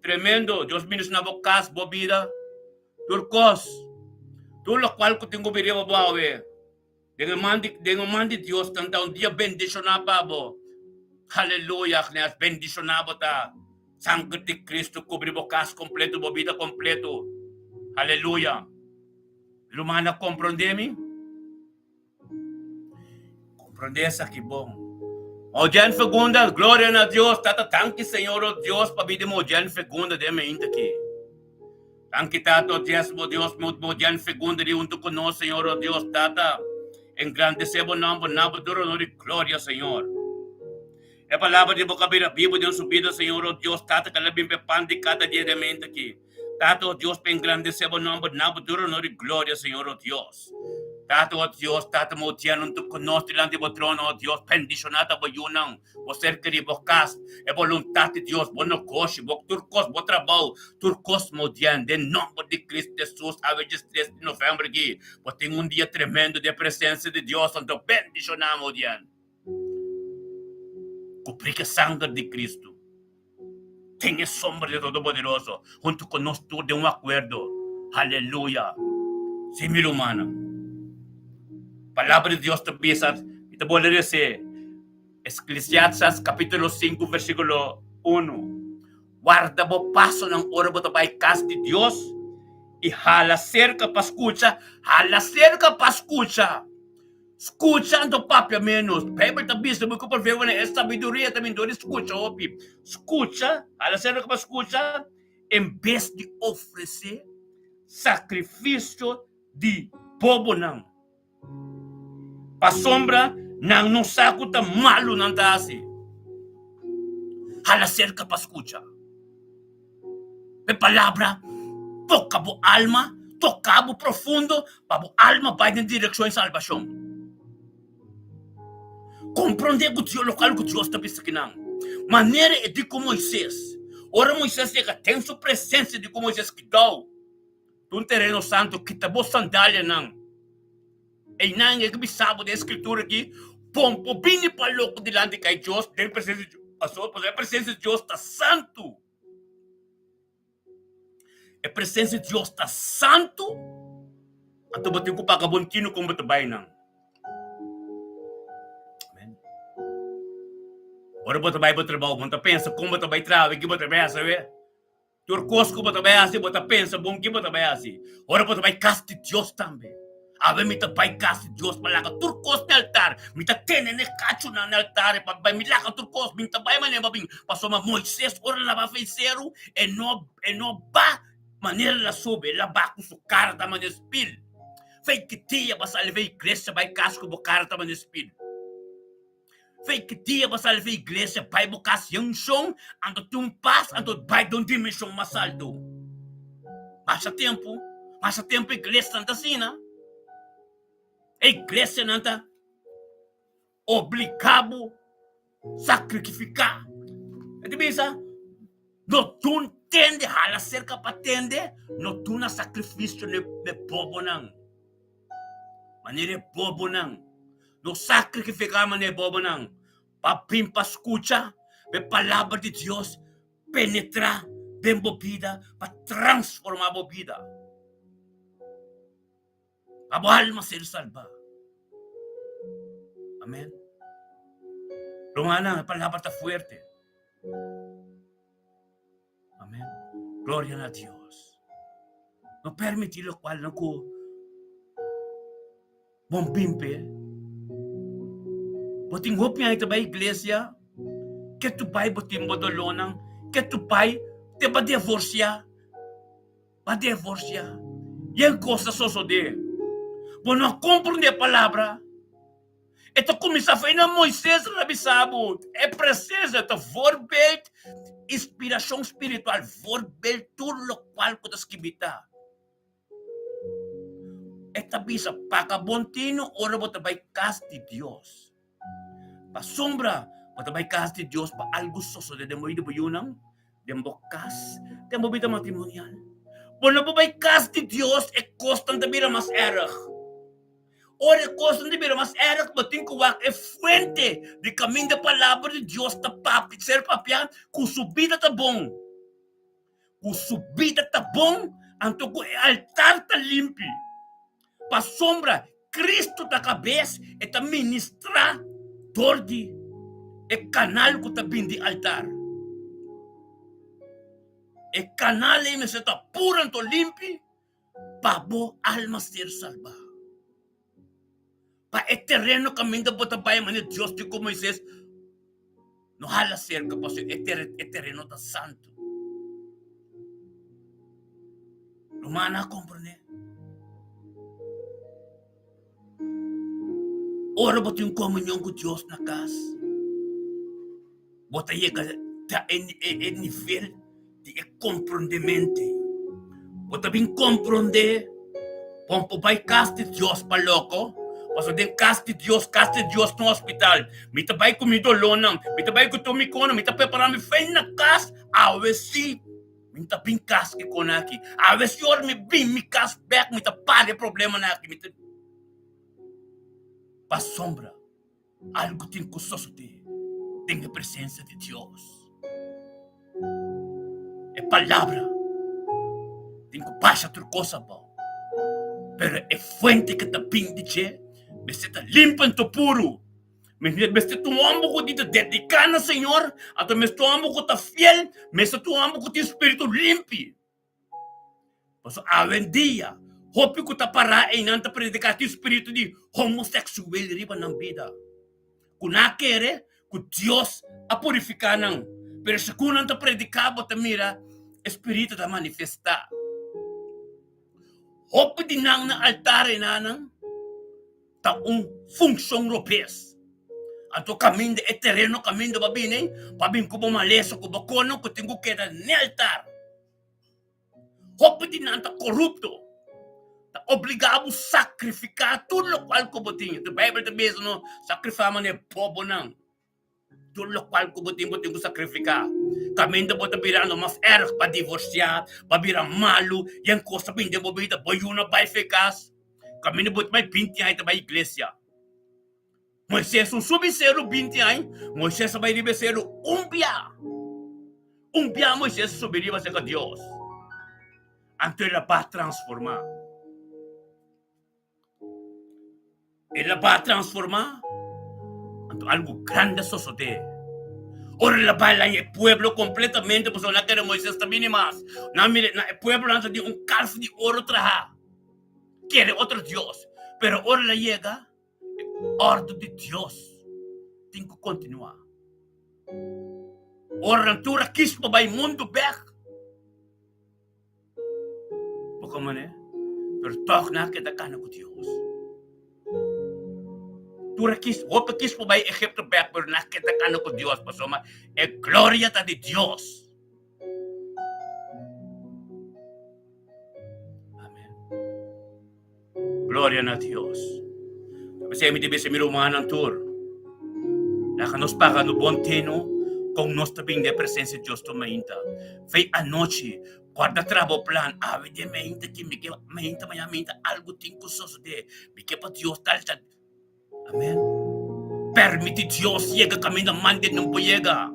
tremendo, Dios bendishoná bo kas, bo bida, tur kos, tur lokual ku tin ku bin riba bo awe. Den e man di den e man di Dios tan ta un dia bendishoná pa bo. Haleluya, Agnes, bendishoná bo ta. Sanger di Cristo kubri bo kas kompleto, bo bida kompleto. Haleluya. Mi ruman a komprondé mi? Komprondé esaki bon. Ojen Fegunda, gloria na Dios. Tata, danki Señor, o Dios, pa bida mi Ojen Fegunda den mi inta aki. Danki Tata, o Dies, bo Dios, mi bo Ojen Fegunda di hunto ku nos, Señor, o Dios, Tata. Engrandesé bo nomber, na bo tur honor i gloria, Señor. E palabra di bo ka bira bibu den su bida, Señor, o Dios, Tata, ka la bin p'e pan di kada dia den mi inta aki. Tata, o Dios, pa engrandesé bo nomber, na bo tur honor i gloria, Señor, o Dios. Tata, o Dios, Tata, mo tiene un ku nos dilanti bo trono, o Dios, bendishoná ta bo yunan, bo ser kerí, bo kas, e boluntat di Dios, bo negoshi, bo tur kos, bo trabou, tur kos mo tiene, den nomber di Cristo Jesus, awe diestres di november aki, bo tin un dia tremendo den presencia di Dios, anto bendishoná mo tiene. Ku prika sanger di Cristo. Den e sombra di Todopoderoso, huntu ku nos tur den un akuerdo. Aleluya! Sí, mi rumannan, Palabra di Dios ta bisa, mi ta bolbe resé, Esklesiastes kapítulo sinku versíkulo unu, Warda bo pasonan ora bo ta bai kas di Dios, i hala serka pa skucha, hala serka pa skucha. Skucha anto papia ménos. Beibel ta bisa bo ku proverbionan e sabiduria ta bin dor di skucha hopi. Skucha, hala serka pa skucha, en bes di ofresé sakrifisio di bobonan. Pasobra nan no sa ku ta malu nan ta hasi. Hala serka pa skucha. E palabra toka bo alma, toka bo profundo pa bo alma bai den direkshon di salbashon. Komprondé ku Dios, lokal ku Dios ta bisa kinan. Manera e di ku Moises, ora Moises yega den su presensia di ku Moises kidou ta un tereno santu, kita bo sandalianan. Einan e bisa bo den Skritura aki, Bon por bini pa loko dilanti kai Dios den presensia di Dios, pasobra e presensia di Dios ta santu. E presensia di Dios ta santu, anto bo tin ku paga bon tinu kon bo ta bai nan. Ora bo ta bai bo trabou, bo no ta pensa kon bo ta bai traha, ki bo ta bai hasi awe. Tur kos ku bo ta bai hasi, bo ta pensa bon ki bo ta bai hasi. Ora bo ta bai kas di Dios tambe. Awe mi ta bai kas di Dios pa laga tur kos na altar. Mi ta tene n'e kachunan na altar pa bai mi laga tur kos. Mi ta bai manera pa bin. Pasobra Moises ora el a bai afei seru, e no e no ba manera el a subi, el a ba ku su kara ta manera spil. Fei ki dia bo a sali fei iglesia bai kas ku bo kara ta manera spil? Fei ki dia bo sali fei iglesia bai bo kas yen shon, anto tin un pas anto bai den un dimenshon mas alto. Masha tempu, masha tempu iglesianan ta asina. E iglesianan ta obliga bo sakrifiká. E ta bisa, No dun tende, hala serka pa tende, no duna sakrifisio n'e bobonan. Manera e bobonan, no sakrifiká manera e bobonan, pa bin pa skucha e palabra di Dios penetrá den bo bida pa transformá bo bida. Pa bo alma ser salbá. Amén. Rumannan, e palabra ta fuerte. Amén. Gloria na Dios. No permití lokual no ku bon bimpe. Bo tin hopi aña ta bai iglesia, ke tu bai bo tin bo dolónan, ke tu bai te ba divorsiá. Pa divorcia. Yen cos ta sosode. Bo no a comprende e palabra. E ta cuminsa fei na Moises a bisa bo. E presencia ta voorbeeld, inspiracion spiritual, voorbeeld tur locual cu ta skibi ta. E ta bisa paga bon tino ora bo ta bay cas di Dios. Pasobra bo ta bai kas di Dios pa algu sosodé den bo i di bo yunan, den bo kas, den bo bida matrimonial. Bo no por bai kas di Dios, e kosnan ta bira mas èrg. Ora e kosnan ta bira mas èrg, bo tin ku wak e fuente di kaminda palabra di Dios ta papia, ser papiá, ku su bida ta bon. Ku su bida ta bon, anto ku e altar ta limpi. Pasobra Cristo ta kabes, e ta ministrá dor di e kanal ku ta bin di altar. E kanal ei mester ta puru anto limpi pa bo alma ser salbá. Pa e tereno kaminda bo ta bai manera Dios di ku Moisés, no hala serka pasobra e tereno ta santu. Rumannan a komprendé. Ora bo tin komunion ku Dios na kas, bo ta yega ta e e nivel di e komprondemente. Bo ta bin komprondé bon por bai kas di Dios pa loko, pasobra den kas di Dios, kas di Dios no hospital. Mi ta bai ku mi dolónan, mi ta bai ku tur mi konan, mi ta prepará mi fe na kas, awe sí. Mi no ta bin kas ki kon aki. Awe si ora mi bin mi kas bek mi ta para e problemanan aki. Mi ta pasobra algu tin ku sosode den e presensia di Dios. E palabra tin ku basha tur kos abou. Pero e fuente ku ta bin di dje mester ta limpi anto puru. Mester ta un homber ku tin ta dediká na Señor, anto mester ta un homber ku ta fiel, mester ta un homber ku tin spiritu limpi. Pasobra awendia hopi ku ta pará einan ta prediká tin spiritu di homoseksual riba nan bida, ku nan a kere ku Dios a purifiká nan, pero segun nan ta prediká bo ta mira e spiritu ta manifestá. Hopi di nan na altar einanan ta un funshon robes. Anto kaminda e tereno kaminda bo a bini, bo a bin ku bo malesa, ku bo kono ku tin ku keda n'e altar. Hopi di nan ta korupto, ta obligá bo sakrifiká tur lokual ku bo tin. Anto Beibel ta bisa no sakrifá manera bobonan. Tur lokual ku bo tin, bo tin ku sakrifiká. Kaminda bo ta birando mas erg pa divorsiá, pa bira malu, yen kos ta bini den bo bida, bo yu no bai fe kas. Kaminda bo ta bai binti aña ta bai iglesia. Moisés un subi seru binti aña, Moisés a bai riba e seru un bia. Un bia Moisés a subi riba serka Dios. Anto el a ba transformá. El a ba transformá, anto algu grandi a sosodé. Ora el a bai laña e pueblo kompletamente pasobra nan a kere Moises ta bini mas. Nan mira na e pueblonan ta tin un kalf di oro trahá, kere otro dios. Pero ora el a yega, e òrdu di Dios tin ku kontinuá. Ora nan tur a kis pa bai mundu bèk, Poko manera, pero tòg nan a keda kana ku Dios. Tur a kis, hopi a kis pa bai Egipto bèk, pero nan a keda kana ku Dios, pasobra e gloria ta di Dios. Amen. Gloria na Dios. Ta p'esei mi ta bisa mi rumannan tur, laga nos paga no bon tenu kon nos ta bin den presensia di Dios tur mainta. Fei anochi, guarda traha bo plan, awe den mainta ki mi ke mainta mañana mainta algu tin ku sosode. Mi ke pa Dios tal tal. Amen. Permiti Dios yega kaminda mande no por yega.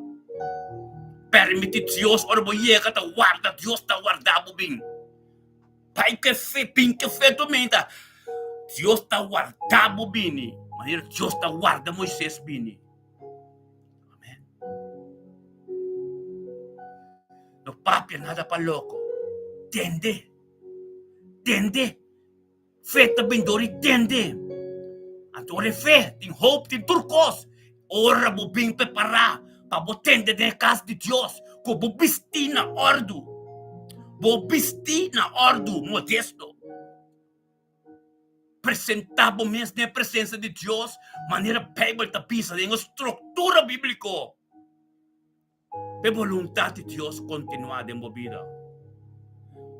Permiti Dios ora bo yega ta warda, Dios ta warda bo bin. Bai ke fe, bin ke fe tu menta. Dios ta warda bo bini, manera Dios ta warda Moises bini. Amen. No papia nada pa loko. Tende. Tende. Fe ta bin dor di tende. Anto ora e fe, tin hoop, tin tur kos. Ora bo bin prepará pa bo tende den e kas di Dios, ku bo bistí na òrdu. Bo bistí na òrdu modesto. Presentá bo mes den e presensia di Dios manera Beibel ta bisa den e struktura bíbliko. P'e boluntat di Dios kontinuá den bo bida.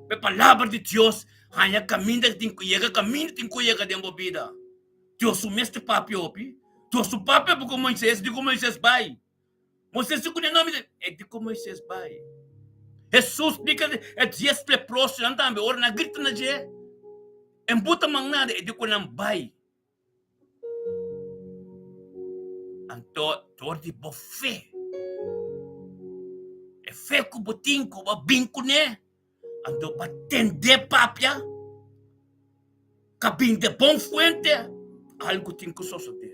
P'e palabra di Dios haña kaminda ku tin ku yega, kaminda tin ku yega den bo bida. Dios su mes ta papia hopi. Dios su papia ku Moises, di ku Moises bai. Moises di ku ne nomi, e di ku Moises bai. Hesus di ku e dies leprosonan tambe, ora nan grita na dje, e buta man nada, e di ku nan bai. Anto dor di bo fe, e fe ku bo tin ku bo a bin kuné, anto bo a tendé papia ka bin den bon fuente, algu tin ku sosodé.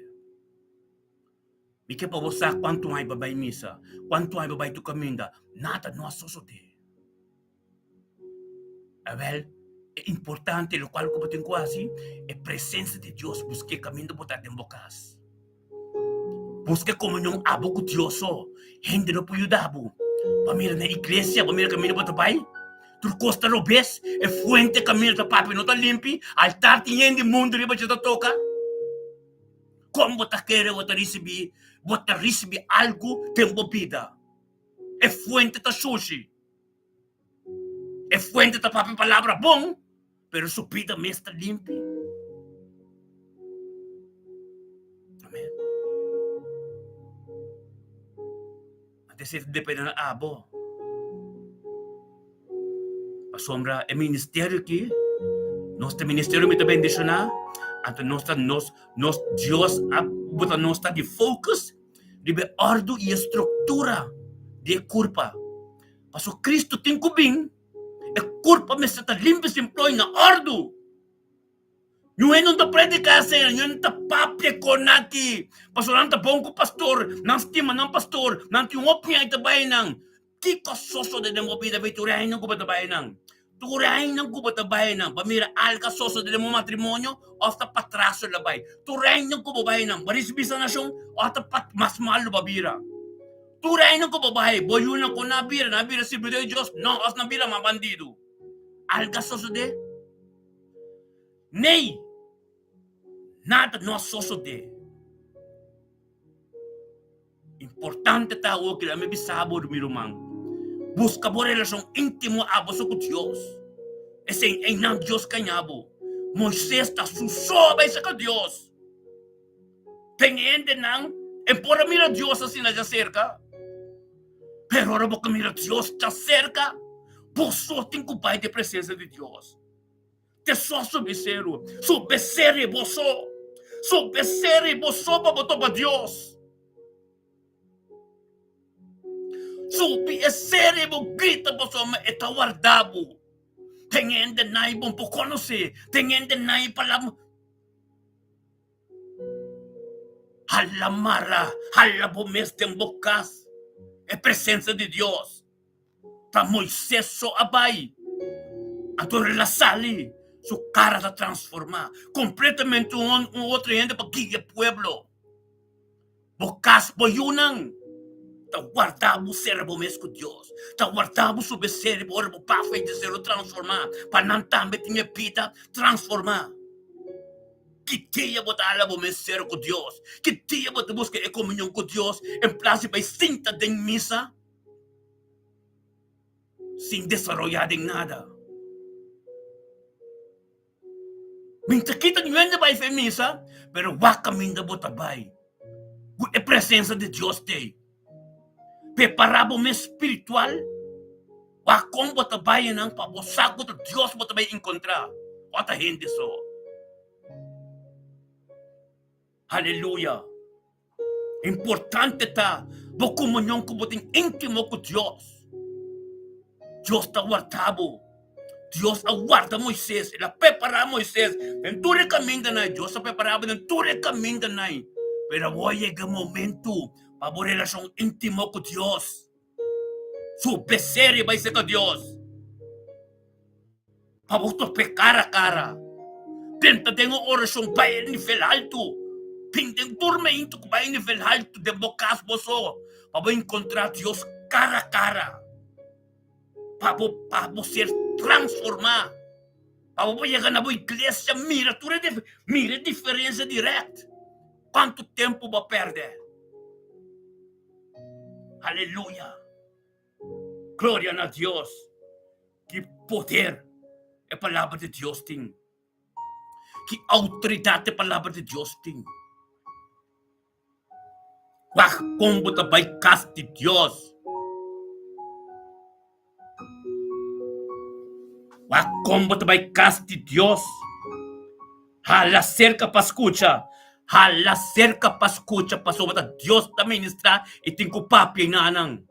Mi ke pa bo sa kuantu aña bo a bai misa, kuantu aña bo a bai tur kaminda, nada no a sosodé. Awel, e importante lokual ku bo tin ku hasi, e presensia di Dios busk'é kaminda bo ta den bo kas. Buska e komunion abo ku Dios so. Hende no por yuda bo. Bo a mira na iglesia, bo a mira kaminda bo ta bai, tur kos ta robes, e fuente kaminda ta papia no ta limpi, altar tin hende mundu riba dje ta toka. Kon bo ta kere bo ta risibí, bo ta risibí algu den bo bida? E fuente ta shushi. E fuente ta papia palabra bon, pero su bida mes ta limpi. Amen. Antes e ta depende na abo. Pasobra e ministerio aki, nos ta ministerio mi ta bendishoná, anto nos ta nos nos Dios a bota nos ta di focus riba e òrdu i e struktura di e kurpa. Pasobra Kristu tin ku bin, e kurpa mester ta limpi sin ploi na òrdu. Ñu hende no ta prediká asina, ñu hende ta papia kon aki, pasobra nan ta bon ku pastor, nan stima nan pastor, nan tin hopi aña ta bai nan. Kiko sosode den bo bida? Bay tur einan ku bo ta bai nan. Tur einan ku bo ta bai nan. Bo mira algu a sosode den bo matrimonio òf ta patras lo bai. Tur einan ku bo bai nan, bo risibí sanashon òf ta pa mas mal lo bo bira. Tur einan ku bo bai, bo yunan ku nan a bira, nan a bira sirbidó di Dios? No, òf nan bira mas bandidu. Algu a sosode? Nei! Nada no a sosode. Importante ta awor ki mi bisa bo, mi ruman, buska bo relashon íntimo abo so ku Dios. Esei einan Dios kaña bo. Moisés ta su so a bai saka Dios. Ten hendenan e por a mira Dios asina djaserka, pero ora bo ka mira Dios djaserka, bo so tin ku bai den presensia di Dios. Te so su beseru, su beseri bo so, su beseri bo so pa bo topa Dios. Subi e seri bo grita pasobra e ta warda bo. Ten hende nai bo por konosé, ten hende nai palabra. Hala mara, hala bo mes den bo kas. E presensia di Dios. Ta Moises so a bai. Anto el a sali, su kara ta transformá kompletamente un otro hende pa guia e pueblo. Bo kas, bo yunan ta warda bo sera bo mes ku Dios, ta warda bo su beseri ora bo pasa e deseo transformá pa nan tambe tin e bida transformá. Ki dia bo ta hala bo mes sera ku Dios? Ki dia bo ta buska e komunion ku Dios en plas di bai sinta den misa sin desaroyá den nada? Mi ta kita niun bai fe misa, pero wak kaminda bo ta bai ku e presensia di Dios t'ei. Prepará bo mes spiritual, wak kon bo ta bai einan pa bo sa ku ta Dios bo ta bai enkontrá, o ta hende so. Aleluya! Importante ta bo komunion ku bo tin íntimo ku Dios. Dios ta warda bo. Dios a warda Moisés, el a prepará Moisés den tur e kamindanan. Dios a prepará bo den tur e kamindanan. Pero awor a yega e momentu pa bo relashon íntimo ku Dios. Su beseria bai serka Dios. Pa bo tope kara kara. Tenta den un orashon bai e nivel haltu. Bin den tur meintu ku bai e nivel haltu den bo kas bo so pa bo enkontra Dios kara kara. Pa bo pa bo ser transformá. Pa bo por yega na bo iglesia mira tur e mira e diferensia dirèkt. Kuantu tempu bo a pèrdè? Aleluya! Gloria na Dios! Ki poder e Palabra di Dios tin! Ki outoridat e Palabra di Dios tin! Wak kon bo ta bai kas di Dios. Wak kon bo ta bai kas di Dios. Hala serka pa skucha. Hala serka pa skucha pasobra ta Dios ta ministrá i tin ku papia na nan.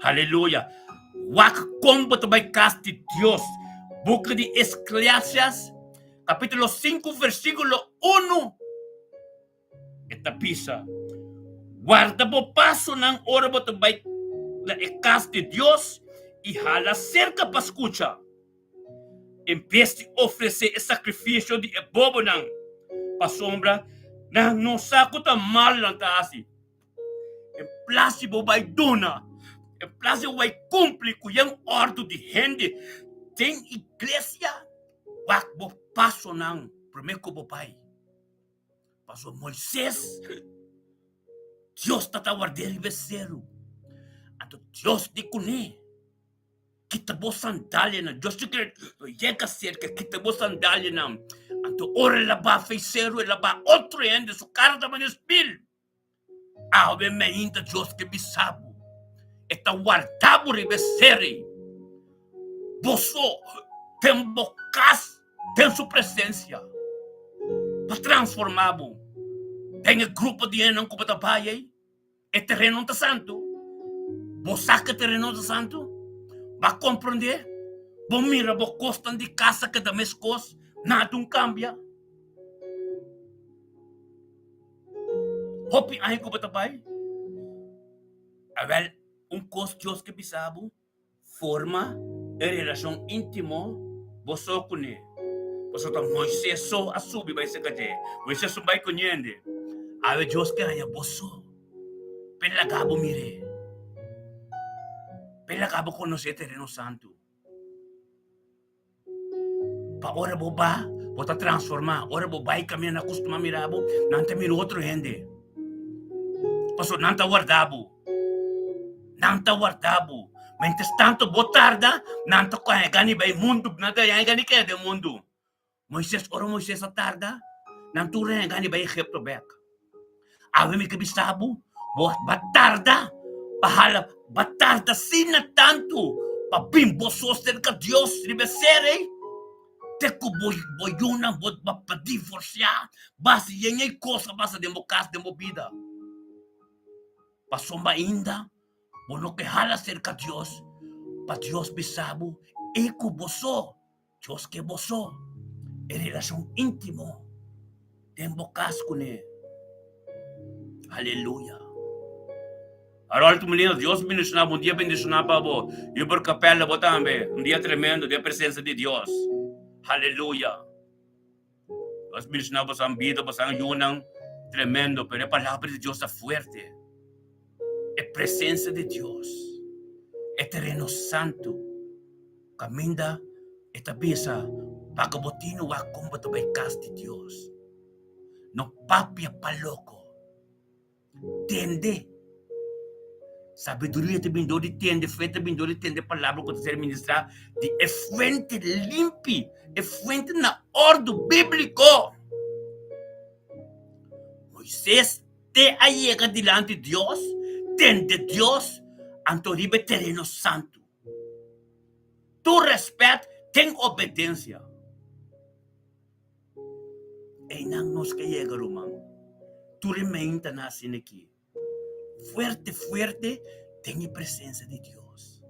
Aleluya! Wak kon bo ta bai kas di Dios. Buki di Esklesias, kapítulo sinku, versíkulo unu, e ta bisa, Warda bo pasonan ora bo ta bai na e kas di Dios i hala serka pa skucha. En bes di ofresé e sakrifisio di e bobonan, pasobra nan no sa ku ta mal nan ta hasi. En plas di bo bai duna, en plas di bo bai kumpli ku yen òrdu di hende den iglesia, wak bo pasonan promé ku bo bai. Pasobra Moises, Dios ta ta ward'é riba e seru. Anto Dios di kuné. Kita bo sandalianan. Dios ta kere yega serka, kita bo sandalianan. Anto ora el a baha fei seru, el a baha otro hende, su kara tabata spil. Awe meinta Dios ke bisa bo, e ta warda bo riba e seri. Bo so den bo kas, den su presensia, pa transforma bo den e grupo di hendenan ku bo ta bai ei. E tereno ta santu. Bo sa ku e tereno ta santu? Bo a komprondé? Bo mira bo kosnan di kasa keda meskos, nada un kambia. Hopi aña ku bo ta bai? Awèl, un kos Dios ke bisa bo. Forma e relashon íntimo bo so kuné. Pasobra ta Moises so a subi bai serka dje. Moises no bai ku niende. Awe Dios ke haña bo so p'e laga bo mir'é, p'e laga bo konosé e tereno santu. Pa ora bo ba, bo ta transformá. Ora bo bai kaminda nan kustumá mira bo, nan ta mira otro hende. Pasobra nan ta warda bo. Nan ta warda bo. Mientras tanto bo tarda, nan ta haña gana di bai mundu, nan ta haña gana di keda den mundu. Moisés, ora Moisés a tarda, nan tur a haña gana di bai Egipto bèk. Awe mi ke bisa bo, bo ba tarda pa hala, ba tarda asina tantu pa bin bo so serka Dios riba e ser ei, te ku bo bo yunan bo ba divorsiá, basa yen ei kos a pasa den bo kas, den bo bida. Pasobra ainda bo no ke hala serka Dios pa Dios bisa bo ei ku bo so. Dios ke bo so e relashon íntimo den bo kas kuné. Aleluya. Harold Molina, Dios bendiciona bo, un dia bendiciona pa bo. Hubert Capella, bo tambe. Un dia tremendo den presencia di Dios. Aleluya. Dios bendiciona bosan bida, bosan yunan. Tremendo, pero e palabra di Dios ta fuerte. E presencia di Dios, e tereno santo, caminda e ta bisa, paga bo tino wak con bo ta bay cas di Dios. No papia pa loko. Tende. Sabiduria ta bin dor di tende, fe ta bin dor di tende palabra ku ta ser ministrá di e fuente limpi, e fuente na òrdu bíbliko. Moisés te a yega dilanti Dios, tende Dios, anto riba e tereno santu. Tur rèspèt ten obedensia. Einan nos ke yega, ruman. Tur e meinta na asina aki. Fuerte, fuerte den e presensia di Dios.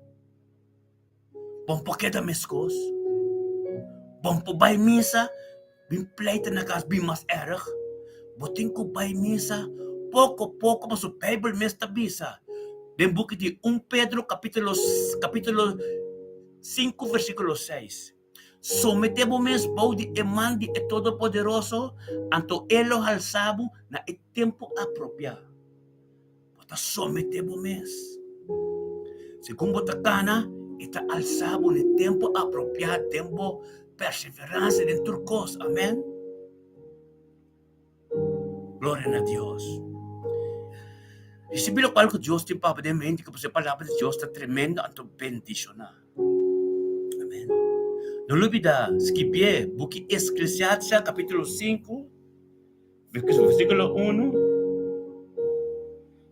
Bon por keda meskos. Bon por bai misa, bin pleita na kas bin mas erg. Bo tin ku bai misa poko poko pasobra Beibel mes ta bisa den buki di un Pedro kapitulo kapitulo sinku versíkulo seis. Someté bo mes bou di e man di e Todopoderoso, anto E lo halsá bo na e tempu apropiá. Bo ta someté bo mes. Segun bo ta kana, E ta alsá bo na e tempu apropiá den bo perseveransia den tur kos. Amèn. Gloria na Dios. Ricibi locual cu Dios tin pa bo den mente, cu pasobra e palabra di Dios ta tremendo anto bendiciona. Amen. No lubida skibié buki Esclesiastes capítulo 5, versículo 1.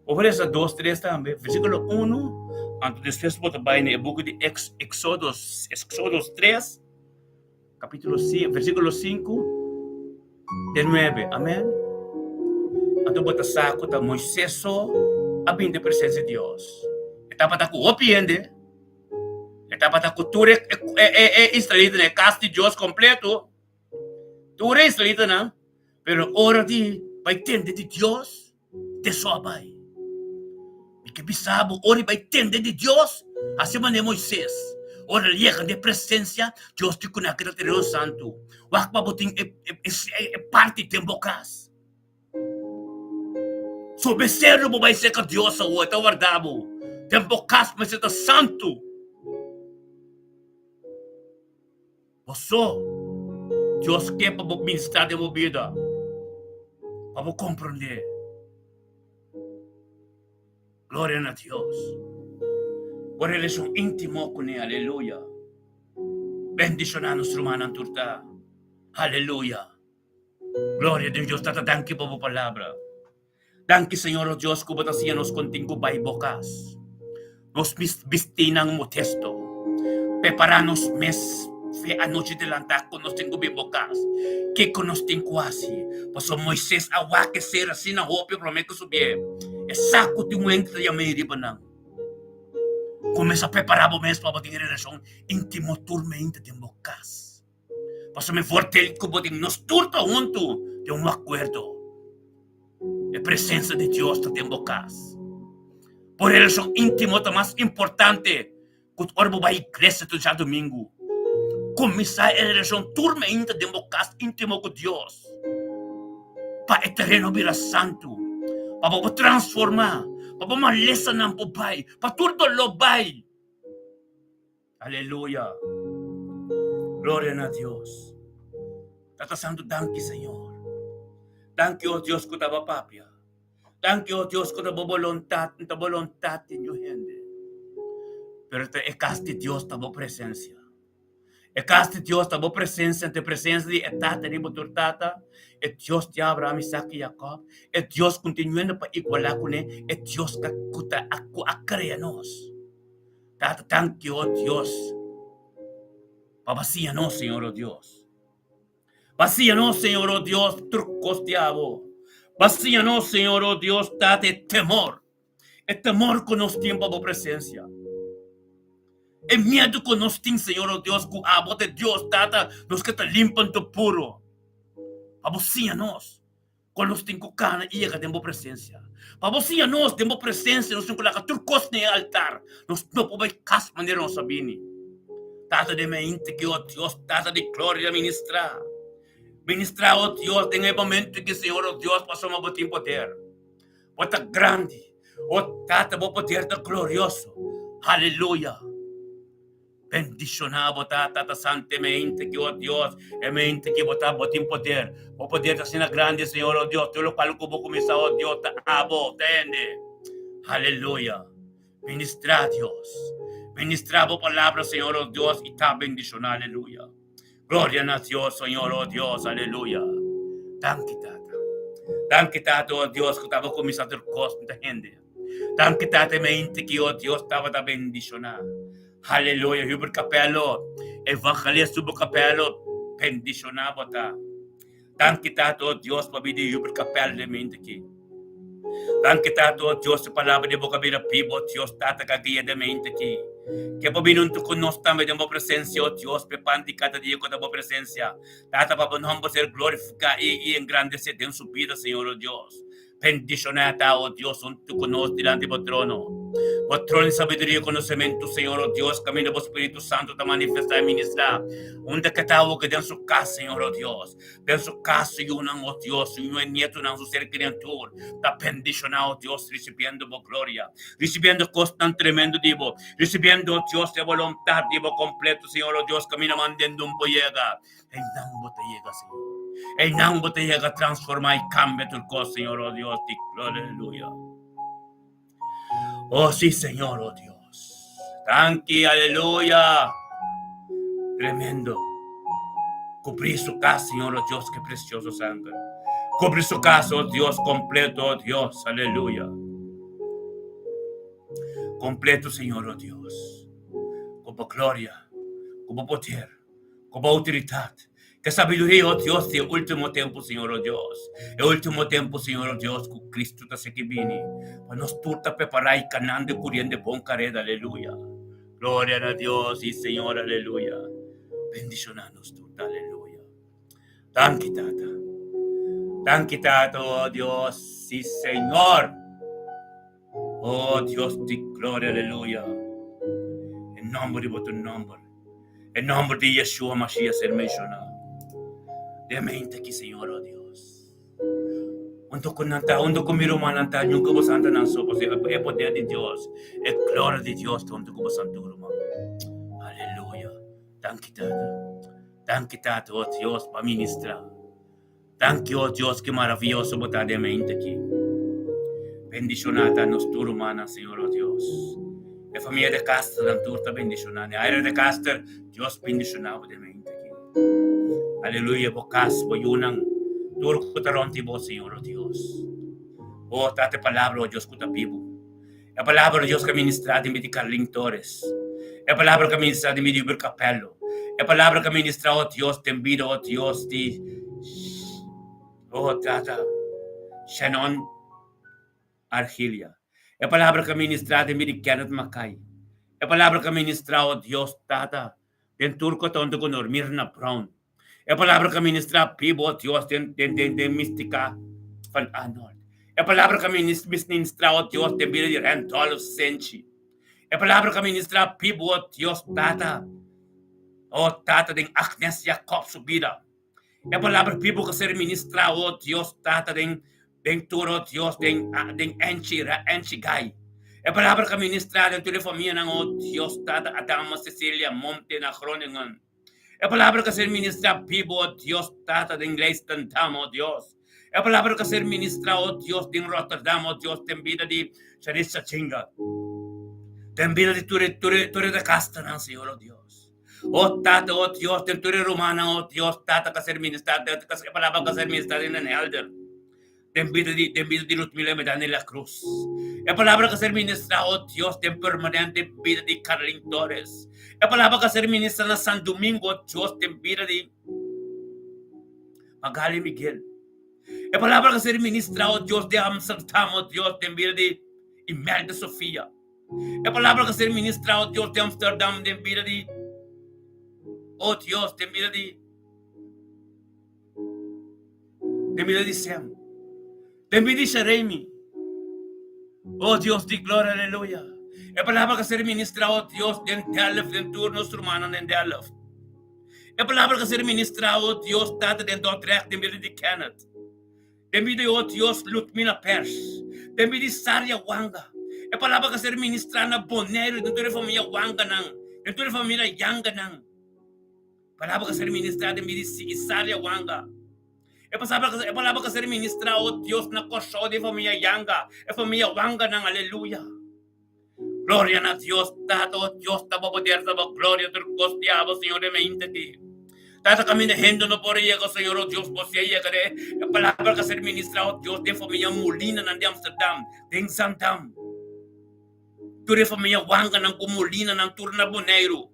Bo por lesa 2, 3 tambe. Versículo 1, anto despues bo ta bai na e buki di Exodos, Exodos 3. Capítulo 5, versículo 5 te 9. Amén. Anto bo ta sa ku ta Moisés so a bin den presencia di Dios. E tabata ku hopi hende. E tabata ku tur e, e, e, e israelitanan, e kas di Dios kompleto. Tur e israelitanan. Pero ora di bai tende di Dios, Te so a bai. Mi ke bisa bo, ora i bai tende di Dios, hasi manera Moises. Ora el yega den e presensia, Dios di kuné a keda tereno santu. Wak pa bo tin e, e, e, e parti den bo kas. So beseru bo bai serka Dios awor, e ta warda bo. Den bo kas mester ta santu. Bo so, Dios ke pa bo ministrá den bo bida, pa bo komprondé. Gloria na Dios. Bo relashon íntimo kuné, aleluya. Bendishoná nos rumannan tur ta. Aleluya. Gloria den Dios Tata danki pa bo palabra. Danki Señor o Dios ku bo ta siña nos kon tin ku bai bo kas. Nos bistinan modesto. Prepara nos mes fe anochi delantá ku nos tin ku bin bo kas. Kiko nos tin ku hasi? Pasobra Moises a wak e ser asina hopi promé ku subié. E sa ku tin un hende ta yam'é riba nan. Kuminsá prepará bo mes pa bo tin e relashon íntimo tur mente den bo kas. Pasobra mi vortel ku bo den nos tur ta huntu den un akuerdo. E presensia di Dios ta den bo kas. Bo relashon íntimo ta mas importante ku ora bo bai iglesia tur djadumingu. Kuminsá e relashon tur mainta den bo kas íntimo ku Dios pa e tereno bira santu, pa bo por transformá, pa bo malesanan por bai, pa tur doló bai. Aleluya! Gloria na Dios! Tata Santu, danki Señor. Danki, oh Dios, ku ta bo papia. Danki, oh Dios, ku ta bo bolontat, ta bolontat den yu hende. Pero ta e kas di Dios ta bo presensia. E kas di Dios ta bo presensia, ta e presensia di e Tata riba tur tata, e Dios di Abraham, Isaac i Jacob, e Dios kontinuando pa igualá kuné, e Dios ku ta ku a krea nos. Tata danki o Dios pa bo siña nos Señor o Dios. Ba siña nos Señor o Dios tur kos di abo. Ba siña nos Señor o Dios Tata e temor. E temor ku nos tin pa bo presensia. E miedu ku nos tin Señor o Dios ku abo ta e Dios Tata nos ke ta limpa anto puro. Pa bo siña nos. Kon nos tin ku kana i yega den bo presensia. Pa bo siña nos den bo presensia, nos tin ku laga tur kos na e altar. Nos no por bai kas manera nos a bini. Tata den mente ki, o Dios, Tata di gloria, ministrá. Ministrá, o Dios, den e momento ki, Señor, o Dios, pasobra bo tin poder. Bo ta grandi. O Tata, bo poder ta glorioso. Aleluya. Bendishoná bo ta, Tata Santu, e mente ki, o Dios, e mente ki bo ta, bo tin poder. Bo poder ta asina grandi, Señor, o Dios, tur lokual ku bo kuminsá, o Dios, ta abo, ta hende. Aleluya. Ministrá, Dios. Ministrá bo palabra, Señor, o Dios, i ta bendishoná. Aleluya. Gloria na Dios, Señor, o Dios, aleluya. Danki, Tata. Danki, Tata, o Dios, ku tabata kuminsá tur kos ta hende. Danki, Tata, e mente ki, o Dios, tabata bendishoná. Aleluya. Hubert Capello, Evangelista Hubert Capello, bendishoná bo ta. Danki, Tata, o Dios, pa bida di Hubert Capello den mente ki. Danki, Tata, o Dios, e palabra di bo ka bira bibu, o Dios, Tata, ka guia den mente ki. Ke bo bini huntu ku nos tambe den bo presensia, o Dios, pa e pan di kada dia ku ta bo presensia. Tata, pa bo nomber ser glorifiká i engrandesé den su bida, Señor, o Dios. Bendishoná ta, o Dios, huntu ku nos dilanti bo trono. Bo trono di sabiduria i konosementu, Señor, o Dios, kaminda bo Spiritu Santu ta manifestá i ministrá. Unda ke ta awoke den su kas, Señor, o Dios. Den su kas, su yunan, o Dios, su yu e nietunan, su ser kerí tur, ta bendishoná, o Dios, risibiendo bo gloria, risibiendo kosnan tremendo di bo, risibiendo, o Dios, e boluntat di bo kompleto, Señor, o Dios, kaminda mandendo un por yega. Einan bo ta yega, Señor. Einan bo ta yega transformá i kambia tur kos, Señor, oh Dios di gloria, aleluya. Oh sí, Señor, oh Dios. Danki, aleluya. Tremendo. Cubrí su casa, Señor, oh Dios, qué precioso sangre. Cubrí su casa, oh Dios, completo, oh Dios, aleluya. Completo, Señor, oh Dios. Con gloria, con poder. Ku bo outoridat, ku e sabiduria, o Dios, di e último tempu, Señor, o Dios, e último tempu, Señor, o Dios, ku Cristo ta seki bini, pa nos tur ta prepará i kanando i kuriendo e bon kareda, aleluya. Gloria na Dios, i Señor, aleluya. Bendishoná nos tur, aleluya. Danki, Tata. Danki, Tata, o Dios, si Señor. O Dios di gloria, aleluya. E nomber di bo ta un nomber. E nomber di Yeshua Mashiach ser menshoná. Den mente aki, Señor, o Dios. Hunto ku nan ta, hunto ku mi rumannan ta, nunka bo santa nan so, pasobra e poder di Dios, e gloria di Dios ta hunto ku bo santu ruman. Aleluya. Danki, Tata. Danki, Tata, o Dios, pa ministra. Danki, o Dios, ki maravioso bo ta den mente aki. Bendishoná ta nos tur rumannan, Señor, o Dios. E famia de Casternan tur ta bendishoná. Ne aire de Caster, Dios bendishoná bo den mente aki. Aleluya, bo kas, bo yunan, tur ku ta rònt di bo, Señor, o Dios. O Tata, e palabra, o Dios, ku ta bibu. E palabra di Dios ku a ministrá den bida di Carlin Torres. E palabra ku a ministrá den bida di Hubert Capello. E palabra ku a ministrá, oh Dios, den bida, oh Dios, di, oh Tata, Shannon Argilia. E palabra ku a ministrá den bida di Kenneth Mackay. E palabra ku a ministrá, oh Dios, Tata, den tur ku ta huntu ku nos, Mirna Brown. E palabra ku a ministrá bibu, oh Dios, den den den den Mystica van Arnold. E palabra ku a ministrá, oh Dios, den bida di Randolph Senchi. E palabra ku a ministrá bibu, oh Dios, Tata, oh Tata, den Agnes Jacob su bida. E palabra bibu ku a ser ministrá, oh Dios, Tata, den den tur, oh Dios, den den Angie, Angie Guy. E palabra ku a ministrá den tur e famianan, oh Dios, Tata, Adama, Cecilia, Monte na Groningen. E palabra ku a ser ministrá bibu, o Dios, Tata, den Leidschendam, o Dios. E palabra ku a ser ministrá, o Dios, den Rotterdam, o Dios, den bida di Charissa Chinga. Den bida di tur e, tur e, tur e dekasternan, Señor, o Dios. O Tata, o Dios, den tur e rumannan, o Dios, Tata, ku a ser ministrá, e palabra ku a ser ministrá den Den Helder. Den bida di, den bida di Ludmila Medani La Cruz. E palabra ku a ser ministrá, oh Dios, den permanente bida di Carlin Torres. E palabra ku a ser ministrá na San Domingo, oh Dios, den bida di Magali Miguel. E palabra ku a ser ministrá, oh Dios, den Amsterdam, oh Dios, den bida di Imelda Sofia. E palabra ku a ser ministrá, oh Dios, den Amsterdam, den bida di, oh Dios, den bida di. Den bida di Sem. Den bida di Sharemi. Oh Dios di gloria, aleluya. E palabra ku a ser ministrá, oh Dios, den Delft, den tur nos rumannan den Delft. E palabra ku a ser ministrá, oh Dios, Tata, den Dordrecht, den bida di Kenneth. Den bida di, oh Dios, Ludmila Pers. Den bida di Saria Wanga. E palabra ku a ser ministrá na Boneiru, den tur e famia Wanganan, den tur e famia Yanganan. Palabra ku a ser ministrá den bida di Isaria Wanga. E pasabra e palabra ku a ser ministrá, o Dios, na Kòrsou den famia Yanga, e famia Wanganan, aleluya. Gloria na Dios, Tata, o Dios, ta bo poder, ta bo gloria, tur kos di abo, Señor, den mente aki. Tata, kaminda hende no por a yega, Señor, o Dios, bo si a yega den e palabra ku a ser ministrá, o Dios, den famia Molinanan di Amsterdam, den Zaandam. Tur e famia Wanganan ku Molinanan tur na Boneiru.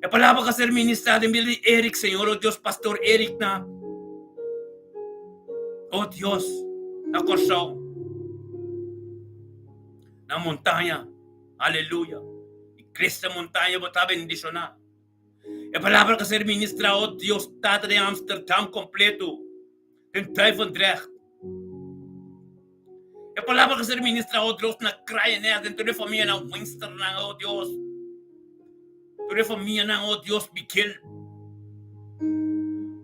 E palabra ka ser ministrá den bida di Eric, Señor, oh Dios, Pastor Eric na, oh Dios, na Kòrsou, na montaña, aleluya. Iglesia Montaña bo ta bendishoná. E palabra ka ser ministrá, oh Dios, Tata den Amsterdam kompleto. Den Duivendrecht. E palabra ku ser ministra, oh Dios, na Kraaienest, den tur e famianan, Winsternan, oh Dios. Tur e famianan, oh Dios, Miguel.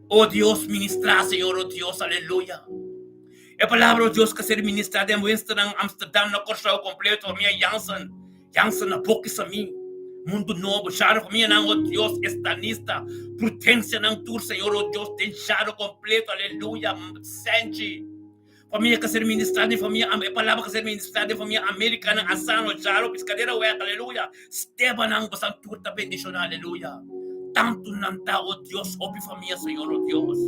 Oh Dios, ministra, Señor, oh Dios, aleluya. E palabra, oh Dios, ku ser ministra den Winsternan, Amsterdam, na Kòrsou kompleto, famia Jansen. Jansen na boki sami, Mundu Nobo, Sharo famianan, oh Dios, Estanista, Prudencianan tur, Señor, oh Dios, den Sharo completo, aleluya, Senchi, famia ka ser ministra den famia, e palabra ka ser ministra den famia Americanan, Asano, Sharo, Piscadera Wek, aleluya, Stebanan, bosan tur ta bendiciona, aleluya, tantu nan ta, oh Dios, hopi famia, Señor, oh Dios,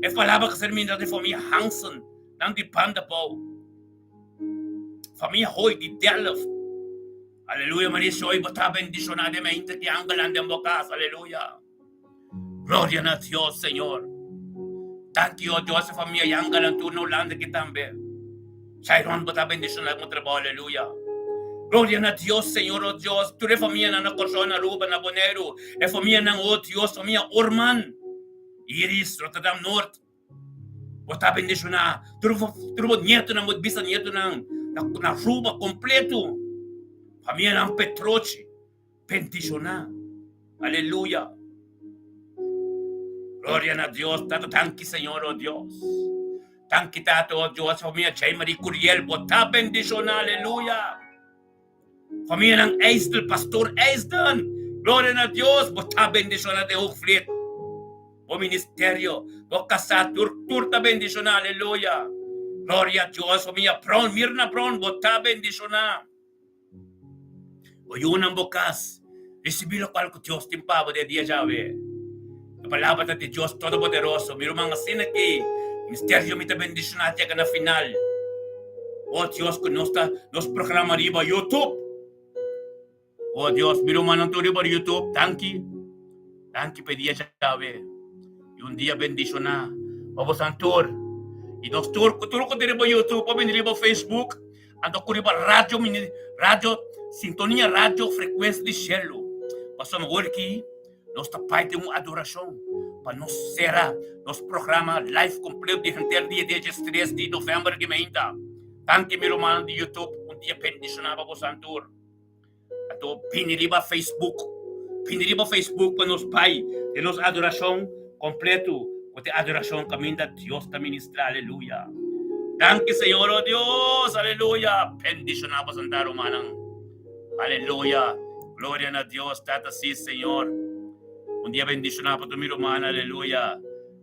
e palabra ka ser ministra den famia Hansen, nan di banda bou. Famia Hoy di Delft. Aleluya, Maria Hoy, bo ta bendiciona den mente di angelnan den bo cas. Aleluya. Gloria na Dios, Señor. Danki, oh Dios, e famia y angelnan tur na Hulanda aki tambe. Shairon, bo ta bendiciona con trabao. Aleluya. Gloria na Dios, Señor, oh Dios. Tur e famianan na Kòrsou, na Aruba, na Boneiru. E famianan, oh Dios, famia Orman, Iris, Rotterdam Noord. Bo ta bendishoná tur tur bo nietonan, bo bisanietonan na na Aruba kompleto. Famianan Petrochi, bendishoná. Aleluya. Gloria na Dios. Tata, danki Señor, oh Dios. Danki Tata, oh Dios. Famia Jaimary Curiel, bo ta bendishoná. Aleluya. Famianan Eisdel, Pastor Eisden, gloria na Dios, bo ta bendiciona den Hoogvliet. Bo ministerio, bo casa, tur tur ta bendiciona, aleluya. Gloria a Dios, famia Brown, Mirna Brown, bo ta bendiciona. Bo yunan bo cas, ricibi locual cu Dios tin pa bo den dia djawe. E palabra ta di Dios Todopoderoso. Mi ruman asina ki misterio mi ta bendiciona yega na final. Oh Dios cu nos ta nos programa riba YouTube. Oh Dios, mi rumannan tur riba YouTube, danki. Danki pa e dia djawe. Y un dia bendiciona pa bosan tur. Y nos tur cu tur cu ta riba YouTube pa bini riba Facebook. Anto ku riba radio mini radio sintonia radio frekuensia di shelu. Pasobra awor aki nos ta bai den un adorashon pa nos sera nos programa live kompleto di henter dia di diestres di novèmber aki mainta. Danki mi rumannan di YouTube un dia bendishoná pa boso antur. Anto bini riba Facebook, bini riba Facebook pa nos bai den nos adorashon kompleto ku ta e adorashon kaminda Dios ta ministrá. Aleluya! Danki Señor, o Dios! Aleluya! Bendishoná bo santa rumannan. Aleluya! Gloria na Dios, Tata, sí Señor. Un dia bendishoná pa tur mi rumannan. Aleluya!